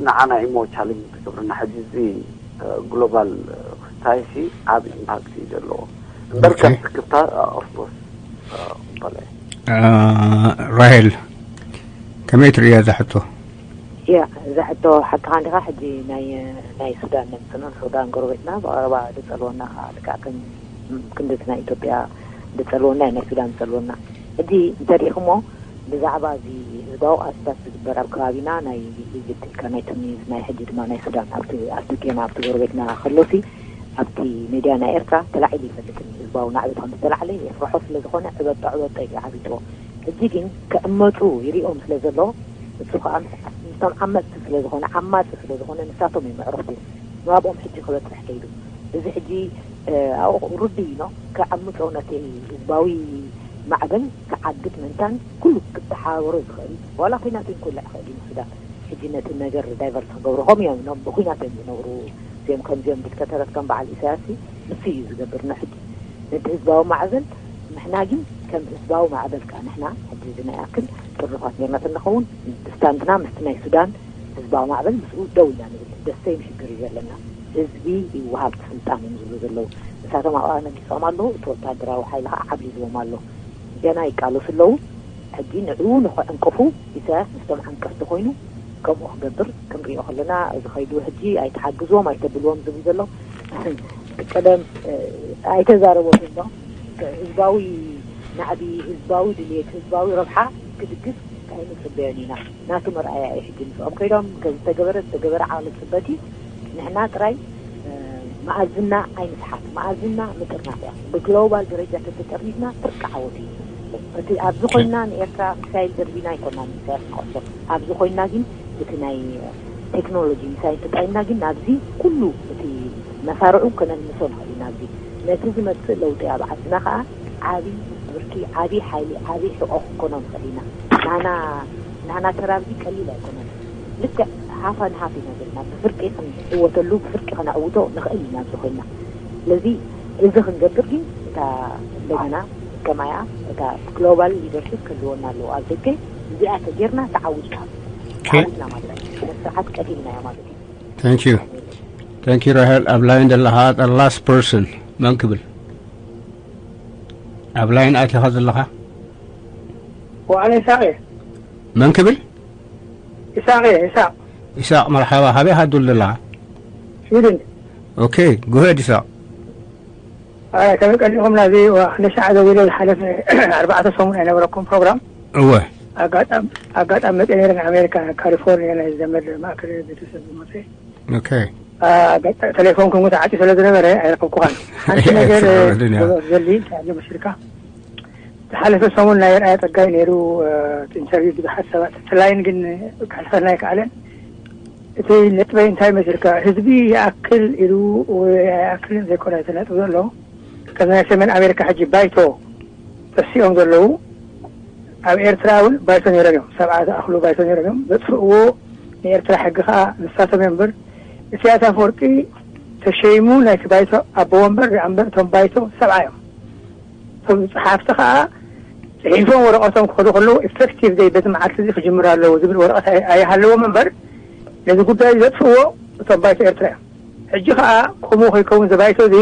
ንዓና ኢሞ ቻሌንጅ ትገብርና። ሕጂ እዚ ግሎባል ክስታይ ሲ ዓብ ኢምፓክት እዩ ዘለዎ እምበር ከም ስክፍታ ኦፍኮርስ በለ ራሄል ከመይ ትርእያ እዛ ሕቶ? ያ እዛ ሕቶ ሓቅኻ እንዲኻ። ሕጂ ናይ ናይ ሱዳን ነምፅኖን ሱዳን ጎረቤትና ብቐረባ ዝፀልወና ከዓ ልክዕ ከም ክንድቲ ናይ ኢትዮጵያ ዝፀልወና ናይ ሱዳን ዝፀልወና። ሕጂ እንተሪኢኹሞ ብዛዕባ እዚ ህዝባዊ ቃልስታት ዝግበር ኣብ ከባቢና ናይ ኢጅፕት ኢልካ ናይ ቱኒስ ናይ ሕጂ ድማ ናይ ሱዳን ኣብቲ ኣብቲ ጌና ኣብቲ ጎረቤትና ከሎሲ ኣብቲ ሜድያ ናይ ኤርትራ ተላዒሉ ይፈልጥን ህዝባዊ ናዕቢ ከም ዝተላዕለ የፍርሖ ስለ ዝኾነ ዕበጦ ዕበጦ እዩ ዓቢጥዎ። ሕጂ ግን ክዕመፁ ይሪኦም ስለ ዘሎ እሱ ከዓ ምስቶም ዓመፅቲ ስለ ዝኾነ ዓማፂ ስለ ዝኾነ ንሳቶም እዮም ኣዕሩኽቲ ናብኦም ሕጂ ክበፅሕ ከይዱ እዚ ሕጂ ርዱእ ኢኖ ክዕምፆ ነቲ ህዝባዊ ማዕበል ክዓግት ምእንታን ኩሉ ክተሓባበሮ ዝኽእል ዋላ ኩናት እውን ክውልዕ ይኽእል እዩ ንሱዳን ሕጂ ነቲ ነገር ዳይቨርት ክገብሩ ከም እዮም ኢኖም ብኩናት እዮም ዝነብሩ እዚኦም ከምዚኦም ዲክታተራት ከም በዓል ኢሳያስ ንሱ እዩ ዝገብር ንሕጂ ነቲ ህዝባዊ ማዕበል ንሕና ግን ከም ህዝባዊ ማዕበል ከዓ ንሕና ሕጂ እዚ ናይ ኣክል ጥርፋት ጌርና ተንኸውን ብስታንድና ምስቲ ናይ ሱዳን ህዝባዊ ማዕበል ምስኡ ደው ኢና ንብል ደሰይም ሽግር እዩ ዘለና ህዝቢ ይወሃብ ስልጣን እዮም ዝብሉ ዘለዉ ንሳቶም ኣብኣ ነጊፆም ኣለዉ እቲ ወታደራዊ ሓይሊ ከዓ ዓብሊልዎም ኣሎ ገና ይቃለሱ ኣለዉ ሕጂ ንዕኡ ንክዕንቅፉ ኢሳያስ ምስቶም ዓንቀፍቲ ኮይኑ ከምኡ ክገብር ክንሪኦ ከለና እዚ ከይዱ ሕጂ ኣይተሓግዝዎም ኣይተብልዎም ዝብል ዘሎ ቀደም ኣይተዛረቦትን ዶ ህዝባዊ ናዕቢ ህዝባዊ ድልየት ህዝባዊ ረብሓ ክድግፍ ኣይንፅበዮን ኢና ናቱ መርኣያ እዩ ሕጂ ምስኦም ከይዶም ዝተገበረ ዝተገበረ ዓቕሊ ፅበት እዩ ንሕና ጥራይ መኣዝና ኣይንስሓት መኣዝና ምጥርናፍ እያ ብግሎባል ደረጃ ተተጠርኒፍና ፍርቂ ዓወት እዩ እቲ ኣብዚ ኮይና ንኤርትራ ሚሳይል ደርቢና ኣይኮና ንኢሳያስ ንቐሶ ኣብዚ ኮይና ግን እቲ ናይ ቴክኖሎጂ ሚሳይል ተጠቂምና ግን ናብዚ ኩሉ እቲ መሳርዑ ከነልምሶ ንኽእል ኢና ኣብዚ ነቲ ዝመፅእ ለውጢ ኣብ ዓድና ከዓ ዓብይ ብርኪ ዓብይ ሓይሊ ዓብይ ሕቆ ክንኮኖ ንኽእል ኢና ናና ናና ተራብዚ ቀሊል ኣይኮነን ልክዕ ሃፋ ንሃፍ ኢና ዘለና ብፍርቂ ክንዕወተሉ ብፍርቂ ከነዕውቶ ንኽእል ኢና ኣብዚ ኮይና ስለዚ እዚ ክንገብር ግን እታ እንደገና ከማያ እታ ግሎባል ሊደርሽፕ ክህልወና ኣለዎ ኣብ ደገ እዚኣ ተጌርና ተዓዊትና ተዓዊትና ማለት እዩ ስርዓት ቀቲልናዮ ማለት እዩ Thank you. Thank you ራሄል ኣብ ላይን ዘለኻ the last person መን ክብል ኣብ ላይን ኣቲኻ ዘለኻ ዋዕለ ይሳቅ እየ መን ክብል ይሳቅ እየ ይሳቅ ይሳቅ መርሓባ ካበይ ሃዱል ዘለኻ ስዊድን okay go ahead ይሳቅ ከመይ ቀኒኹም ናዚ ንሻዕ ደዊለ ዝሓለፈ ኣርባዕተ ሰሙን ኣይነበረኩም ፕሮግራም እወ ኣጋጣሚ መፀ ነይረ ንኣሜሪካ ካሊፎርኒያ ናይ ዘመድ ማእከል ቤተሰብ ዝሞተ okay ቴሌፎን ክሙ ተዓፂ ስለ ዝነበረ ኣይረከብኩኻን ሓንቲ ነገር ዘሊ እንታይ ኣሎ መሲልካ ዝሓለፈ ሰሙን ናይ ርኣያ ፀጋይ ነይሩ ኢንተርቪው ብዙሓት ሰባት እቲ ላይን ግን ክሕልፈልና ኣይከኣለን እቲ ነጥበይ እንታይ መሲልካ፣ ህዝቢ ይኣክል ኢሉ ወይ ኣይኣክልን ዘይኮነ እቲ ነጥብ ዘሎ፣ ከም ናይ ሰሜን ኣሜሪካ ሕጂ ባይቶ ተሲኦም ዘለዉ፣ ኣብ ኤርትራ እውን ባይቶ ነይሮም እዮም። ሰብዓ ዝኣኽሉ ባይቶ ነይሮም እዮም። ዘጥፍእዎ ንኤርትራ ሕጊ ከዓ ንሳቶም እዮም እምበር፣ ኢሳያስ ኣፈወርቂ ተሸይሙ ናይቲ ባይቶ ኣቦ ወንበር ሪኣ እምበር፣ እቶም ባይቶ ሰብዓ እዮም። እቶም ጸሓፍቲ ከዓ ጽሒፎም ወረቐቶም ክኸዱ ከለዉ፣ ኢፌክቲቭ ደይ በዚ መዓልቲ እዚ ክጅምር ኣለዎ ዝብል ወረቐት ኣይ- ኣይሃለዎም እምበር፣ ነዚ ጉዳይ ዘጥፍእዎ እቶም ባይቶ ኤርትራ እዮም። ሕጂ ከዓ ከምኡ ከይከውን፣ እዚ ባይቶ እዚ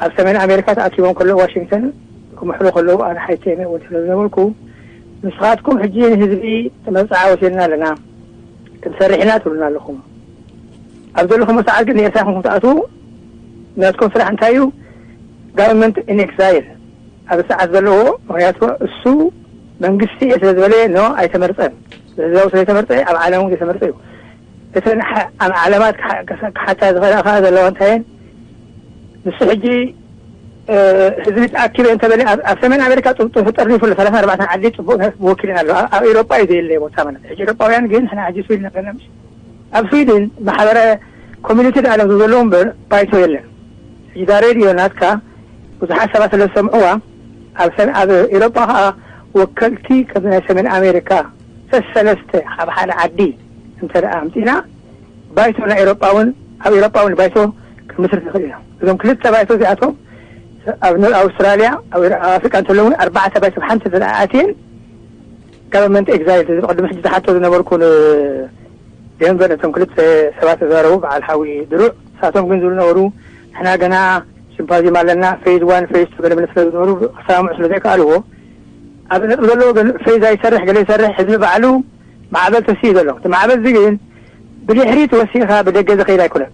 ኣብ ሰሜን ኣሜሪካ ተኣኪቦም ከለዉ፣ ዋሽንግተን ክምሕሉ ከለዉ፣ ኣነ ሓይተይ እውን ስለ ዝነበርኩ፣ ንስኻትኩም ሕጂ ንህዝቢ መብፅዓ ወሲድና ኣለና፣ ክንሰርሕ ኢና ትብሉና ኣለኹም። ኣብ ዘለኹም ሰዓት ግን ንኤርትራ ኢኹም ክትኣትዉ፣ ናትኩም ስራሕ እንታይ እዩ? ጋቨርንመንት ኢን ኤክዛይል ኣብ ሰዓት ዘለዎ። ምክንያቱ እሱ መንግስቲ እየ ስለ ዝበለ፣ ኖ፣ ኣይተመርፀን። ህዝባዊ ስለ ዝተመርፀ፣ ኣብ ዓለም እውን ዘይተመርፀ እዩ። እተን ሓ- ኣብ ዓለማት ክሓ- ክሓታ ዝኽእላ ከዓ ዘለዋ እንታይ እየን? ንሱ ሕጂ፣ እ፣ ህዝቢ ተኣኪበ እንተበለ፣ ኣብ ኣብ ሰሜን ኣሜሪካ ጡ- ጡ- ተጠርኒፉ ኣሎ። ሰላሳ ኣርባዕተ ዓዲ ጽቡቕ ወኪልን ኣሎ። ኣብ ኣብ ኤውሮጳ እዩ ዘየለ ቦታ ማለት። ሕጂ ኤውሮጳውያን ግን ንሕና ሕጂ ስዊድን ኣለና፣ ምሽ? ኣብ ስዊድን ማሕበረ ኮሚኒቲ ደኣ ኣለዉ ዘለዉ እምበር ባይቶ የለን። ሕጂ እዛ ሬድዮ ናትካ ብዙሓት ሰባት ስለ ዝሰምዕዋ፣ ኣብ ሰሜ- ኣብ ኤውሮጳ ከዓ ወከልቲ ከም ናይ ሰሜን ኣሜሪካ ሰሰለስተ ካብ ሓደ ዓዲ እንተ ደኣ ኣምጺና፣ ባይቶ ናይ ኤውሮጳ እውን፣ ኣብ ኤውሮጳ እውን ባይቶ ክምስርት ይኽእል ኢና። እዞም ክልተ ባይቶ እዚኣቶም ኣብ ኖር ኣውስትራልያ፣ ኣብ ኤር- ኣብ ኣፍሪቃ እንተለዉ እውን ኣርባዕተ ባይቶ ብሓንቲ እንተ ደኣ ኣትየን፣ ጋቨርንመንት ኤግዛይል፣ እዚ ቅድሚ ሕጂ ዝሓቶ ዝነበርኩ ንዴንቨር፣ እቶም ክልተ ሰባት ተዛረቡ፣ በዓል ሓዊ ድሩዕ፣ ንሳቶም ግን ዝብሉ ነበሩ፣ ንሕና ገና ሲምፓዚየም ኣለና፣ ፌዝ ዋን፣ ፌዝ ቱ ገለ መለ ስለ ዝነበሩ፣ ክሰማምዑ ስለ ዘይከኣልዎ፣ ኣብ ነጥቢ ዘለዎ ገለ ፌዝ ኣይሰርሕ፣ ገለ ይሰርሕ፣ ህዝቢ ባዕሉ ማዕበል ተስዩ ዘሎ። እቲ ማዕበል እዚ ግን ብድሕሪት ወሲኻ ብደገ ዝኸይድ ኣይኮነን።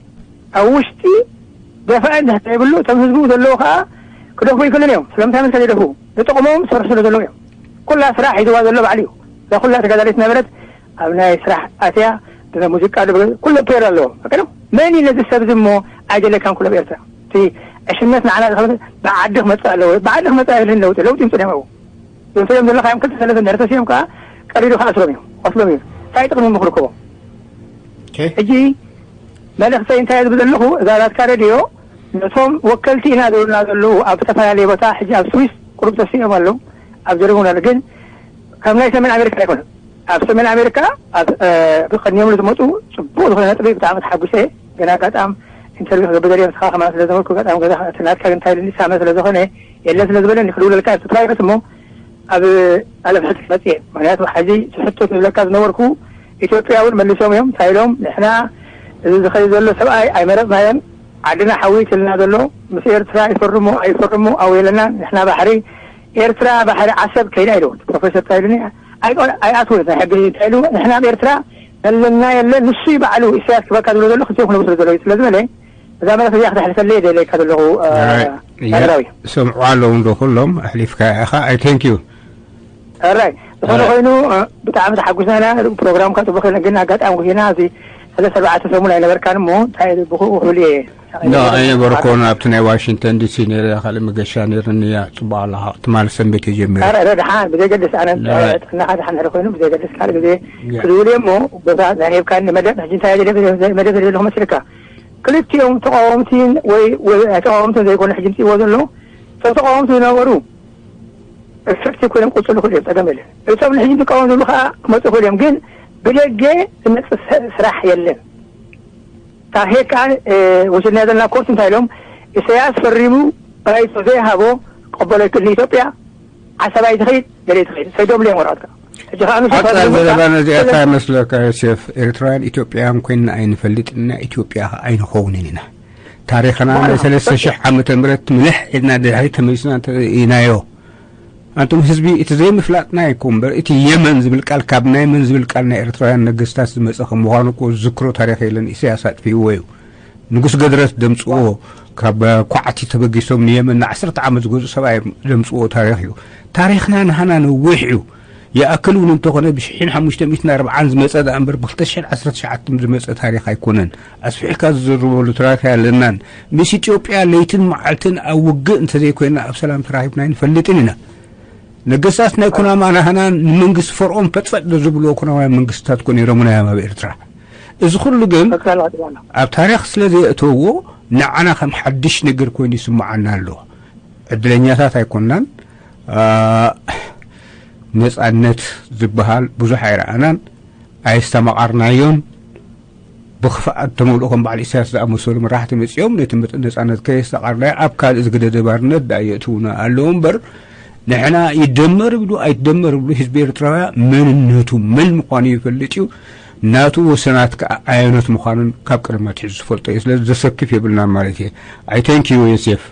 ኣብ ውሽጢ ደፋኢ እንድሕር ዘይብሉ፣ እቶም ህዝቡ ዘለዉ ኸዓ ክደፍኡ ኣይክእሉን እዮም። ስለምንታይ መሰለ ይደፍኡ? ንጥቕሞም ዝሰርሑ ስለ ዘለዉ እዮም። ኩላ ስራሕ ሒዝዋ ዘሎ ባዕሉ እዩ። እዛ ኩላ ተጋዳሊት ነበረት፣ ኣብ ናይ ስራሕ ኣትያ፣ ብሙዚቃ ዶ ብገ-፣ ኩሉ ፔር ኣለዎ። በቃ፣ መን እዩ ነዚ ሰብ እዚ እሞ ኣይደለካን ኩሎ ኣብ ኤርትራ? እቲ ዕሽነት ንዓና ዝኸበደ ብዓዲ ክመጽእ ኣለዎ። ብዓዲ ክመጽእ ኣይብልን ለውጢ፣ ለውጢ ይምጽእ እዮም ኣብኡ። እዮም ዘለኻ እዮም ክልተ ሰለስተ እንድሕር ተሲኦም ከኣ ቀሪሩ ክኣስሮም እዩ፣ ክቐትሎም እዩ። እንታይ ጥቕሚ እሞ ክርከቦ? ኦኬ። ሕጂ መልእኽተይ እንታይ ዝብል ዘለኹ፣ እዛ ናትካ ሬድዮ ነቶም ወከልቲ ኢና ዝብሉና ዘለዉ ኣብ ዝተፈላለየ ቦታ፣ ሕጂ ኣብ ስዊስ ቁሩብ ተሲኦም ኣለዉ፣ ኣብ ጀርመን ኣለዉ። ግን ከም ናይ ሰሜን ኣሜሪካ ኣይኮነን። ኣብ ሰሜን ኣሜሪካ ኣብ፣ እ፣ ብቐድሚኦም ዝመጡ ጽቡቕ ዝኾነ ነጥቢ ብጣዕሚ ተሓጒሰ። ገና ኣጋጣም ኢንተርቪው ክገብር ደልየ፣ ንስኻ ከማን ስለ ዝነበርኩ ኣጋጣሚ ገዛ እቲ ናትካ ግን እንታይ ኢሉኒ ሳመ ስለ ዝኾነ የለ ስለ ዝበለኒ ክድውለልካ እየ። እቲ ፕራይቬት እሞ ኣብ ኣለም ሕጂ መጽየ። ምክንያቱ ሕጂ እቲ ሕቶ ክብለካ ዝነበርኩ ኢትዮጵያ እውን መሊሶም እዮም። እንታይ ኢሎም? ንሕና እዚ ዝኸይድ ዘሎ ሰብኣይ ኣይመረጽናዮን። ዓድና ሓዊት ኢልና ዘሎ ምስ ኤርትራ ይፈርሙ ኣይፈርሙ ኣው የለና። ንሕና ባሕሪ ኤርትራ ባሕሪ ዓሰብ ከይዳ ኢሉ ፕሮፌሰር ታይሉኒ ኣይቆ-፣ ኣይኣትውን ናይ ሕጊ እንታይ ኢሉ ንሕና ኣብ ኤርትራ ዘለና የለ ንሱ እዩ ባዕሉ ኢሳያስ ክበካ ዝብሎ ዘሎ ክልቲኦም ክነብሩ ስለ ዘለዉ ስለ ዝበለ እዛ መለስ እዚኣ ክተሕልፈለይ ደለካ ዘለኹ እ፣ Alright. Yeah. ናገራዊ። ሰምዑ ኣለዉ እንዶ ኩሎም ኣሕሊፍካ ኢኻ። I thank you. ሕራይ ዝኾነ እ። ኮይኑ እ፣ ብጣዕሚ ተሓጒስና ኢና። ፕሮግራምካ ጽቡቕ ይነ ግን ኣጋጣሚ ኮይና እዚ ሰለስተ ኣርባዕተ ሰሙን ኣይነበርካን እሞ እንታይ ብኹ ውሑል እየ። ኖ ኣይነበርኩን። ኣብቲ ናይ ዋሽንግተን ዲሲ ነይረ ካልእ መገሻ ነይርኒ እያ። ጽቡቕ ኣለኻ ትማል ሰንበት እየ ጀሚረ። ኧረ፣ ኧረ፣ ደሓን ብዘይገድስ ኣነ ኖ። ጥዕናኻ ደሓን ድሕሪ ኮይኑ ብዘይገድስ ካልእ ግዜ ያ። ክድውል እየ እሞ ቦታ ናይ ሂብካኒ መደብ ሕጂ እንታይ እየ መደብ ዘለኹ መስልካ ክልቲኦም ተቃወምቲን ወይ ወይ ተቃወምትን ዘይኮነ ሕጂ ምጽእዎ ዘሎ እቶም ተቃወምቲ ዝነበሩ ኤፌክቲቭ ኮይኖም ክቅጽሉ ይኽእሉ እዮም፣ ጸገም የለን። እቶም ንሕጂ ዝቃወሙ ዘለዉ ከዓ ክመጹ ይኽእሉ እዮም፣ ግን ብደገ ዝመጽእ ሰ- ስራሕ የለን። ታሄ ከዓ እ፣ ወሲድናዮ ዘለና ኮርስ እንታይ ኢሎም ኢሳያስ ፈሪሙ ባይቶ ዘይሃቦ ቀበሎ ይክእል ንኢትዮጵያ ዓሰብ ኣይትኸይድ ገለ ትኸይድ ሰይዶም ልዮም ወረቐትካ ሕጂ ከዓ ንሱ ኣታ ፈሪሙ ዘረባ ነዚኣ እንታይ መስለካ ዮሴፍ? ኤርትራውያን ኢትዮጵያውያን ኮይንና ኣይንፈልጥን ኢና፣ ኢትዮጵያ ከዓ ኣይንኸውንን ኢና። ታሪኽና ናይ ሰለስተ ሺሕ ዓመተ ምህረት ምልሕ ኢልና ድሕሪት ተመሊስና እንተ ኢናዮ። ኣንቱም ህዝቢ፣ እቲ ዘይምፍላጥና ኣይኮን እምበር፣ እቲ የመን ዝብል ቃል ካብ ናይ መን ዝብል ቃል ናይ ኤርትራውያን ነገስታት ዝመጸ ከም ምዃኑ እኮ ዝዝክሮ ታሪኽ የለን። ኢሳያስ ኣጥፊእዎ እዩ። ንጉስ ገድረት ደምጽዎ፣ ካብ ኳዕቲ ተበጊሶም ንየመን ንዓሰርተ ዓመት ዝገዝኡ ሰብኣይ ደምጽዎ ታሪኽ እዩ። ታሪኽና ንሃና ነዊሕ እዩ። ይኣክል እውን እንተኾነ ብሽሕን ሓሙሽተ ሚእትን ኣርብዓን ዝመጸ ደኣ እምበር ብክልተ ሽሕን ዓሰርተ ትሽዓተን ዝመጸ ታሪኽ ኣይኮነን። ኣስፊሕካ ዝዝርበሉ ታሪኽ ኣለናን። ምስ ኢትዮጵያ ለይትን መዓልትን ኣብ ውግእ እንተዘይኮይና ኣብ ሰላም ተራኺብና ኣይንፈልጥን ኢና። ነገስታት ናይ ኩናማ ናህና ንመንግስቲ ፈርዖን ፈጥፈጥ ዶ ዝብልዎ ኩናማውያን መንግስትታት እኮ ነይሮምና እዮም ኣብ ኤርትራ። እዚ ኩሉ ግን ኣብ ታሪኽ ስለ ዘየእተውዎ ንዓና ከም ሓድሽ ነገር ኮይኑ ይስምዓና ኣሎ። ዕድለኛታት ኣይኮናን። ነጻነት ዝበሃል ብዙሕ ኣይረኣናን፣ ኣየስተማቓርናዮን። ብኽፍኣት ተመልኡ ከም በዓል ኢሳያስ ዝኣመሰሉ መራሕቲ መጺኦም ነቲ ነጻነት ከየስተቓርናዮ ኣብ ካልእ ዝገደደ ባርነት ደኣ የእትዉና ኣለዉ እምበር፣ ንሕና ይደመር ይብሉ ኣይትደመር ይብሉ ህዝቢ ኤርትራውያ መንነቱ መን ምዃኑ ይፈልጥ እዩ። ናቱ ወሰናት ከኣ ኣየኖት ምዃኑን ካብ ቀደም ኣትሒዙ ዝፈልጦ እዩ። ስለዚ ዘሰክፍ የብልናን ማለት እየ። I thank you ዮሴፍ።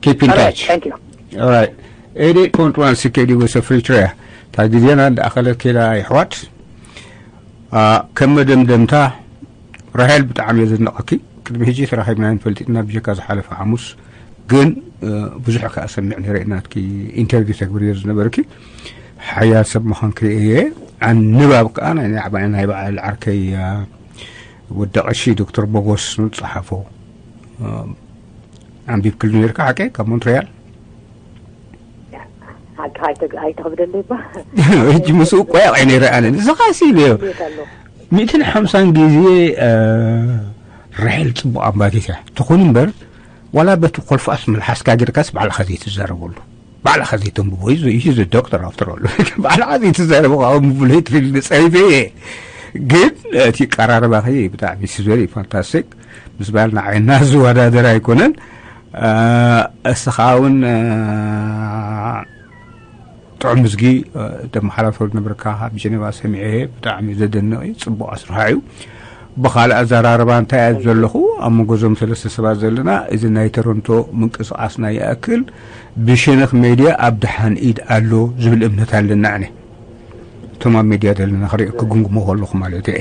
Keep in touch. Alright. Eighty point one C K D U S Free Trade. እታ ግዜና እንዳኣኸለት ከይዳ ይሕዋት። ከም መደምደምታ ራሄል ብጣዕሚ እየ ዘድንቐኪ። ቅድሚ ሕጂ ተራኺብና ንፈልጥ ኢና ብጀካ ዝሓለፈ ሓሙስ። ግን ብዙሕ ከኣ ሰምዕ ነይረ ናትኪ ኢንተርቪው ተግብርዮ ዝነበርኪ ሓያል ሰብ ምዃን ክርኢ እየ። ኣንባብ ከኣ ናይ ናይ በዓል ዓርከይ ወዲ ቀሺ ዶክተር ቦጎስ ዝጸሓፎ ኣንቢብክሉ ነርካ ሓቀይ ካብ ሞንትሪያል? ሓቂ ኣይተኽብደለይ ባ። ሕጂ ምስኡ እኮ ያቕ ነይረ ኣነ ንስኻ ሲ ኢለዮ። ሚእትን ሓምሳን ግዜ ራሄል ጽቡቕ ኣንባቢት እያ ትኹን እምበር ዋላ በቲ ኮልፋስ መልሓስካ ጌርካስ ባዕልኻ ዘይትዛረበሉ ባዕልኻ ዘይተንብቦ እዩ ይህ ዶክተር ኣፍተር ኦል ባዕልኻ ዘይትዛረቦ ካብ ምብለይ ትፍል ጸሪፈ እየ። ግን እቲ ቀራርባኺ ብጣዕሚ ስበሪ ፋንታስቲክ ምስ ባል ንዓይና ዝወዳደር ኣይኮነን። እስኻ እውን ጥዑም ምዝጊ ተመሓላልፈሉ ነበርካ ካብ ጀኔቫ ሰሚዐ ብጣዕሚ ዘደንቕ እዩ። ጽቡቕ ኣስርሓ እዩ። ብኻልእ ኣዘራርባ እንታይ እያ ዘለኹ ኣብ መንጎ ዞም ሰለስተ ሰባት ዘለና እዚ ናይ ቶሮንቶ ምንቅስቓስና ይኣክል ብሸነኽ ሜድያ ኣብ ደሓን ኢድ ኣሎ ዝብል እምነት ኣለና ኣነ። እቶም ኣብ ሜድያ ዘለና ክሪኦ ክግምግሞ ከለኹ ማለት እየ።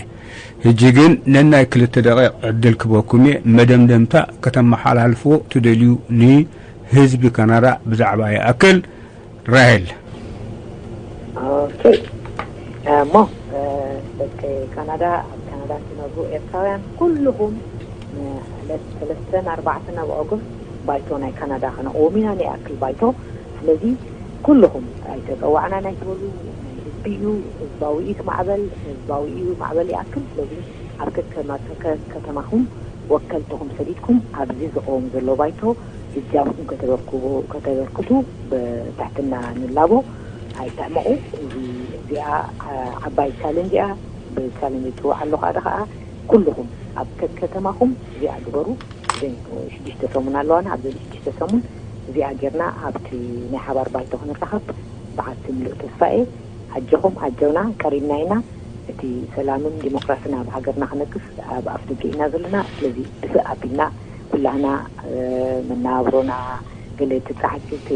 ሕጂ ግን ነናይ ክልተ ደቂቕ ዕድል ክበኩም እየ። መደምደምታ ከተመሓላልፎ ትደልዩ ንህዝቢ ካናዳ ብዛዕባ ይኣክል ራሄል። ኦኬ እሞ ደቂ ካናዳ ኣብ ካናዳ ትነብሩ ኤርትራውያን ኩልኹም ንዕለት ሰለስተን ኣርባዕተን ኣብ ኦገስት ባይቶ ናይ ካናዳ ከነቕውም ኢና ንይኣክል ባይቶ። ስለዚ ኩልኹም ኣይተፀዋዕናን ኣይትበሉ። ናይ ህዝቢ እዩ። ህዝባዊ እዩ እቲ ማዕበል። ህዝባዊ እዩ ማዕበል ይኣክል። ስለዚ ኣብ ከከማከከከተማኹም ወከልትኹም ሰዲድኩም ኣብዚ ዝቐውም ዘሎ ባይቶ እጃምኩም ከተበርክቡ ከተበርክቱ ብትሕትና ንላቦ። ኣይትሕመቑ። እዚ እዚኣ ዓባይ ቻለንጅ እያ። ብቻለንጅ ትፅውዓ ኣለኹ ኣደ ከዓ ኩልኹም ኣብ ከከተማኹም እዚኣ ግበሩ። እዘን ሽዱሽተ ሰሙን ኣለዋና ኣብዘን ሽዱሽተ ሰሙን እዚኣ ጌርና ኣብቲ ናይ ሓባር ባይቶ ክንራኸብ ብዓቲ ምሉእ ተስፋ እየ። ኣጆኹም ኣጆና ቀሪብና ኢና። እቲ ሰላምን ዲሞክራስን ኣብ ሃገርና ክነግስ ኣብ ኣፍደገ ኢና ዘለና። ስለዚ ድፍእ ኣቢልና ኩላህና መነባብሮና ገለ እቲ ጻዕቂ እቲ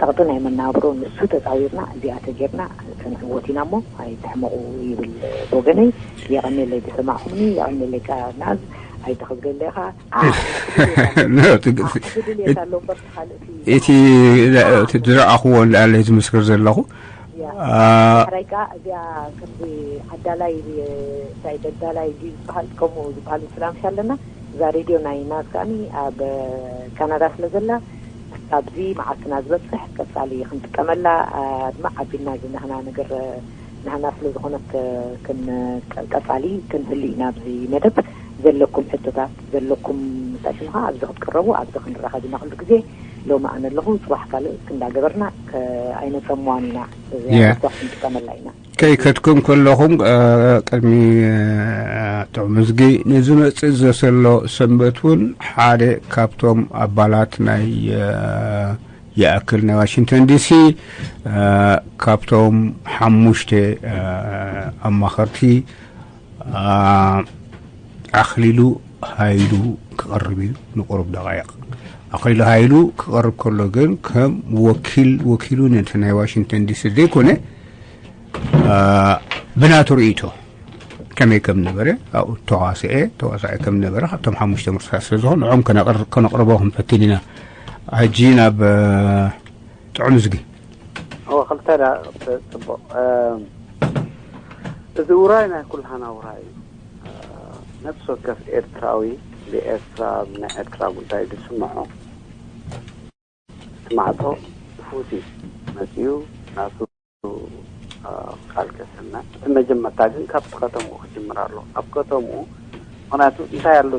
ጸቕጢ ናይ መነባብሮ ንሱ ተጻዊርና እዚኣ ተጌርና ክንዕወት ኢና እሞ ኣይትሕመቑ ይብል ብወገነይ። የቐንየለይ ዝሰማዕኹምኒ የቐንየለይ። ቃ ናዝ ኣይተኽብደለ ኢኻ። እቲ ዝረኣኽዎ ኣለይ ዝምስክር ዘለኹ። ሕራይ ከዓ እዚኣ ከምዚ ኣዳላይ እንታይ ደዳላይ ድዩ ዝበሃል ከምኡ ዝበሃል ምስላምሽ ኣለና። እዛ ሬድዮ ናይ ናዝ ከዓኒ ኣብ ካናዳ ስለ ዘላ ክሳብዚ መዓልትና ዝበፅሕ ቀፃሊ ክንጥቀመላ ድማ ዓቢና ዝናህና ነገር ናህና ስለ ዝኾነት ቀፃሊ ክንህሉ ኢና ኣብዚ መደብ። ዘለኩም ሕቶታት ዘለኩም እንታይ ሽምኻ ኣብዚ ክትቅረቡ ኣብዚ ክንራኸብ ኢና ኩሉ ግዜ። ሎሚ ኣነ ኣለኹ ፅባሕ ካልእ ክንዳገበርና ኣይነፀምዋን ኢና። እዚኣ ክንጥቀመላ ኢና። ከይከድኩም ከለኹም ቅድሚ ጥዑም ምዝጊ ንዝመፅእ ዘሰሎ ሰንበት እውን ሓደ ካብቶም ኣባላት ናይ ይኣክል ናይ ዋሽንግተን ዲሲ ካብቶም ሓሙሽተ ኣማኸርቲ ኣኽሊሉ ሃይሉ ክቐርብ እዩ ንቁሩብ ደቓይቕ። ኣኽሊሉ ሃይሉ ክቐርብ ከሎ ግን ከም ወኪል ወኪሉ ነቲ ናይ ዋሽንግተን ዲሲ ዘይኮነ ብናቱ ርእይቶ ከመይ ከም ነበረ ኣብኡ ተዋስኤ ተዋሳኢ ከም ነበረ ካብቶም ሓሙሽተ ምርሳት ስለ ዝኾን ንዖም ከነቕርቦ ክንፈትን ኢና። ሕጂ ናብ ጥዑም ዝጊ እወ ክልተ ዳ ጽቡቕ። እዚ ውራይ ናይ ኩልሃና ውራይ እዩ። ነፍሲ ወከፍ ኤርትራዊ ብኤርትራ ብናይ ኤርትራ ጉዳይ ዝስምዖ እቲ ማዕጾ ክፉት እዩ መጺኡ ናቱ ኣልቀሰና። እቲ መጀመርታ ግን ካብቲ ከተምኡ ክጅምር ኣሎ። ኣብ ከተምኡ ምክንያቱ እንታይ ኣሎ፣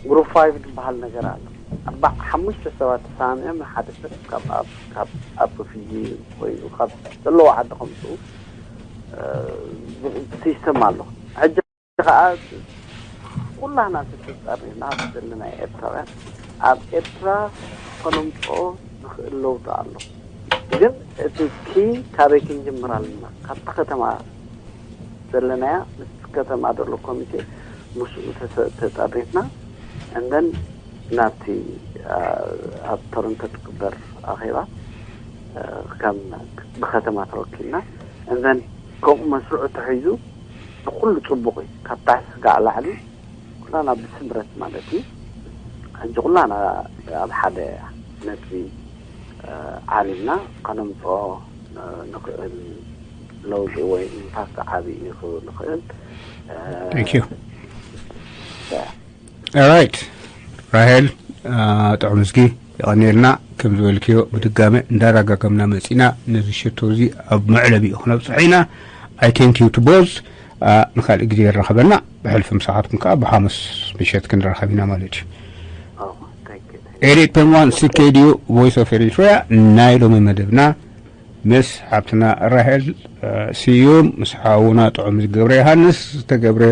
ግሩፕ ፋይቭ ዝበሃል ነገር ኣሎ። ኣርባዕ ሓሙሽተ ሰባት ተሰማሚዖም ንሓደ ሰብ ካብ ኣብ ካብ ኣብ ሪፊጂ ወይ ካብ ዘለዎ ዓዲ ከምፅኡ ሲስተም ኣሎ። ሕጂ ከዓ ኩላና ተፀሪብና ዘለና ኤርትራውያን ኣብ ኤርትራ ከነምፅኦ ንኽእል ለውጢ ኣሎ። ግን እቲ ኪ ካበይ ክንጅምር ኣለና? ካብቲ ከተማ ዘለናያ ምስ ከተማ ዘሎ ኮሚቴ ምስኡ ተሰ- ተጠሪፍና እንደን ናብቲ ኣብ ቶሮንቶ ትግበር ኣኼባ ከም ብከተማ ተወኪልና እንደን ከምኡ መስርዑ ተሒዙ ንኩሉ ጽቡቕ እዩ። ካብ ታሕቲ ስጋዕ ላዕሊ ኩላና ብስምረት ማለት እዩ። ሕጂ ኩላና ኣብ ሓደ ነጥቢ ዓሊምና ከነምፅኦ ንኽእል ለውጢ ወይ ኢምፓክት ዓብዪ እዩ ክብል ንኽእል። Thank you. Alright. ራሄል ጥዑም ምስጊ የቐንየልና። ከም ዝበልክዮ ብድጋመ እንዳራጋገምና መፂና ነዚ ሸቶ እዚ ኣብ መዕለቢኡ ክነብፅሖ ኢና። I thank you to both. ንካልእ ግዜ ይራኸበና። ብሕልፊ ምሳኻትኩም ከዓ ብሓሙስ ምሸት ክንራኸብ ኢና ማለት እዩ። ኤሪት ፐን ዋን ስኬድዩ ቮይስ ኦፍ ኤሪትሪያ ናይ ሎሚ መደብና ምስ ሓብትና ራሄል ስዩም ምስ ሓውና ጥዑም ዝገብረ ዮሃንስ ዝተገብረ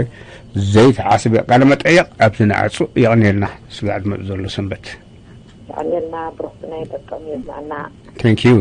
ዘይተሓስበ ቃለ መጠየቕ ኣብዚ ንዓጹ። የቐንየልና። ስጋዕ ዝመጽእ ዘሎ ሰንበት የቐንየልና። ብሩኽ ናይ ደቀም የስማዕና። Thank you.